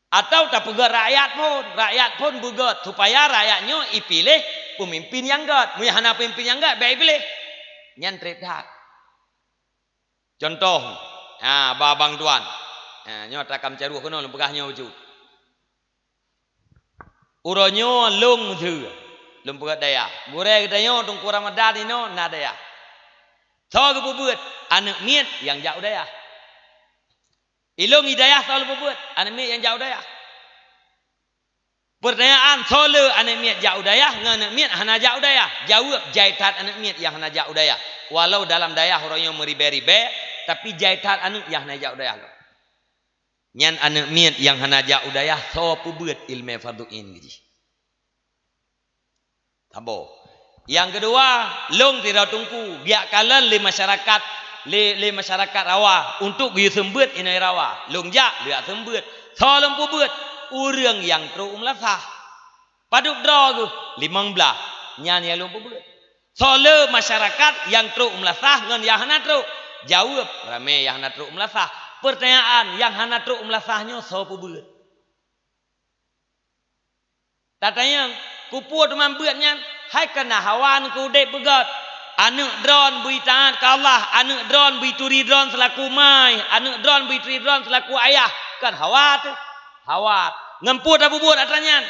Atau tapeugét rakyat phon, rakyat phon beugét supaya rakyat nyoe ipiléh peumimpin nyang gét. Meunyoe hana peumimpin nyang gét, bék ipiléh. Nyan treb that. Contoh, ha, ba bang tuan. Ha, nyoe takam caruh keunoe lôn peugah nyoe bacut. Uroe nyoe lôn meuseu, lôn peugét dayah. Gurée geutanyoe Teungku Ramadan inoe na dayah. Soe geupeubeuet? Aneuk miet nyang jak u dayah. Ilôn i dayah soe lôn peubeuet? Aneuk miet nyang jak u dayah. Peurtanyaan, soe le aneuk miet jak u dayah ngon aneuk miet hana jak u dayah? Jaweueb, jai that aneuk miet nyang hana jak u dayah. Walau dalam dayah uroe nyoe meuribée-ribée, tapi jai that aneuk nyang hana jak u dayah. Nyan aneuk miet nyang hana jak u dayah, soe peubeuet ileumé fardhu ain keu jih? Saboh. Nyang keudua, lôn sidroe teungku, geujak kalon lé masyarakat, lé, lé masyarakat Rawa untuk geuyue seumeubeuet inoe Rawa. Lôn jak, lôn jak seumeubeuet. Soe lôn peubeuet? Ureuëng nyang trok u meulasah. Padub droe geuh? Limong blaih. Nyan nyang lôn peubeuet. Soe le masyarakat nyang trok u meulasah ngon nyang hana trok? Jaweueb, ramé nyang hana trok u meulasah. Peurtanyaan, nyang hana trok u meulasah nyoe soe peubeuet? Tatanyong, keupeue teuma beuet nyan? Hai kana hawa keu udeb beugét. Aneuk droen beu taát keu Allah, aneuk droen beu turi droen seulaku mai, aneuk droen beu turi droen seulaku ayah. Kan hawa teuh? Hawa. Ngon peue tapeubeuet atra nyan?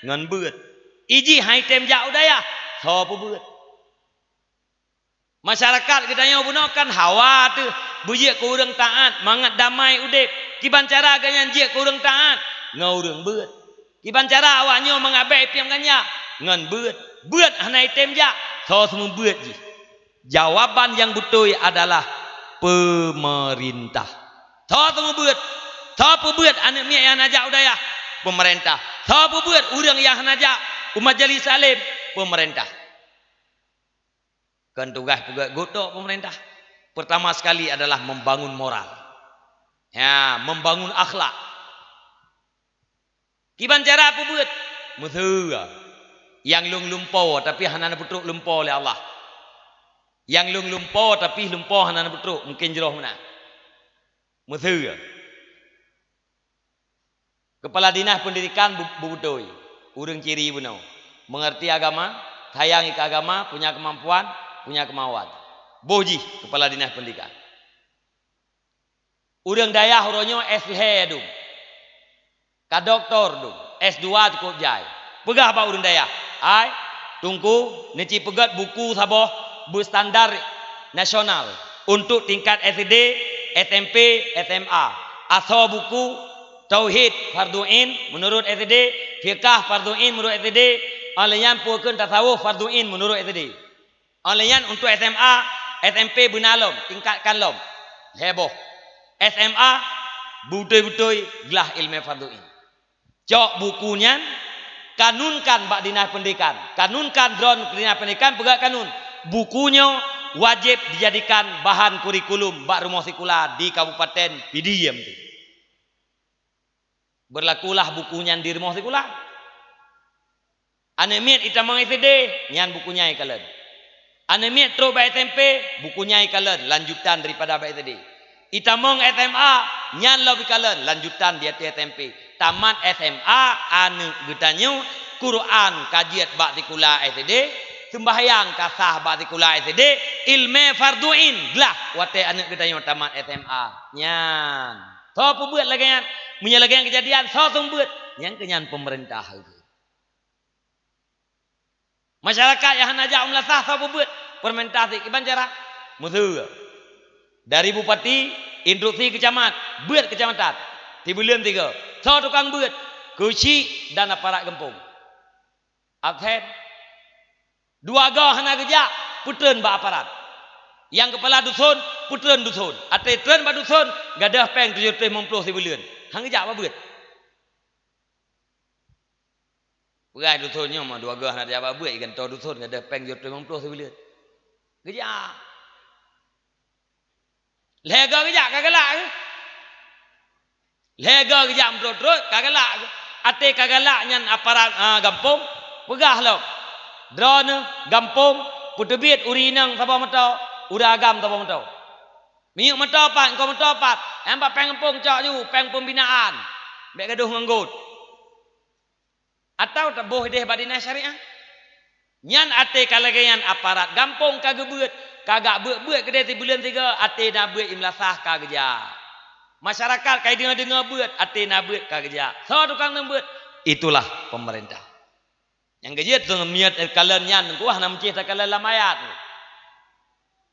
Ngon beuet. Ijih hai tem jak u dayah, soe peubeuet? Masyarakat geutanyoe bunoe kan hawa teuh, beujeuet keu ureuëng taát, mangat damai udeb. Kiban cara geuhnyan jeuet keu ureuëng taát? Ngon ureuëng beuet. Kiban cara awak nyoe mangat bék ipiep ganja? Ngon beuet. Beuet hana item jak, soe seumeubeuet jih? Jawaban nyang beutôi adalah peumeurintah. Soe seumeubeuet? Soe peubeuet aneuk miet nyang hana jak u dayah? Peumeurintah. Soe peubeuet ureuëng nyang hana jak u majelis taklim? Peumeurintah. Kon tugaih peugét geutok peumeurintah. Pertama sekali adalah membangun moral. Ya, membangun akhlak. Kiban cara peubeuet? Meuseu. Nyang lôn lumpo tapi hana neupeutrok lumpo lé Allah. Nyang lôn lumpo tapi lumpo hana neupeutrok, mungkin jroh meunan. Meuseu. Kepala Dinas Pendidikan bu-, beutôi, ureuëng ciri bunoe, mengerti agama, sayang keu agama, punya kemampuan, punya kemauan. Boh jih Kepala Dinas Pendidikan. Ureuëng dayah uroe nyoe S lhée dum, ka doktor dum, S dua cukup jai. Peugah bak ureuëng dayah, "Hai, Teungku, neuci peugét buku saboh beustandar nasional untuk tingkat S D, S M P, S M A. Asoe buku Tauhid fardhu ain meunurot S D, Fiqah fardhu ain meunurot S D, óh lheueh nyan peue kheun tasawuf fardhu ain meunurot S D. Óh lheueh nyan untuk S M A, S M P beuna lom, tingkatkan lom." Lhée boh. S M A beutôi-beutôi glah ileumé fardhu ain. Cok buku nyan, kanunkan bak Dinas Pendidikan. Kanunkan droen Dinas Pendidikan peugét kanun. Buku nyoe wajéb dijadikan bahan kurikulum bak rumoh sikula di Kabupaten Pidie. Beurlakulah buku nyan di rumoh sikula. Aneuk miet itamong S D, nyan buku nyan ikalon. Aneuk miet trok bak S M P, buku nyan ikalon, lanjutan daripada bak S D. Itamong S M A, nyan lom ikalon, lanjutan di ateueh S M P. Tamat S M A, aneuk geutanyoe Quran ka jeuet bak sikula S D, seumbahyang ka sah bak sikula S D, ileumèe fardhu ain glah watèe aneuk geutanyoe tamat S M A. Nyan. Soe peubeuet lagèe nyan? Meunyoe lagèe nyan keujadian, soe seumeubeuet? Nyang keu nyan peumeurintah. Masyarakat nyang hana jak u meulasah soe peubeuet? Peumeurintah sit. Kiban cara? Meuseue. Dari bupati, instruksi keu camat, beuet kecamatan. Sibuleuen sigoe. Soe tukang beuet? Keuchik dan aparat gampông. Absen. Dua goe hana geujak, peutreun bak aparat. Nyang keupala duson, peutreun duson. Até treun bak duson, gadôh péng tujoh reutôh limong ploh sibuleuen. Han geujak bak beuet. Peugah duson nyoe mah dua goe hana geujak bak beuet, gantoe duson gadôh péng tujoh reutôh limong ploh sibuleuen. Geujak. Lhèe goe geujak ka galak keuh. Lhèe goe geujak meutrok-trok ka galak keuh. Até ka galak nyan aparat, ah, gampông peugah lom. Droeneuh gampông peuteubiet ureueng inong saboh moto, ureueng agam saboh moto. Minyeuk moto pat, eungkôt moto pat, nyang bak péng gampông cok ju, péng peumbinaan. Bèk gadôh ngon gôt. Atawa taboh idéh bak dinas syariah. Nyan até ka lagèe nyan aparat gampông ka geubeuet, ka geubeuet-beuet keudéh sibuleuen sigoe, até na beuet i meulasah ka geujak. Masyarakat ka jideungoe-deungoe beuet, até na beuet ka geujak. Soe tukang neubeuet? Itulah pemerintah. Nyang geujeuet teungoh miet kalon nyan, teungku hana meucéh takalon lam ayat.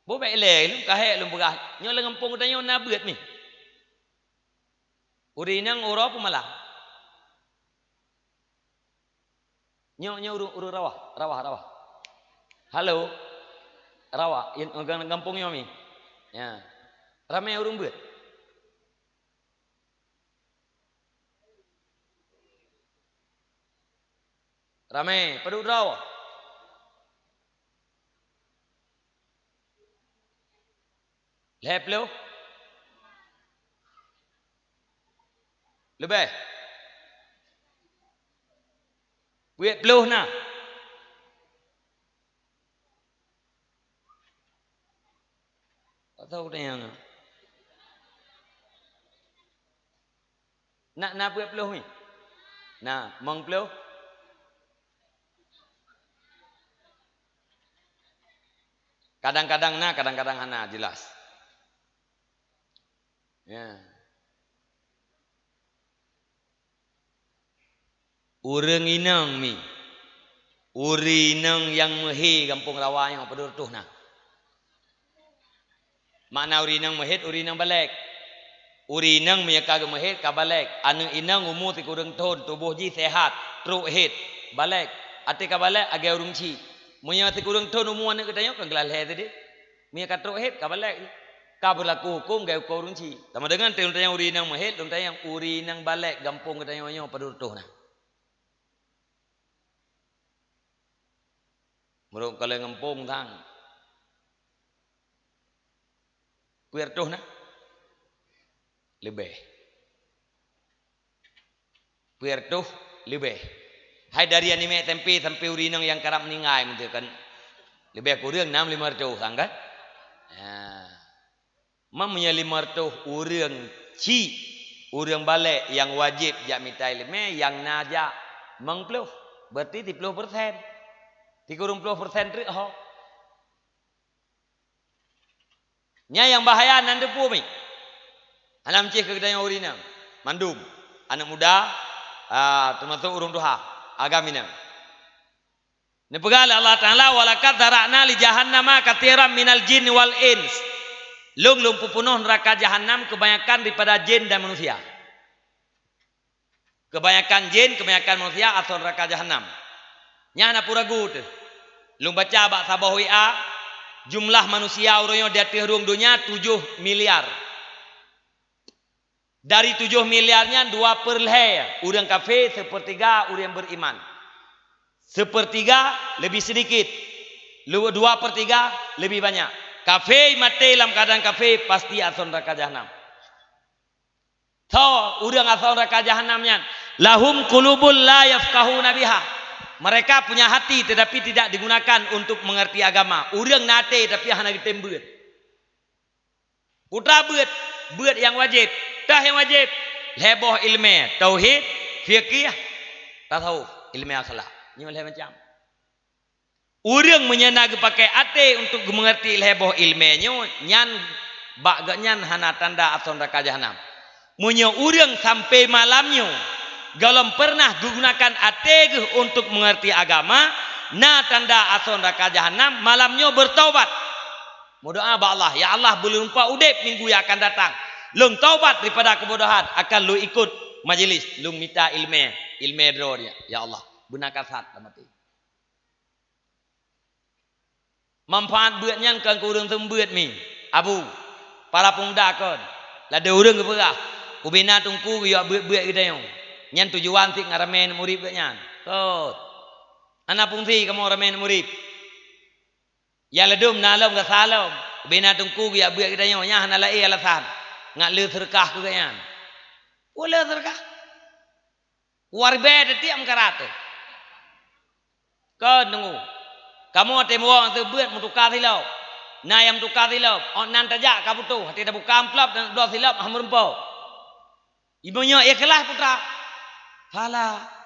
Bôh bèk ilèe, lôn ka hék lôn peugah, nyoe lam gampông geutanyoe na beuet mih. Ureueng inong uroe peumalam. Nyoe, nyoe ureueng, ureueng Rawah, Rawah, Rawah. Halo. Rawah, in, gampông nyoe mih. Ya. Ramé ureueng beuet. Ramé, padub droe? Lhèe ploh? Leubèh? Peuet ploh na? Tak tahu tanya. Na, na peuet ploh ni? Na, limong ploh? Kadang-kadang na, kadang-kadang hana, jelas. Ya. Ureueng inong mi. Ureueng inong nyang meuhé gampông Rawah nyoe padub reutôh na? Makna ureueng inong meuhét, ureueng inong balek. Ureueng inong meunyoe ka geumeuhét, ka balek. Aneuk inong umu sikureueng thon, tuboh jih sehat, trok hét, balek. Até ka balek, lagèe ureueng chik. Meunyoe sikureueng thon umu aneuk geutanyoe, ka geulah lhèe tadi. Meunyoe ka trok hét, ka balek. Ka beulaku hukôm lagèe hukôm ureueng chik. Sama deungon teuntang ureueng inong meuhét, lôn tanyong ureueng inong balek gampông geutanyoe nyoe padub reutôh na? Meurok kalon gampông thang. Peuet reutôh na? Leubeh. Peuet reutôh leubeh. Hai dari aneuk miet S M P sampai ureueng inong nyang karab meuninggai meuteukon. Leubeh kureueng nam limong reutôh thang kan? Ha. Meunyoe limong reutôh ureueng chik, ureueng balek nyang wajéb jak mita ileumèe, nyang na jak limong ploh, berarti siplôh persen. Sikureueng ploh persen treuk ho. Nyan nyang bahaya nan teupeu mi. Hana meucéh keu geutanyoe ureueng inong. Mandum. Aneuk muda, ah, teumasok ureueng tuha. Agam inong. Neupeugah lé Allah Taala, "Walaqad dzara'na li jahannama katsiran minal jinni wal ins." Lôn, lôn peupeunoh neuraka jahanam keubanyakan daripada jin dan manusia. Keubanyakan jin, keubanyakan manusia asoe neuraka jahanam. Nyan hana peue ragu teuh. Lôn baca bak saboh W A, jumlah manusia uroe nyoe di ateueh rhueng donya tujoh miliar. Dari tujoh miliar nyan, dua per lhèe ureueng kafé, seupeurtiga ureueng beriman. Seupeurtiga lebih sedikit, lu-, dua per tiga lebih banyak. Kafé maté lam keuadaan kafé, pasti asoe neuraka jahanam. Soe ureueng asoe neuraka jahanam nyan? "Lahum qulubun la yafqahuna biha." Mereka punya hati tetapi tidak digunakan untuk mengerti agama. Ureueng na até tapi hana geutem beuet. Peue teuma beuet, beuet nyang wajéb. Toh nyang wajéb, lhèe boh ileumèe, tauhid, fikih, tasawuf, ileumèe akhlak. Nyoe lhée macam. Ureuëng meunyoe na geupakai até untuk geumeungerti lhée boh iéleumé nyoe, nyan bak geuhnyan hana tanda asoe neuraka jahanam. Meunyoe ureuëng sampai malam nyoe gohlom peureunah geugunakan até geuh untuk meungerti agama, na tanda asoe neuraka jahanam, malam nyoe beurtaubat. Meudoá bak Allah, "Ya Allah, beu lôn lumpa udeb minggu nyang akan datang. Lôn taubat daripada keubodohan, akan lôn ikot majelis, lôn mita iéleumé, iéleumé droe nyan. Ya Allah, beuna kasat lam até." Manfaat beuet nyan kon keu ureuëng seumeubeuet mi, Abu, para peumuda kon. Ladôm ureuëng geupeugah, "Ubena Teungku geuyue beuet-beuet geutanyoe." Nyan tujuan cit ngon ramé aneuk murit geuhnyan. Kon. Hana fungsi kamoe ramé aneuk murit. Nyang ladôm na lom gasa lom. Ubena Teungku geuyue beuet geutanyoe, nyan hana laén alasan. Ngat le seudeukah keu geuhnyan. Peue le seudeukah? Waribée teutiek meukarat teuh. Kon deungoe. Kamoe teuh meuwoe seumeubeuet meutuka silop. Na nyang meutuka silop, ôn nan tajak ka putôh, até tabuka amplop dan bloe silop hana meureumpok. Meunyoe ikhlaih putra, pahala.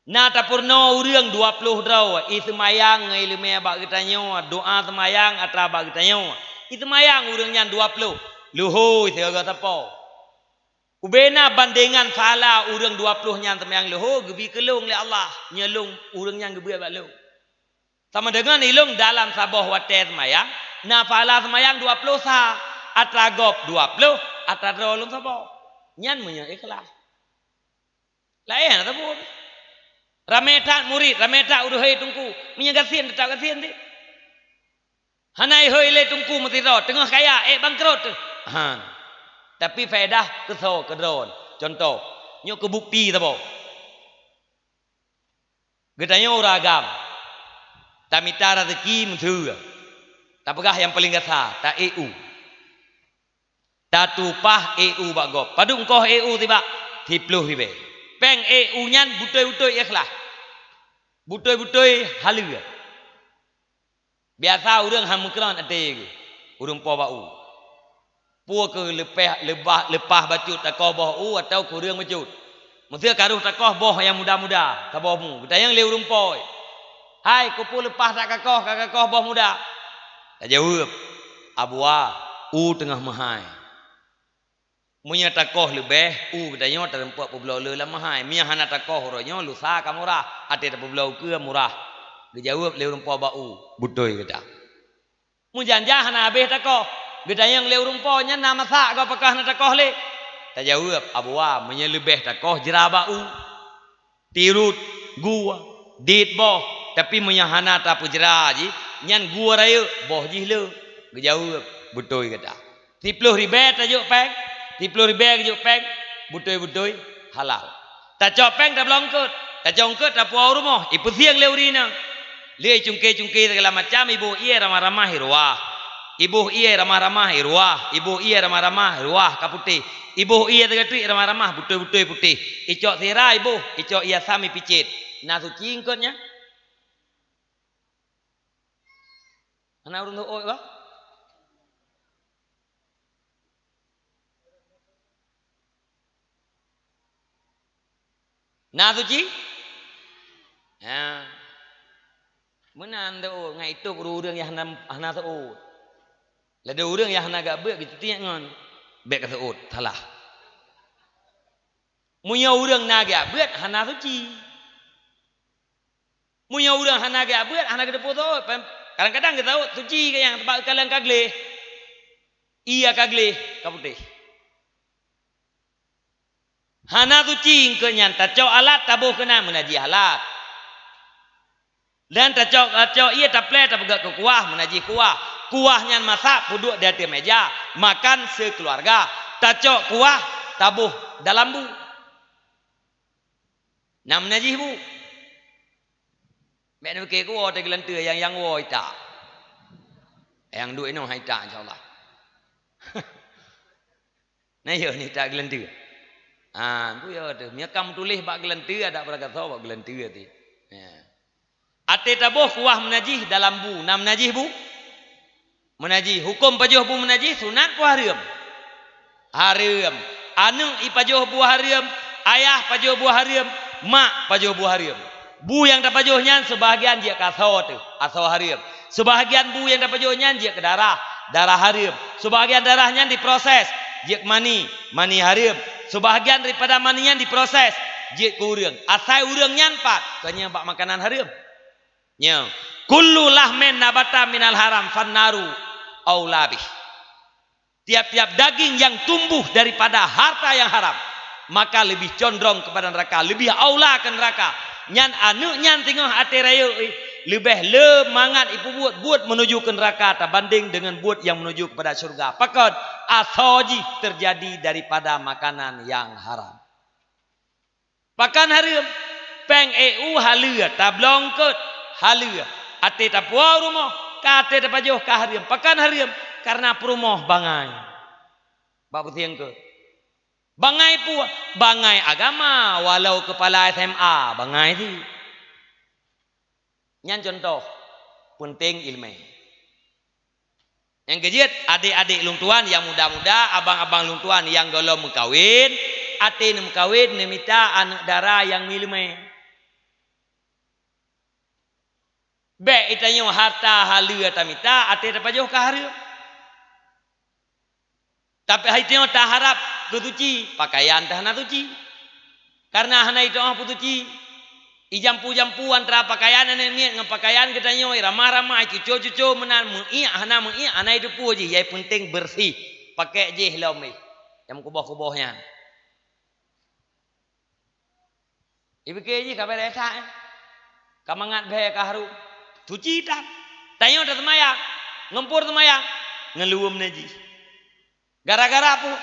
Na tapeurunoe ureuëng dua ploh droe, iseumayang ngon iéleumé bak geutanyoe, doá seumayang atra bak geutanyoe. Iseumayang ureuëng nyan dua ploh, leuhôi sigoe sapo. Ubena bandengan pahala ureuëng dua ploh nyan seumayang leuhô geubi keu lôn lé Allah, nyoe lôn ureuëng nyan geubeuet bak lôn. Sama deungon ilôn dalam saboh watée seumayang, na pahala seumayang dua ploh sa, atra gob dua ploh, atra droe lôn saboh. Nyan meunyoe ikhlaih. Laén hana saboh. Ramé that murit, ramé that ureuëng hai Teungku, meunyoe gasien teutap gasien cit. Hana ihôi lé Teungku meusidroe, teungoh kaya, ék bangkrot teuh. Han. Tapi faedah keusoe keudroe. Cuntoh, nyoe keu bukeuti saboh. Geutanyoe ureuëng agam, tamita raseuki meuseu, tapeugah nyang paleng gasa, ta-ék u. Tatupaih ék u bak gob. Padub ongkoh ék u sibak? Siploh ribée. Péng ék u nyan beutôi-beutôi ikhlaih. Beutôi-beutôi haleue. Biasa ureuëng han meukeureueng até geuh, ureuëng po bak u. Peue keuh leupah, leubah, leupah bacut takoh boh u atawa kureueng bacut. Meuseu ka rôh takoh boh nyang muda-muda, saboh mu. Geutanyong lé ureuëng po, "Hai, keupeue leupah that kakoh, ka kakoh boh muda?" Tajaweueb, "Abuwa, u teungoh meuhai." Meunyoe takoh leubeh, u geutanyoe tareumpok peubloe le lam meuhai. Meunyoe hana takoh uroe nyoe, lusa ka murah. Até tapeubloe ukeue murah. Geujaweueb lé ureuëng po bak u, "Beutôi gata." Meujan-jan hana habéh takoh. Geutanyong lé ureuëng po, "Nyan na masak goe pakon hana takoh lé?" Tajaweueb, "Abuwa, meunyoe leubeh takoh jra bak u, tirot, gua, dit boh, tapi meunyoe hana tapeujra jih, nyan gua rayeuk, boh jih le." Geujaweueb, "Beutôi gata." Siploh ribée tajok péng, siploh ribée geujok péng, beutôi-beutôi halal. Tacok péng tabloe eungkot, tacok eungkot tapuwoe u rumoh, ipeusieng lé ureuëng inong. Lé cungke-cungke segala macam, iboh ié ramah-ramah i ruah. Iboh ié ramah-ramah i ruah, iboh ié ramah-ramah i ruah ka putéh. Iboh ié teugatui ramah-ramah beutôi-beutôi putéh. Icok sira iboh, icok ié asam ipicét. Na suci eungkot nyan? Hana ureuëng teuôt bah? Na suci? Ha. Meunan teuôt ngai itôb ureuëng nyang hana, hana teuôt. Ladôm ureuëng nyang hana geubeuet geutitiek ngon bék ka teuôt, salah. Meunyoe ureuëng na geubeuet hana suci. Meunyoe ureuëng hana geubeuet, hana geuteupeue teuôt, kadang-kadang geuteuôt suci keu nyang teubak kalon ka gleh. Ié ka gleh, ka putéh. Hana suci eungkot nyan, tacok alat taboh keunan meunajih alat. Dan tacok, tacok ié taplé tapeugét keu kuah meunajih kuah. Kuah nyan masak peuduek di ateueh méja, makan sikeuluwarga. Tacok kuah taboh dalam bu. Na meunajih bu. Bék neupike kuwoe teuh geulanteue nyang, nyang woe ita. Nyang duek inoe hai ita insya Allah. Na yo ni ita geulanteue. Ha, bu yo teuh. Meunyo ka meutuléh bak geulanteue, adak beuragasoe bak geulanteue teuh. Ya. Até taboh kuah meunajih dalam bu, na meunajih bu? Meunajih. Huköm pajoh bu meunajih, sunat peu hareuem? Hareuem. Aneuëk ipajoh bu hareuem, ayah pajoh bu hareuem, mak pajoh bu hareuem. Bu nyang tapajoh nyan seubahgian jeuet keu asoe teuh, asoe hareuem. Seubahgian bu nyang tapajoh nyan jeuet keu darah, darah hareuem. Seubahgian darah nyan diproses, jeuet keu mani, mani hareuem. Seubahgian daripada mani nyan diproses, jeuet keu ureueng. Asai ureueng nyan pat, kon nyan bak makanan hareuem. Nyoe, "Kullu lahmin nabata minal haram fannaru aula bih." Tiap-tiap daging yang tumbuh daripada harta yang haram, maka lebih condrong kepada neraka, lebih aula ke neraka. Nyan aneuk nyan singoh até rayeuk, eh, leubeh le mangat ipeubuet buet menuju ke neraka tabanding dengan buet yang menuju kepada syurga. Pakon? Asoe jih terjadi daripada makanan yang haram. Pakon hareuem? Péng ék u haleue, tablong eungkôt haleue. Até tapuwoe u rumoh, ka até tapajoh ka hareuem. Pakon hareuem? Karena peurumoh bangai. Bak putéh eungkôt. Bangai peue? Bangai agama, walau keupala S M A, bangai cit. Nyan cuntoh, peunteng ileumèe. Nyang keujeuet, adék-adék lôn tuan nyang muda-muda, abang-abang lôn tuan nyang gohlom meukawen, até neumeukawen neumita aneuk dara nyang meuileumèe. Bèk geutanyoe harta haleue tamita, até tapajoh ka hareuem. Tapi hai tanyoe taharab keu suci, pakaian teuh hana suci. Karena hana jitu'oh peusuci. Ijampu-jampu antara pakaian aneuk miet ngon pakaian geutanyoe, ramah-ramah, cuco-cuco meunan, meuiek hana meuiek, hana jiteupeue jih, nyang peunteng beureuséh. Pakèk jih lom jih. Nyang meukuboh-kuboh nyan. Ipike jih ka bèrèh that, eh. Ka mangat bhèe ka hareuem. Suci that. Tanyoe taseumayang, ngon peue seumayang, ngon luweum najih. Gara-gara peue?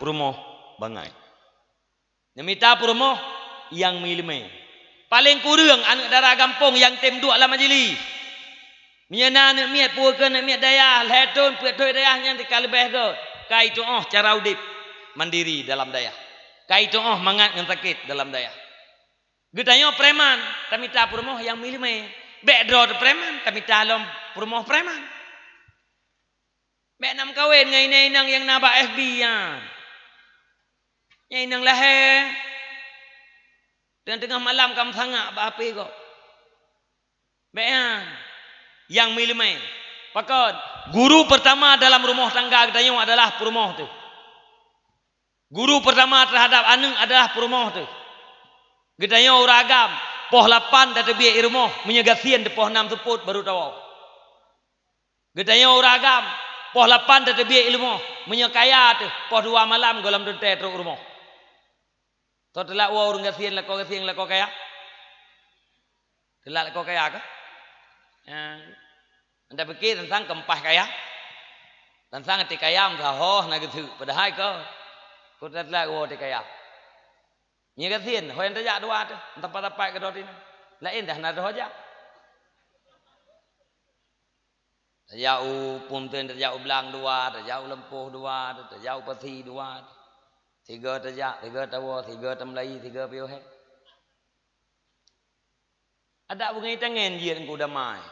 Peurumoh bangai. Neumita peurumoh nyang meuileumèe. Paleng kureueng aneuk dara gampông nyang tem duek lam majelis. Meunyoe na aneuk miet, peue keu aneuk miet dayah, lhèe thôn, peuet thôn dayah nyan teuka leubeh göt. Ka jitu'oh cara udép mandiri dalam dayah. Ka jitu'oh mangat ngon sakét dalam dayah. Geutanyoe preman, tamita peurumoh nyang meuileumèe. Bèk droe teuh preman, tamita lom peurumoh preman. Bèk na meukawen ngon inong-inong nyang na bak F B nyan. Nyang inong lahé, teungoh-teungoh malam ka meusangak bak H P gob. Bèk nyan. Nyang meuileumèe. Pakon? Guru pertama dalam rumoh tangga geutanyoe adalah peurumoh teuh. Guru pertama terhadap aneuk adalah peurumoh teuh. Geutanyoe ureueng agam, poh lapan tateubiet i rumoh, meunyoe gasien teuh poh nam seupôt baru tawoe. Geutanyoe ureueng agam, poh lapan tateubiet i rumoh, meunyoe kaya teuh, poh dua malam gohlom teuntèe trok u rumoh. Soe teulat woe ureueng gasien lakoe gasien lakoe kaya? Teulat lakoe kaya kah? Nyan. Anda pikir teuntang keumpah kaya? Teuntang até kaya meusahoh na geuteuk, padahai kah? Keu teulat woe até kaya. Nyan gasien, ho nyang tajak dua teuh, teumpat-teumpat keudroe teuh. Laén dah na teuh ho jak. Tajak u Punten, tajak u Blang dua, tajak u Leumpôh dua, tajak u Pasi dua. Sigoe tajak, sigoe tawoe, sigoe tameulayi, sigoe piôh hé. Adak beungai tangen jeuet ngon damai.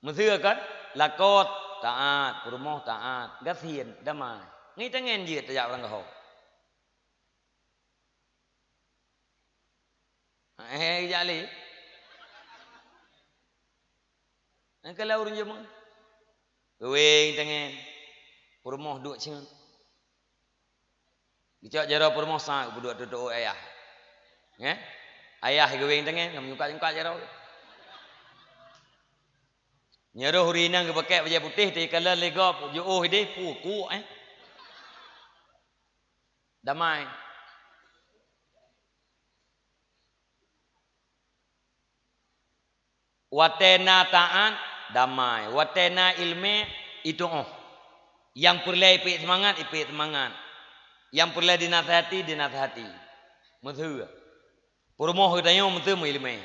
Meuseu kan? Lakoe taat, peurumoh taat, gasien damai. Ngon tangen jeuet tajak ureueng gaho. Eh, jak lé. Nyang keu ureueng jameun. Geuwéng tangen. Peurumoh duek ceuet. Geucok jaroe peurumoh sa geupeuduek tutoe ayah. Nyan? Ayah geuwéng tangen, ngon nyungkat-nyungkat jaroe. Nyan roh ureueng inong geupakèk bajèe putéh, teukalon lé gob, jiôh idéh, puku, eh. Damai. Watèe na taat, damai. Watèe na ileumèe, itu'oh. Nyang peureulèe ipeuet seumangat, ipeuet seumangat. Nyang peureulèe dinasihati, dinasihati. Meuseu. Peurumoh geutanyoe meuseu meuileumèe.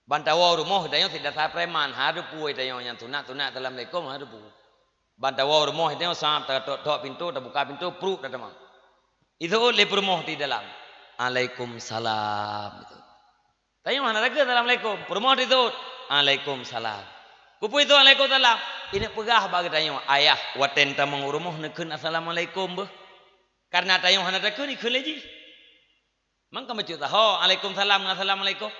Ban tawoe rumoh geutanyoe sit dasai preman, ha teupeue tanyoe nyan sunat-sunat assalamualaikum, ha teupeue. Ban tawoe rumoh geutanyoe sab tatok-tok pintoe, tabuka pintoe, pruet tateumang. Iseuôt lé peurumoh di dalam. "Alaikumsalam." Tanyoe hana takheun assalamualaikum. Peurumoh iseuôt, "Alaikumsalam." Keupeue iseuôt alaikumsalam? Ineuk peugah bak geutanyoe, "Ayah, watèe tamong u rumoh neukheun assalamualaikum beuh." Kareuna tanyoe hana takheun, ikheun lé jih. Mangka bacut sahoe, "Alaikumsalam" ngon "Assalamualaikum".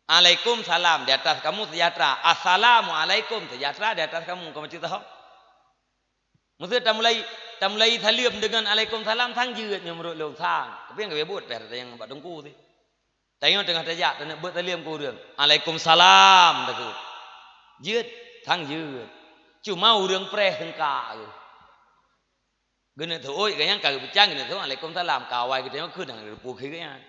Alaikum salam, di atas kamu sejahtera. Assalamualaikum, sejahtera di atas kamu. Kamu cerita ho. Maksud tamulai, tamulai saleuem deungon alaikum salam, sang jeuet nyoe meunurot lôn, sang. Tapi nyang ka buet pih nyang bak teungku sih. Tanyoe teungoh tajak, taneuk beuet saleuem keu ureueng. Alaikum salam, takheun. Jeuet, sang jeuet. Cuma ureueng preh seungka geuh. Geuneuk teuôt, gobnyan ka geupeucang, geuneuk teuôt, "Alaikum salam." Ka awai geutanyoe kheun, hana geuteupeue keu gobnyan.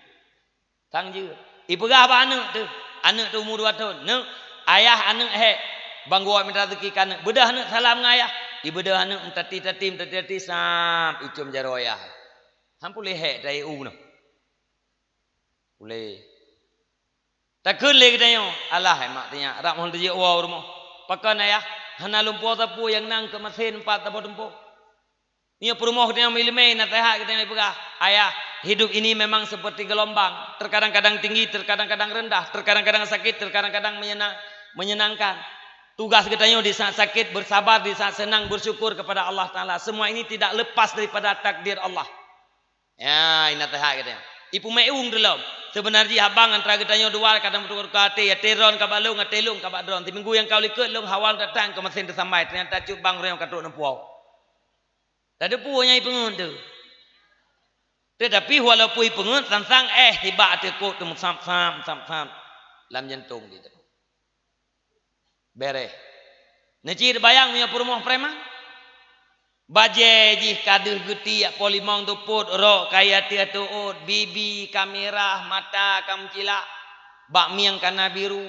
Sang jeuet. Ipeugah bak aneuk teuh. Aneuk teuh umu dua thon. "Neuk, ayah aneuk hék. Ban geuwoe mita raseuki keu aneuk." Beudôh aneuk salam ngon ayah. Ibeudôh aneuk meutati-tati, meutati-tati, sam icôm jaroe ayah. Han puléh hék, ta-ék u noh. Puléh. Takheun lé geutanyoe, "Alah, hai mak teuh nyak, rab mohon teujeuet woe u rumoh." "Pakon, ayah?" "Hana lôn po sapeue nyang na keu masen pat saboh tumpôk." Nyoe peurumoh geutanyoe meuileumé, naseuhat geutanyoe peugah, "Ayah, hidup ini memang seperti gelombang, terkadang-kadang tinggi, terkadang-kadang rendah, terkadang-kadang sakit, terkadang-kadang menyenang-, menyenangkan. Tugas geutanyoe di saat sakit bersabar, di saat senang bersyukur kepada Allah Taala. Semua ini tidak lepas daripada takdir Allah." Ya, ina teuhai gata. Ipeumeu'ueng teuh lom. Seubeuna jih habang antara geutanyoe dua kadang meutukar-tukar até, até droen ka bak lôn, até lôn ka bak droen. Siminggu nyang ka u likot lôn hawa lôn datang keu masen teusambai, teunyata cut bang ureueng ka trok neupue. Tateupeue nyang ipeungeut teuh. Teutapi walaupun ipeungeut, sang-sang éh sibak até kot teuh meusam-sam, meusam-sam lam jantong jih teuh. Beureh. Neucit bayang meunyoe peurumoh preman. Bajée jih ka deuh geutiek, po limong teupot, rok ka ié ateueh teuôt, bibi ka mirah, mata ka meucilak, bak mieng ka na biru,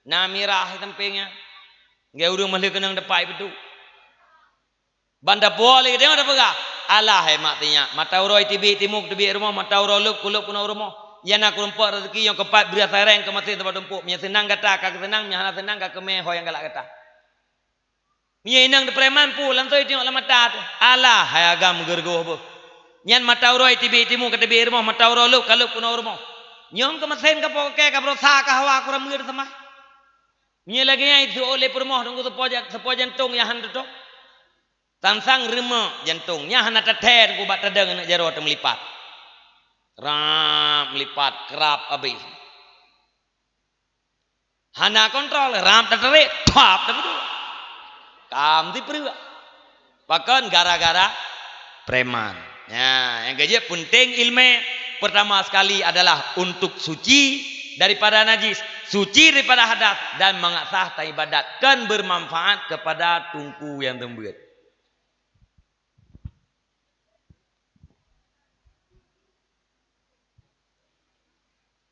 na mirah di sampéng nyan. Lagée ureueng meuhleue keunong teumpat ipeuduek. Ban tapuwoe lé geutanyoe tapeugah, "Alah, hai mak teuh nyak, mata uroe teubiet timu teubiet rumoh, mata uroe lôb kulôb keunoe u rumoh. Nyang na keurumpok raseuki nyang keupat bri asai réng keu masen teumpat tumpôk. Meunyoe seunang gata ka keuseunang, meunyoe hana seunang ka keumè ho nyang galak gata." Meunyoe inong teuh preman peue langsong itunyok lam mata teuh, "Alah, hai agam geureugoh beuh. Nyan mata uroe teubiet timu ka teubiet rumoh, mata uroe lôb ka lôb keunoe u rumoh. Nyoe keu masen ka po keu kèe ka beurosa ka hawa kurang meugeue teuh seumah." Meunyoe lagée nyan iteuôt lé peurumoh teungku seupôt ja-, seupôt jantong nyang han teutôb. Sang-sang reumeuk jantong, nyan hana tathèe teungku bak tadong aneuk jaroe teuh meulipat. Rab meulipat, krab abéh. Hana kontrol, rab tatarék, thap tapeuduek. Kam sipreuk. Pakon? Gara-gara preman. Ya, nyang keujeuet peunteng ileumèe pertama sekali adalah untuk suci daripada najis, suci daripada hadas, dan mangat sah taibadat, kon bermanfaat kepada teungku nyang teumbeuet.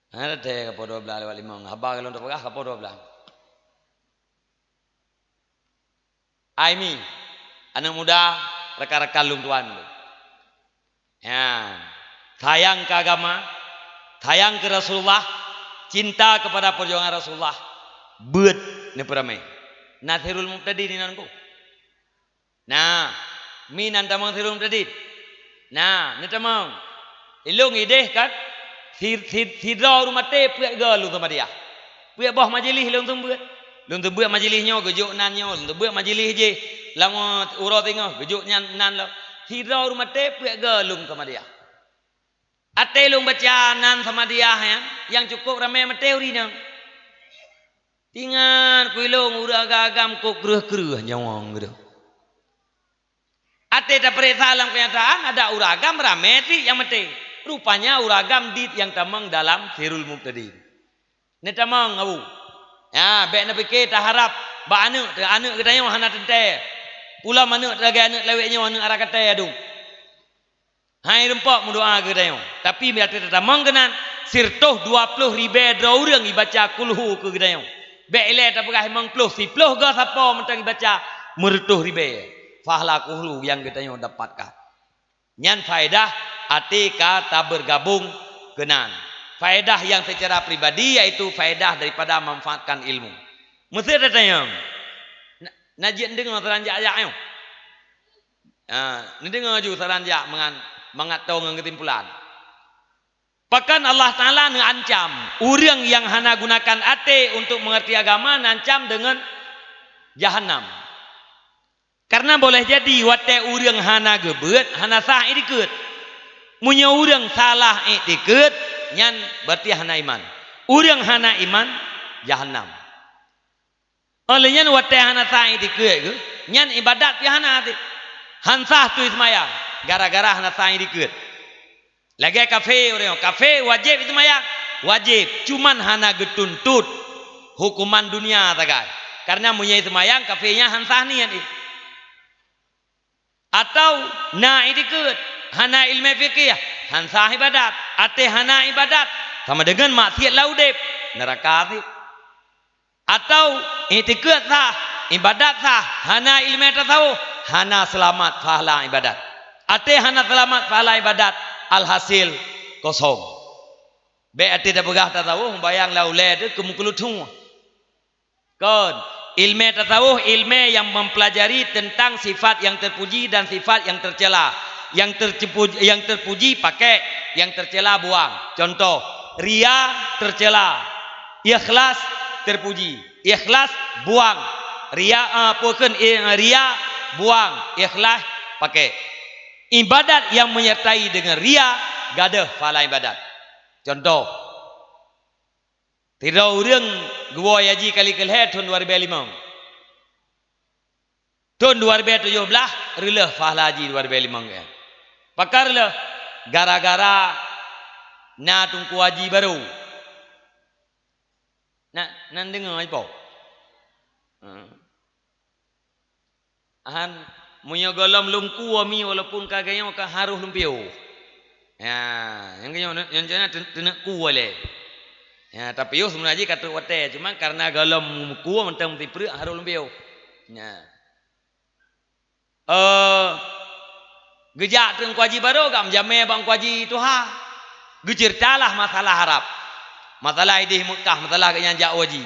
Hana teuntèe ka po dua blaih lewat limong. Haba lôn tapeugah ka po dua blaih. Aimi, aneuk muda, rakan-rakan lôn tuan. Ya, sayang keu agama, sayang keu Rasulullah, cinta kepada perjuangan Rasulullah, beuet neupeuramé. Na Sirul Mubtadin inan ku. Na, mi nan tamong Sirul Mubtadin. Na, neutamong. Ilôn idéh kan, si-, si-, sidroe ureueng maté peuet goe lôn samadiyah. Peuet boh majeulih lôn seumeubeuet. Lôn seumeubeuet majeulih nyoe geujok nan nyoe, lôn seumeubeuet majeulih jéh lam uroe singoh geujok nyan nan lom. Sidroe ureueng maté peuet goe lôn samadiyah. Até lôn baca nan samadiyah nyan, nyang cukôp ramé maté ureueng inong. Tingat keu ilôn ureueng agam-agam kok kreueh-kreueh nyawöng geuh. Até tapeuriksa lam keunyataan, adak ureueng agam ramé cit nyang maté. Rupanya ureueng agam dit nyang tamong dalam Sirul Mubtadin. Neutamong, Abu. Ya, bék neupike taharab bak aneuk teuh, aneuk geutanyoe hana teuntèe. Pulom aneuk teuh lagèe aneuk lawét nyoe, aneuk ara katée adum. Hai rumpok meudoa keu geutanyoe. Tapi meunyoe tatamong keunan, sireutoh dua ploh ribèe droe ureueng ibaca kulhu keu geutanyoe. Bék ilée tapeugah limong ploh, siploh goe sapo mantong ibaca meureutoh ribèe. Pahala kulhu nyang geutanyoe dapatkan. Nyan faedah até ka tabeurgabong keunan. Faedah nyang seucara pribadi yaitu faedah daripada manfaatkan ilmu. Meusé tatanyong, na, na jeuet neudeungoe saran jak-jak nyoe? Ha, neudeungoe ju saran jak mangat, mangat toe ngon keusimpulan. Pakon Allah Taala neuancam ureueng nyang hana gunakan até untuk meungerti agama, neuancam deungon jahanam. Karena boleh jadi watée ureueng hana geubeuet, hana sah iktikeuet. Meunyoe ureueng salah iktikeuet, nyan berarti hana iman. Ureuëng hana iman, jahanam. Óh lheueh nyan watée hana sah itikeuet geuh, nyan ibadat pih hana teuh. Han sah teuh seumayang, gara-gara hana sah itikeuet. Lagée kafé ureuëng nyoe, kafé wajéb seumayang, wajéb, cuman hana geutuntot huköman dunia sagai. Kareuna meunyoe seumayang kafé nyan han sah niet jih. Atawa na itikeuet, hana iéleumé fikih, han sah ibadat. Até hana ibadat, sama deungon maksiat lam udeb, neuraka sit. Atawa itikeuet sah, ibadat sah, hana iéleumé tasawuf, hana seulamat pahala ibadat. Até hana seulamat pahala ibadat, alhasil kosong. Bék até tapeugah tasawuf, bayang lam ulée teuh keu meukeuluthu. Kon, iéleumé tasawuf, iéleumé nyang mempelajari tentang sifat nyang terpuji dan sifat nyang tercela. Nyang tercepu-, nyang terpuji pakai, nyang tercela buang. Contoh, ria tercela, ikhlas terpuji. Ikhlas buang. Ria, eh, apa kheun, eh, ria buang, ikhlas pakai. Ibadat nyang menyertai dengan ria gadôh pahala ibadat. Contoh, sidroe ureuëng geuwoe haji kali keulhée thon dua ribée limong. Thon dua ribée tujoh blaih reuleueh pahala haji dua ribée limong nyan. Pakon reuleueh? Gara-gara na teungku haji barô. Na, na neudeungoe, Ipo? Hmm. Ahan, meunyoe gohlom lôn kue mi, walaupun ka geunyoe ka harôh lôn piôh. Ya, nyang geunyoe, nyang geunyoe teu-, teuneuk kue lé. Ya, tapi yoh sebenarnya jih ka trok watée, cuma karena gohlom kue mantong meusipreuk harôh lôn piôh. Ya. Eh, geujak teungku haji barô, gam jamé bak teungku haji tuha. Geuceuritalah masalah Arab. Masalah idéh Meukah, masalah geuhnyan jak haji.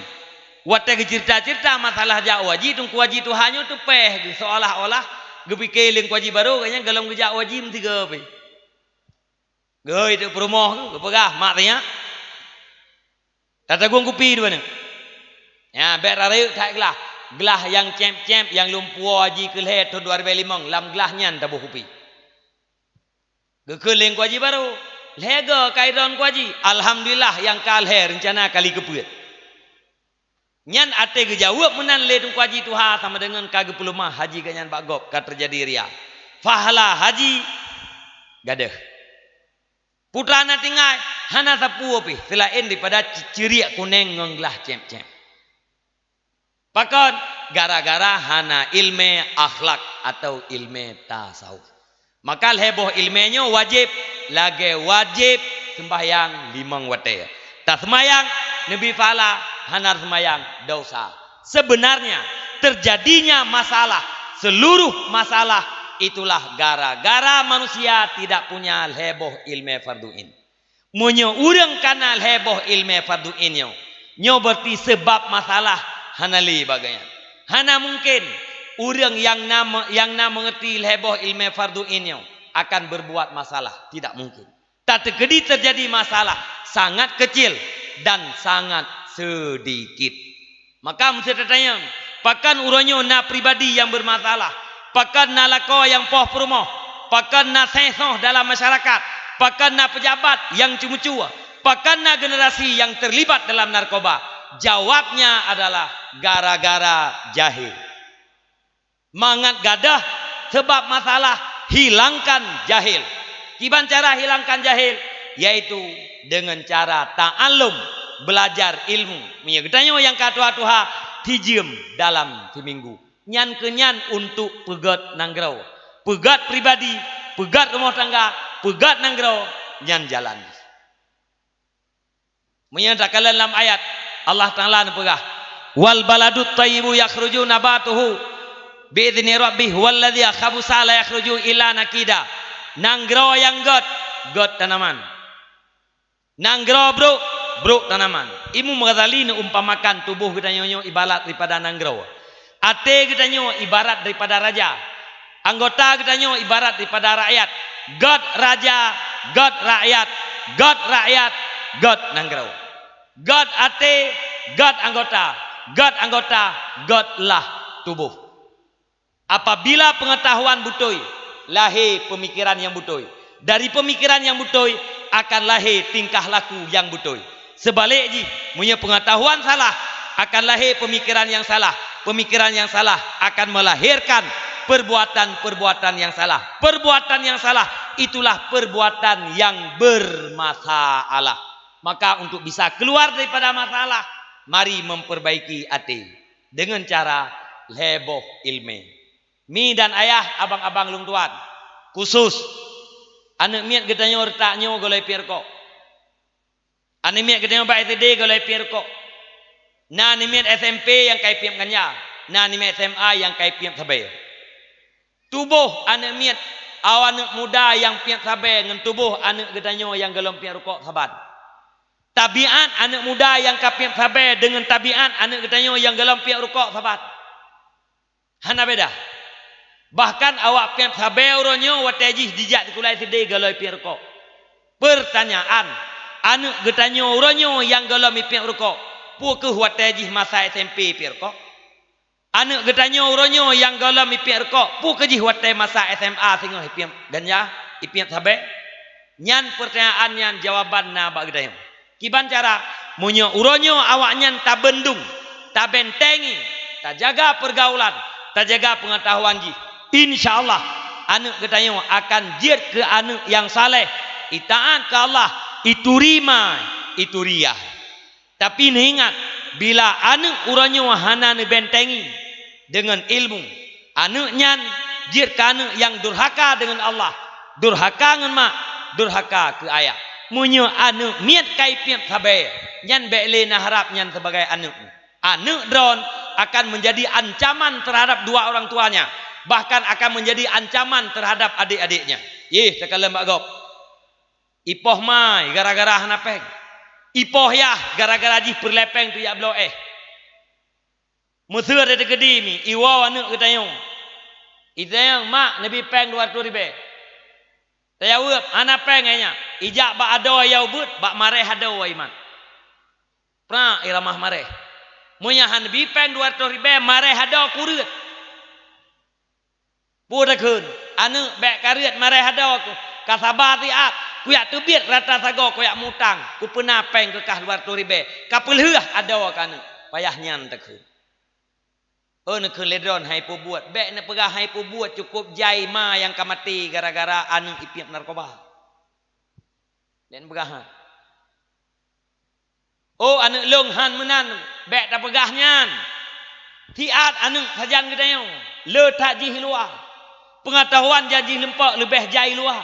Watée geuceurita-ceurita masalah jak haji, teungku haji tuha nyoe teupéh geuh, seolah-olah geupike lé teungku haji barô geuhnyan gohlom geujak haji meusigoe pih. Geuhôi teuk peurumoh geuh, geupeugah, "Mak tanya, tatagueng kupi dua nyoe. Ya, bék rayeuk that glah. Glah nyang céb-céb nyang lôn puwoe haji keulhée thon dua ribée limong, lam glah nyan taboh kupi." Geukheun lé teungku haji barô, "Lhée goe ka idong teungku haji." Alhamdulillah, nyang ka lhée reuncana kali keupeuet. Nyan até geujaweueb meunan lé teungku haji tuha sama deungon ka geupeuleumah haji geuhnyan bak gob, ka teujadi ria. Pahala haji gadôh. Putra na tinggai, hana sapeue pih seulaén daripada ci-, ceuriek kunéng ngon glah céb-céb. Pakon? Gara-gara hana iéleumé akhlak atawa iéleumé tasawuf. Maka lhée boh iéleumé nyoe wajéb, lagée wajéb seumbahyang limong watée. Taseumayang neubi pahala, hana seumayang desya. Sebenarnya, terjadinya masalah, seluruh masalah itulah gara-gara manusia tidak punya lhée boh iéleumé fardhu ain. Meunyoe ureuëng kana lhée boh iéleumé fardhu ain nyoe, nyoe berarti seubab masalah hana lé bak geuhnyan. Hana mungken ureuëng nyang na me-, nyang na meungerti lhée boh iéleumé fardhu ain nyoe akan berbuat masalah, tidak mungken. Tateukeudi terjadi masalah sangat kecil dan sangat sedikit. Maka meuseuti tatanyong, pakon uroe nyoe na pribadi nyang beurmasalah? Pakon na lakoe nyang poh peurumoh? Pakon na sengsoh dalam masyarakat? Pakon na peujabat nyang ceumeucue? Pakon na generasi nyang terlibat dalam narkoba? Jawabnya adalah gara-gara jahil. Mangat gadôh seubab masalah, hilangkan jahil. Kiban cara hilangkan jahil, yaitu deungon cara ta'allum, belajar ilmu. Meunyoe geutanyoe nyang ka tuha-tuha, sijeuem dalam siminggu. Nyan keuh nyan untuk peugét nanggroe, peugét pribadi, peugét rumoh tangga, peugét nanggroe, nyan jalan jih. Meunyoe takalon lam ayat, Allah Taala neupeugah, "Wal baladut thayyibu yakhruju nabatuhu bi idzni rabbih, walladzi khabusa la yakhruju illa nakida." Nanggroe nyang gét, gét tanaman. Nanggroe brok, brok tanaman. Imam Ghazali neuumpamakan tuboh geutanyoe nyoe ibarat daripada nanggroe. Até geutanyoe ibarat daripada raja. Anggota geutanyoe ibarat daripada rakyat. Gét raja, gét rakyat, gét rakyat, gét nanggroe. Gét até, gét anggota, gét anggota, gét lah tuboh. Apabila pengetahuan beutôi, lahé peumikiran nyang beutôi. Dari peumikiran nyang beutôi akan lahé tingkah laku nyang beutôi. Sebalikjih, meunyoe peungeutahuan salah, akan lahé peumikeran nyang salah. Peumikeran nyang salah akan meulahérkan peurbuatan-peurbuatan nyang salah. Peurbuatan nyang salah, itulah peurbuatan nyang beurmasalah. Maka, untuk bisa keuluar daripada masalah, mari memperbaiki até deungon cara lhée boh iéleumé. Mi dan ayah, abang-abang lôn tuan, khusos aneuëk miet geutanyoe reutak nyoe gohlom piep rukok. Aneuëk miet geutanyoe bak S D gohlom piep rukok. Na aneuëk miet S M P nyang ka ipiep ganja, na aneuëk miet S M A nyang ka ipiep sabée. Tuboh aneuëk miet, awak aneuëk muda nyang piep sabée ngon tuboh aneuëk geutanyoe nyang gohlom piep rukok saban. Tabiát aneuëk muda nyang ka piep sabée deungon tabiát aneuëk geutanyoe nyang gohlom piep rukok saban. Hana beda. Bahkan awak piep sabée uroe nyoe watée jih jijak sikula S D gohlom piep rukok. Peurtanyaan, aneuëk geutanyoe uroe nyoe nyang gohlom ipiep rukok, peu kheueh watée jih masa S M P ipiep rukok? Aneuëk geutanyoe uroe nyoe nyang gohlom ipiep rukok, peu kheueh jih watée masa S M A singoh ipiep ganja, ipiep sabée? Nyan peurtanyaan nyan jawaban na bak geutanyoe. Kiban cara, meunyoe uroe nyoe awaknyan tabeundong, tabentengi, tajaga peurgaulan, tajaga peungeutahuan jih, insya Allah, aneuëk geutanyoe akan jeuet keu aneuëk nyang saleh, itaát keu Allah, ituri ma, ituri yah. Tapi neuingat, bila aneuëk uroe nyoe hana neubentengi deungon iéleumé, aneuëk nyan jeuet keu aneuëk nyang durhaka deungon Allah, durhaka ngon mak, durhaka keu ayah. Meunyoe aneuëk miet ka ipiep sabée, nyan bék lé neuharab nyan sibagai aneuëk. Aneuëk droen akan menjadi ancaman terhadap dua orang tuanya, bahkan akan menjadi ancaman terhadap adik-adiknya. Yeh, takalon bak gob. Ipoh mai gara-gara hana péng. Ipoh yah gara-gara jih peureulée péng tujak bloe éh. Meuseu teukeudi mi, iwoe aneuëk geutanyoe. Itanyong, "Mak, neubi péng dua reutôh ribée." Tajaweueb, "Hana péng, hai nyak." Ijak bak adoe nyang ubit, bak maréh adoe iman. Prah, iramah maréh. Meunyoe hana neubi péng dua reutôh ribée, maréh adoe kureuet. Peue takheun, "Aneuëk, bék kareuet maréh adoe keuh, ka saba siat, kuyak teubiet rata sagoe kuyak mutang, kupeuna péng keu kah dua reutôh ribée, ka peulheueh adoe keu aneuëk." Payah nyan takheun. Oh, neukheun lé droen hai peubuet, bék neupeugah hai peubuet, cukôp jai ma nyang ka maté gara-gara aneuëk ipiep narkoba. Lén peugah, ha. Oh, aneuëk lôn han meunan, bék tapeugah nyan. Siat aneuëk sajan geutanyoe, le that jih i luwa. Peungeutahuan jan jih lumpok leubeh jai i luwa.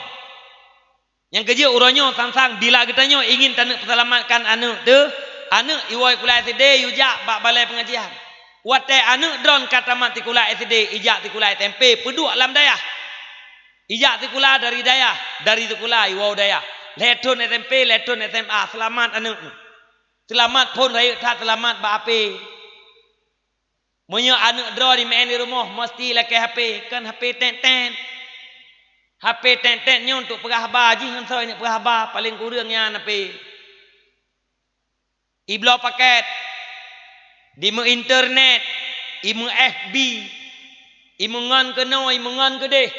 Nyang keujeuet uroe nyoe sang-sang bila geutanyoe ingin taneuk peusalamatkan aneuëk teuh, aneuëk iwoe sikula S D yue jak bak balai peungajian. Watée aneuëk droen ka tamat sikula S D, ijak sikula S M P, peuduek lam dayah. Ijak sikula dari dayah, dari sikula iwoe dayah. Lhée thon S M P, lhée thon S M A, seulamat aneuëk. Seulamat phon rayeuk that seulamat bak H P. Meunyoe aneuëk droe jimeu'en di rumoh, meuseuti lakée H P, kon H P tet-tet. H P tet-tet nyoe untuk peugah haba, jih ngon soe neuk peugah haba, paleng kureueng nyan H P. Ibloe pakét, dimeu internet, imeu F B, imeu ngon keunoe, imeu ngon keudeh,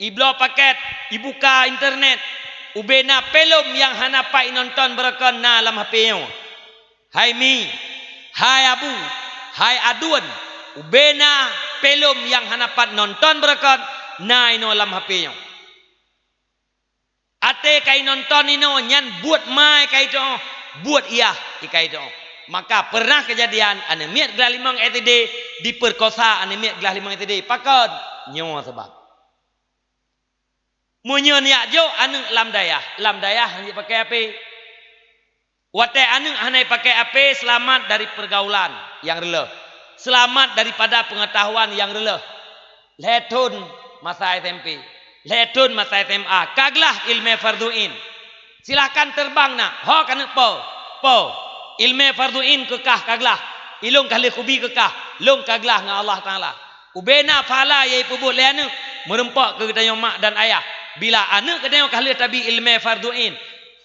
ibloe pakét, ibuka internet, ubena pelom nyang hana pat inonton beureukan na lam H P nyoe. Hai mi, hai abu, hai aduen, ubena pelom nyang hana pat nonton beureukan na inoe lam H P nyoe. Até ka inonton inoe nyan buet ma ka itoe, buet yah ka itoe. Maka pernah kejadian aneuëk miet glah limong S D diperkosa aneuëk miet glah limong S D. Pakon? Nyoe sabab. Meunyoe neujak jok aneuëk lam dayah, lam dayah hana jipakée H P. Watée aneuëk hana jipakée H P, seulamat dari pergaulan nyang reuloh, seulamat daripada peungeutahuan nyang reuloh. Lhée thon masa S M P, lhée thon masa S M A, ka glah iéleumé fardhu ain. Silahkan terbang na, ho keuneuk po, po. Iéleumé fardhu ain keu kah ka glah, ilôn ka lheueh kubi keu kah, lôn ka glah ngon Allah Taala. Ubena pahala nyang jipeubuet lé aneuëk, meurumpok keu geutanyoe mak dan ayah. Bila aneuëk geutanyoe ka lheueh tabi iéleumé fardhu ain,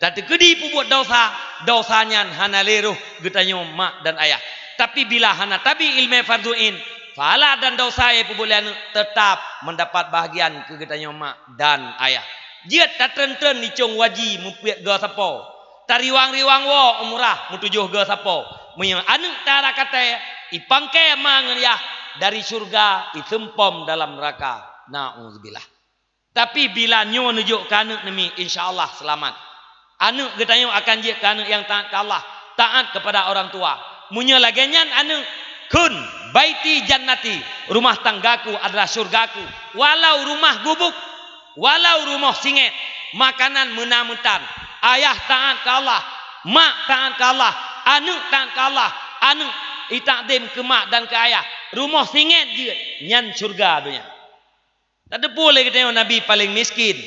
tateukeudi peubuet desya, desya nyan hana lé roh geutanyoe mak dan ayah. Tapi bila hana tabi iéleumé fardhu ain, pahala dan desya nyang jipeubuet lé aneuëk teutab meudapat bahagian keu geutanyoe mak dan ayah. Jeuet tatreun-treun icong waji mupiet goe sapo. Tariwang-riwang woe umrah, meutujoh geuh sapo. Meunyoe aneuk ta raka tée, ipangkée ma ngon yah dari syeuruga, iseumpom dalam neuraka. Nauzubillah. Tapi bila nyoe neujok keu aneuk neumi, insya Allah seulamat. Aneuk geutanyoe akan jeuet keu aneuk nyang taat keu Allah, taat kepada orang tua. Meunyoe lagée nyan aneuk, kheun, "Baiti jannati, rumah tanggaku adalah syurgaku." Walau rumah gubuk, walau rumoh singét, makanan meunan meutan, ayah taat keu Allah, mak taat keu Allah, aneuk taat keu Allah, aneuk itakzim keu mak dan keu ayah, rumoh singét jeuet, nyan syeuruga donya. Tateupeue lé geutanyoe Nabi paleng miskin,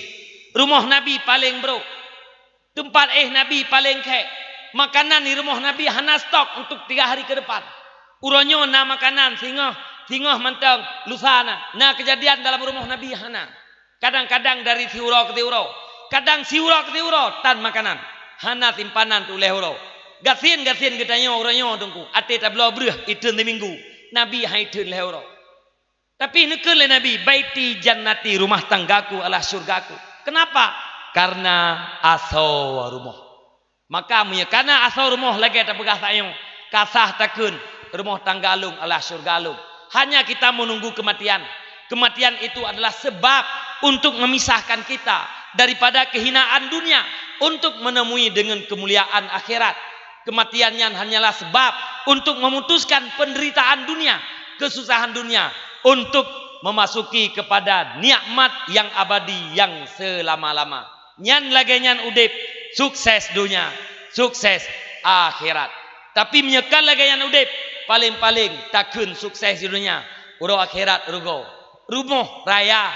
rumoh Nabi paleng brok, teumpat éh Nabi paleng khék, makanan di rumoh Nabi hana stok untuk tiga hari ke depan. Uroe nyoe na makanan singoh, singoh mantong, lusa na. Na keujadian dalam rumoh Nabi? Hana. Kadang-kadang dari siuroe keu siuroe, kadang siuroe keu siuroe tan makanan, hana simpanan tuléh uroe. Gasien-gasien geutanyoe uroe nyoe Teungku, até tabloe breueh, iteun siminggu, Nabi han iteun lhée uroe. Tapi neukheun lé Nabi, "Baiti jannati, rumah tanggaku adalah syurgaku." Kenapa? Karena asoe rumoh. Maka meunyoe kana asoe rumoh lagée tapeugah tanyoe, ka sah takheun, "Rumoh tangga lôn adalah syurga lôn." Hanya kita menunggu kematian. Kematian itu adalah sebab untuk memisahkan kita daripada kehinaan dunia, untuk menemui dengan kemuliaan akhirat. Kematian nyan hanyalah sebab untuk memutuskan penderitaan dunia, kesusahan dunia, untuk memasuki kepada nikmat yang abadi, yang selama-lama. Nyan lagée nyan udeb, sukses donya, sukses akhirat. Tapi meunyoe ka lagée nyan udeb, paleng-paleng takheun sukses di donya, uroe akhirat rugoe. Rumoh raya,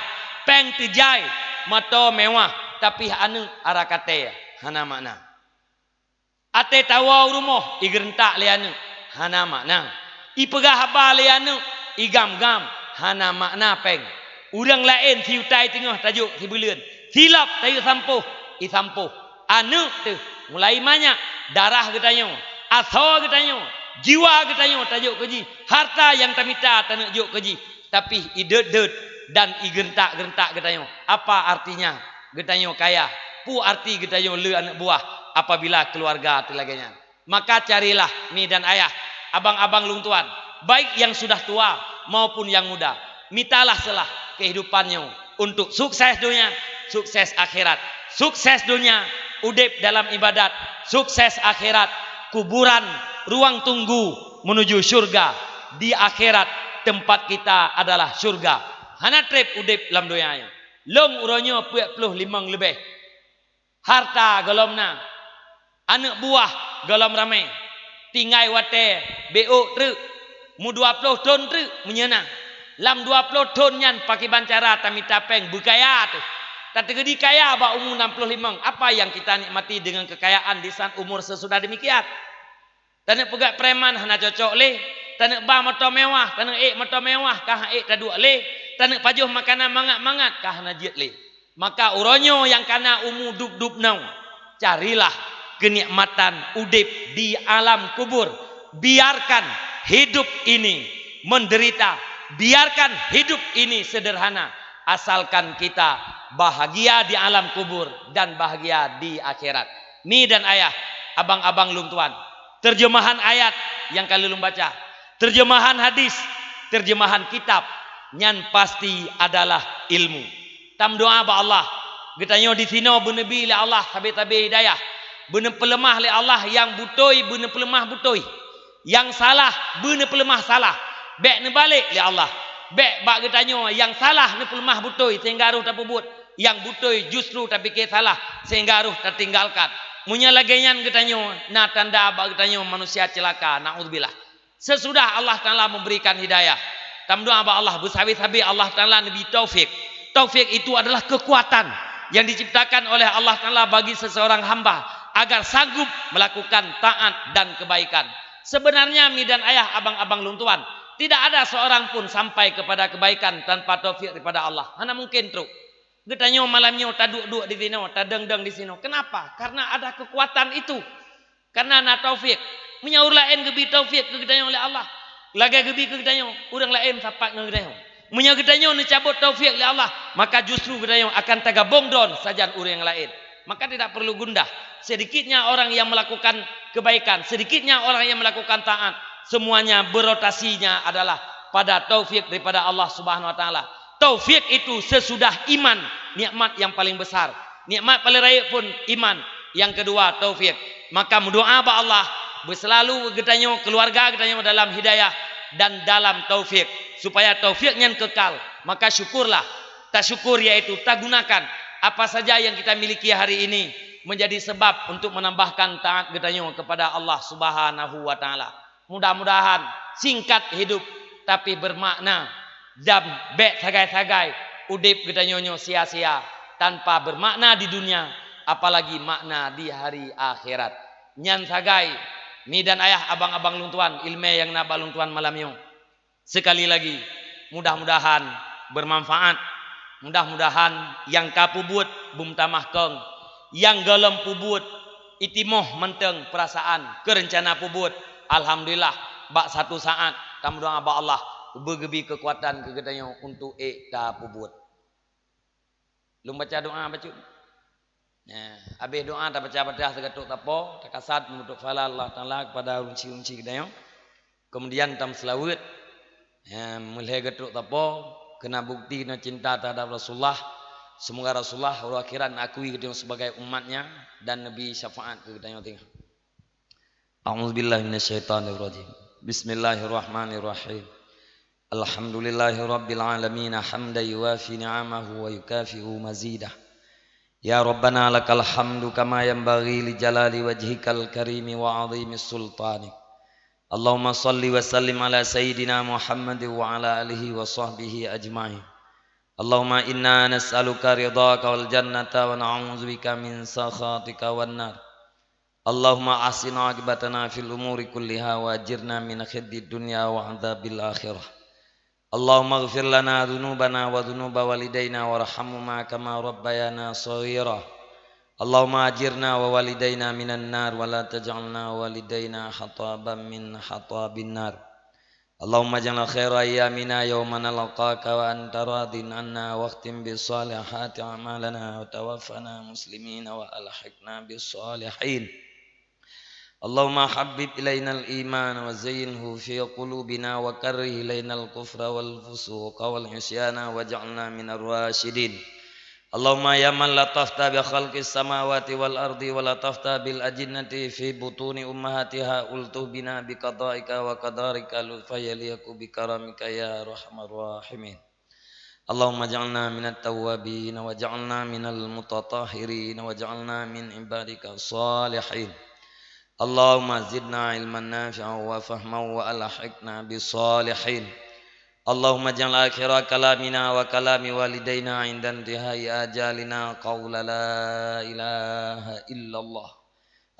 péng teujai, moto mewah, tapi aneuk ara katée, hana makna. Até tawoe u rumoh, igeureuntak lé aneuk, hana makna. Ipeugah haba lé aneuk, igam-gam, hana makna péng. Ureuëng laén siutai teungoh tajok sibuleuen, silop tayue sampôh, isampôh. Aneuk teuh mulai manyak, darah geutanyoe, asoe geutanyoe, jiwa geutanyoe tajok keu jih, harta nyang tamita taneuk jok keu jih. Tapi ideuet-deuet dan igeureuntak-geureuntak geutanyoe. Apa artinya geutanyoe kaya? Peue arti geutanyoe le aneuk buah apabila keuluwarga teuh lagée nyan? Maka carilah mi dan ayah, abang-abang lôn tuan, baik yang sudah tua maupun yang muda, mitalah seulah kehidupan nyoe untuk sukses donya, sukses akhirat. Sukses donya, udeb dalam ibadat, sukses akhirat, kuburan, ruang tunggu menuju syurga. Di akhirat, tempat kita adalah syurga. Hana treb udeb lam donya nyoe. Lôn uroe nyoe peuet ploh limong leubeh. Harta gohlom na, aneuk buah gohlom ramé, tinggai watée bék ôk treuk, meudua ploh thon treuk meunyoe na. Lam dua ploh thon nyan pakriban cara tamita péng beukaya teuh. Tateugeudi kaya bak umu nam ploh limong, apa yang kita nikmati dengan kekayaan di saat umur sesudah demikian? Taneuk peugét preman hana cocok lé, taneuk ba moto mewah, taneuk ék moto mewah ka han ék taduek lé, taneuk pajoh makanan mangat-mangat ka hana jeuet lé. Maka uroe nyoe nyang kana umu dub-dub nyoe, carilah keunikmatan udeb di alam kubur. Biarkan hidup ini menderita, biarkan hidup ini sederhana, asalkan kita bahagia di alam kubur dan bahagia di akhirat. Mi dan ayah, abang-abang lôn tuan, terjemahan ayat nyang ka lôn baca, terjemahan hadis, terjemahan kitab, nyan pasti adalah ilmu. Tameudoá bak Allah, geutanyoe disinoe beuneubi lé Allah sabe-sabe hidayah, beuneupeuleumah lé Allah nyang beutôi, beuneupeuleumah beutôi, nyang salah, beuneupeuleumah salah. Bék neubalek lé Allah, bék bak geutanyoe nyang salah neupeuleumah beutôi sehingga roh tapeubuet, nyang beutôi justru tapike salah sehingga roh tatinggalkan. Meunyoe lagée nyan geutanyoe, na tanda bak geutanyoe manusia ceulaka, naudzubillah. Sesudah Allah Taala memberikan hidayah, tameudoá bak Allah, beusabe-sabe Allah Taala neubri taufik. Taufik itu adalah kekuatan yang diciptakan oleh Allah Taala bagi seseorang hamba agar sanggup melakukan taat dan kebaikan. Sebenarnya mi dan ayah, abang-abang lôn tuan, tidak ada seorang pun sampai kepada kebaikan tanpa taufik daripada Allah. Hana mungkin trok. Geutanyoe malam nyoe taduek-duek disinoe, tadong-dong disinoe. Kenapa? Karena ada kekuatan itu. Karena na taufik. Meunyoe ureuëng laén geubri taufik keu geutanyoe lé Allah, lagée geubri keu geutanyoe, ureuëng laén sapat ngon geutanyoe. Meunyoe geutanyoe neucabot taufik lé Allah, maka justru geutanyoe akan tagabong droe sajan ureuëng nyang laén. Maka tidak perlu gundah. Sedikitnya orang yang melakukan kebaikan, sedikitnya orang yang melakukan taat, semuanya berotasinya adalah pada taufik daripada Allah Subhanahu wa Taala. Taufik itu sesudah iman, nikmat yang paling besar. Nikmat paling rayeuk pun iman. Yang kedua, taufik. Maka meudoa bak Allah, beuselalu geutanyoe, keluarga geutanyoe dalam hidayah dan dalam taufik, supaya taufik nyan kekal. Maka syukurlah. Tasyukur yaitu tagunakan apa saja yang kita miliki hari ini menjadi sebab untuk menambahkan taat geutanyoe kepada Allah Subhanahu wa Taala. Mudah-mudahan singkat hidup tapi bermakna dan bék sagai-sagai udeb geutanyoe nyoe sia-sia tanpa bermakna di dunia, apalagi makna di hari akhirat. Nyan sagai, mi dan ayah, abang-abang lôn tuan, ileumèe nyang na bak lôn tuan malam nyoe. Sekali lagi, mudah-mudahan bermanfaat. Mudah-mudahan nyang ka peubuet beumeutamah kong, nyang gohlom peubuet itimoh mantong peurasaan keu reuncana peubuet. Alhamdulillah, bak satu saat tameudoa bak Allah beugeubri keukuatan keu geutanyoe untuk ék tapeubuet. Lôn baca doa bacut. Nah, habéh doa tabaca Fatihah sigatok tapo, takasad meunutôp pahala Allah Taala kepada ureueng chik-ureueng chik geutanyoe. Kemudian tameuseulaweuet. Ya, meulhèe gatok tapo, keunan bukti keunan cinta terhadap Rasulullah. Semoga Rasulullah uroe akhirat akui geutanyoe sebagai umatnya dan neubri syafaat keu geutanyoe tinggai. A'udzubillahi minasyaitonirrajim. Bismillahirrahmanirrahim. Alhamdulillahirabbil alamin, hamdan yuwafi ni'amahu wa yukafi'u mazidah. Ya Rabbana, lakal hamdu kama yanbaghi li jalali wajhikal karimi wa 'azimi sultanik. Allahumma shalli wa sallim ala sayyidina Muhammad wa ala alihi wa sahbihi ajma'in. Allahumma inna nas'aluka ridhaka wal jannata wa na'udzubika min sakhatika wan nar. Allahumma ahsin aqibatana fil umuri kulliha wa ajirna min khizyid dunya wa adzabil akhirah. Allahumma ighfir lana dzunubana wa dzunuba walidaina warhamhuma kama rabbayana shaghira. Allahumma ajirna wa walidaina minan nar wa la taj'alna wa walidaina hataban min hatabin nar. Allahumma ij'al khaira ayyamina yauma nalqaka wa anta radin 'anna wakhtim bis salihati a'malana wa tawaffana muslimina wa alhiqna bis salihin. Allahumma habbib ilainal iman wa zayyinhu fi qulubina wa karrih ilainal kufra wal fusuqa wal 'isyana waj'alna minar rasyidin. Allahumma ya man latafta bi khalqis samawati wal ardi wa latafta bil ajinnati fi butuni ummahatiha, ultuf bina bi qada'ika wa qadarika lutfan yaliqu bi karamika ya arhamar rahimin. Allahumma ij'alna minat tawwabin waj'alna minal mutatahhirin waj'alna min ibadika salihin. Allahumma zidna ilman nafi'an wa fahman wa alhiqna bis salihin. Allahumma ij'al akhira kalamina wa kalami walidaina 'inda intihai ajalina qaula la ilaha illallah.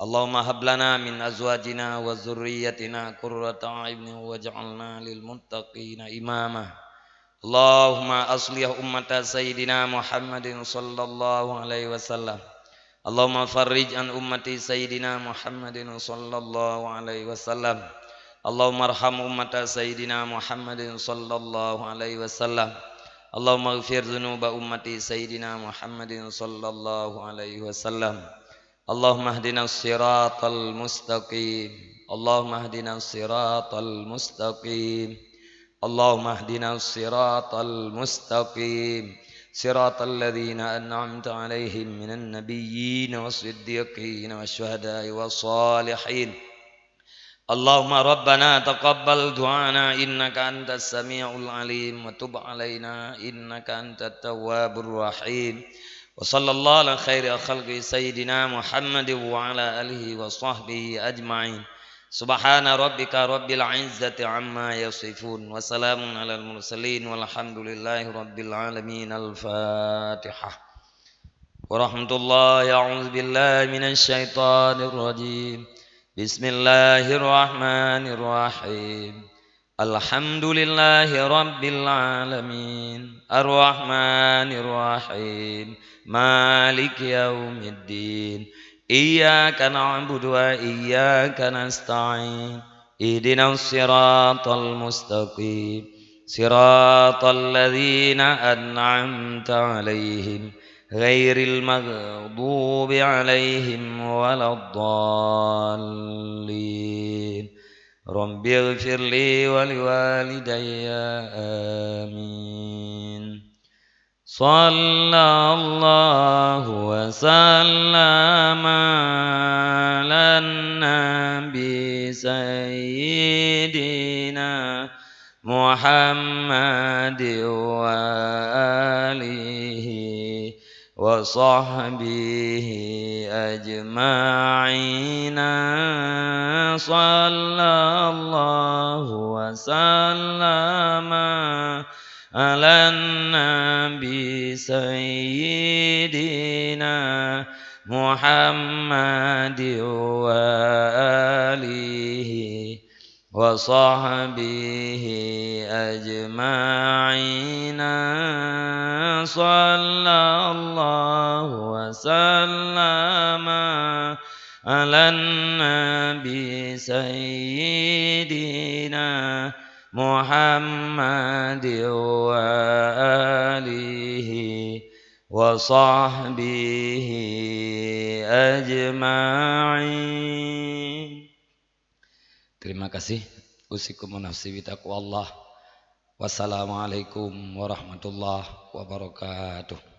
Allahumma hab lana min azwajina wa dzurriyyatina qurrata a'yunin waj'alna lil muttaqina imama. Allahumma aslih ummata sayyidina Muhammadin sallallahu alaihi wasallam. Allahumma farrij an ummati sayyidina Muhammadin sallallahu alaihi wasallam. Allahumma arham ummata sayyidina Muhammadin sallallahu alaihi wasallam. Allahumma ighfir dzunuba ummati sayyidina Muhammadin sallallahu alaihi wasallam. Allahumma ihdinas siratal mustaqim. Allahumma ihdinas siratal mustaqim. Allahumma ihdinas siratal mustaqim. Siratal ladzina an'amta 'alaihim minan nabiyyin was siddiqin was syuhada'i was shalihin. Allahumma rabbana taqabbal du'ana innaka antas samiul alim wa tub 'alaina innaka antat tawwabur rahim. Wa sallallahu ala khairi khalqi sayyidina Muhammadin wa ala alihi wa sahbihi ajma'in. Subhana rabbika rabbil izzati amma yasifun. Wa salamun alal mursalin walhamdulillahi rabbil alamin. Al-Fatihah. Warahmatullahi, a'udzubillahi minasyaitonirrajim. Bismillahirrahmanirrahim. Alhamdulillahi rabbil alamin. Arrahmanirrahim. Maliki yaumiddin. Iyyaka na'budu wa iyyaka nasta'in. Ihdinas siratal mustaqim. Siratal ladzina an'amta 'alaihim غير المغضوب عليهم ولا الضالين. رب اغفر لي ولوالدي. آمين. صلى الله وسلم على النبي سيدنا محمد وآله وصحبه أجمعين. صلى الله وسلم على النبي سيدنا محمد وآله وصحبه أجمعين. صلى الله وسلم على النبي سيدنا محمد وآله وصحبه أجمعين. Terima kasih. أوصيكم ونفسي بتقوى الله. Wassalamualaikum warahmatullahi wabarakatuh.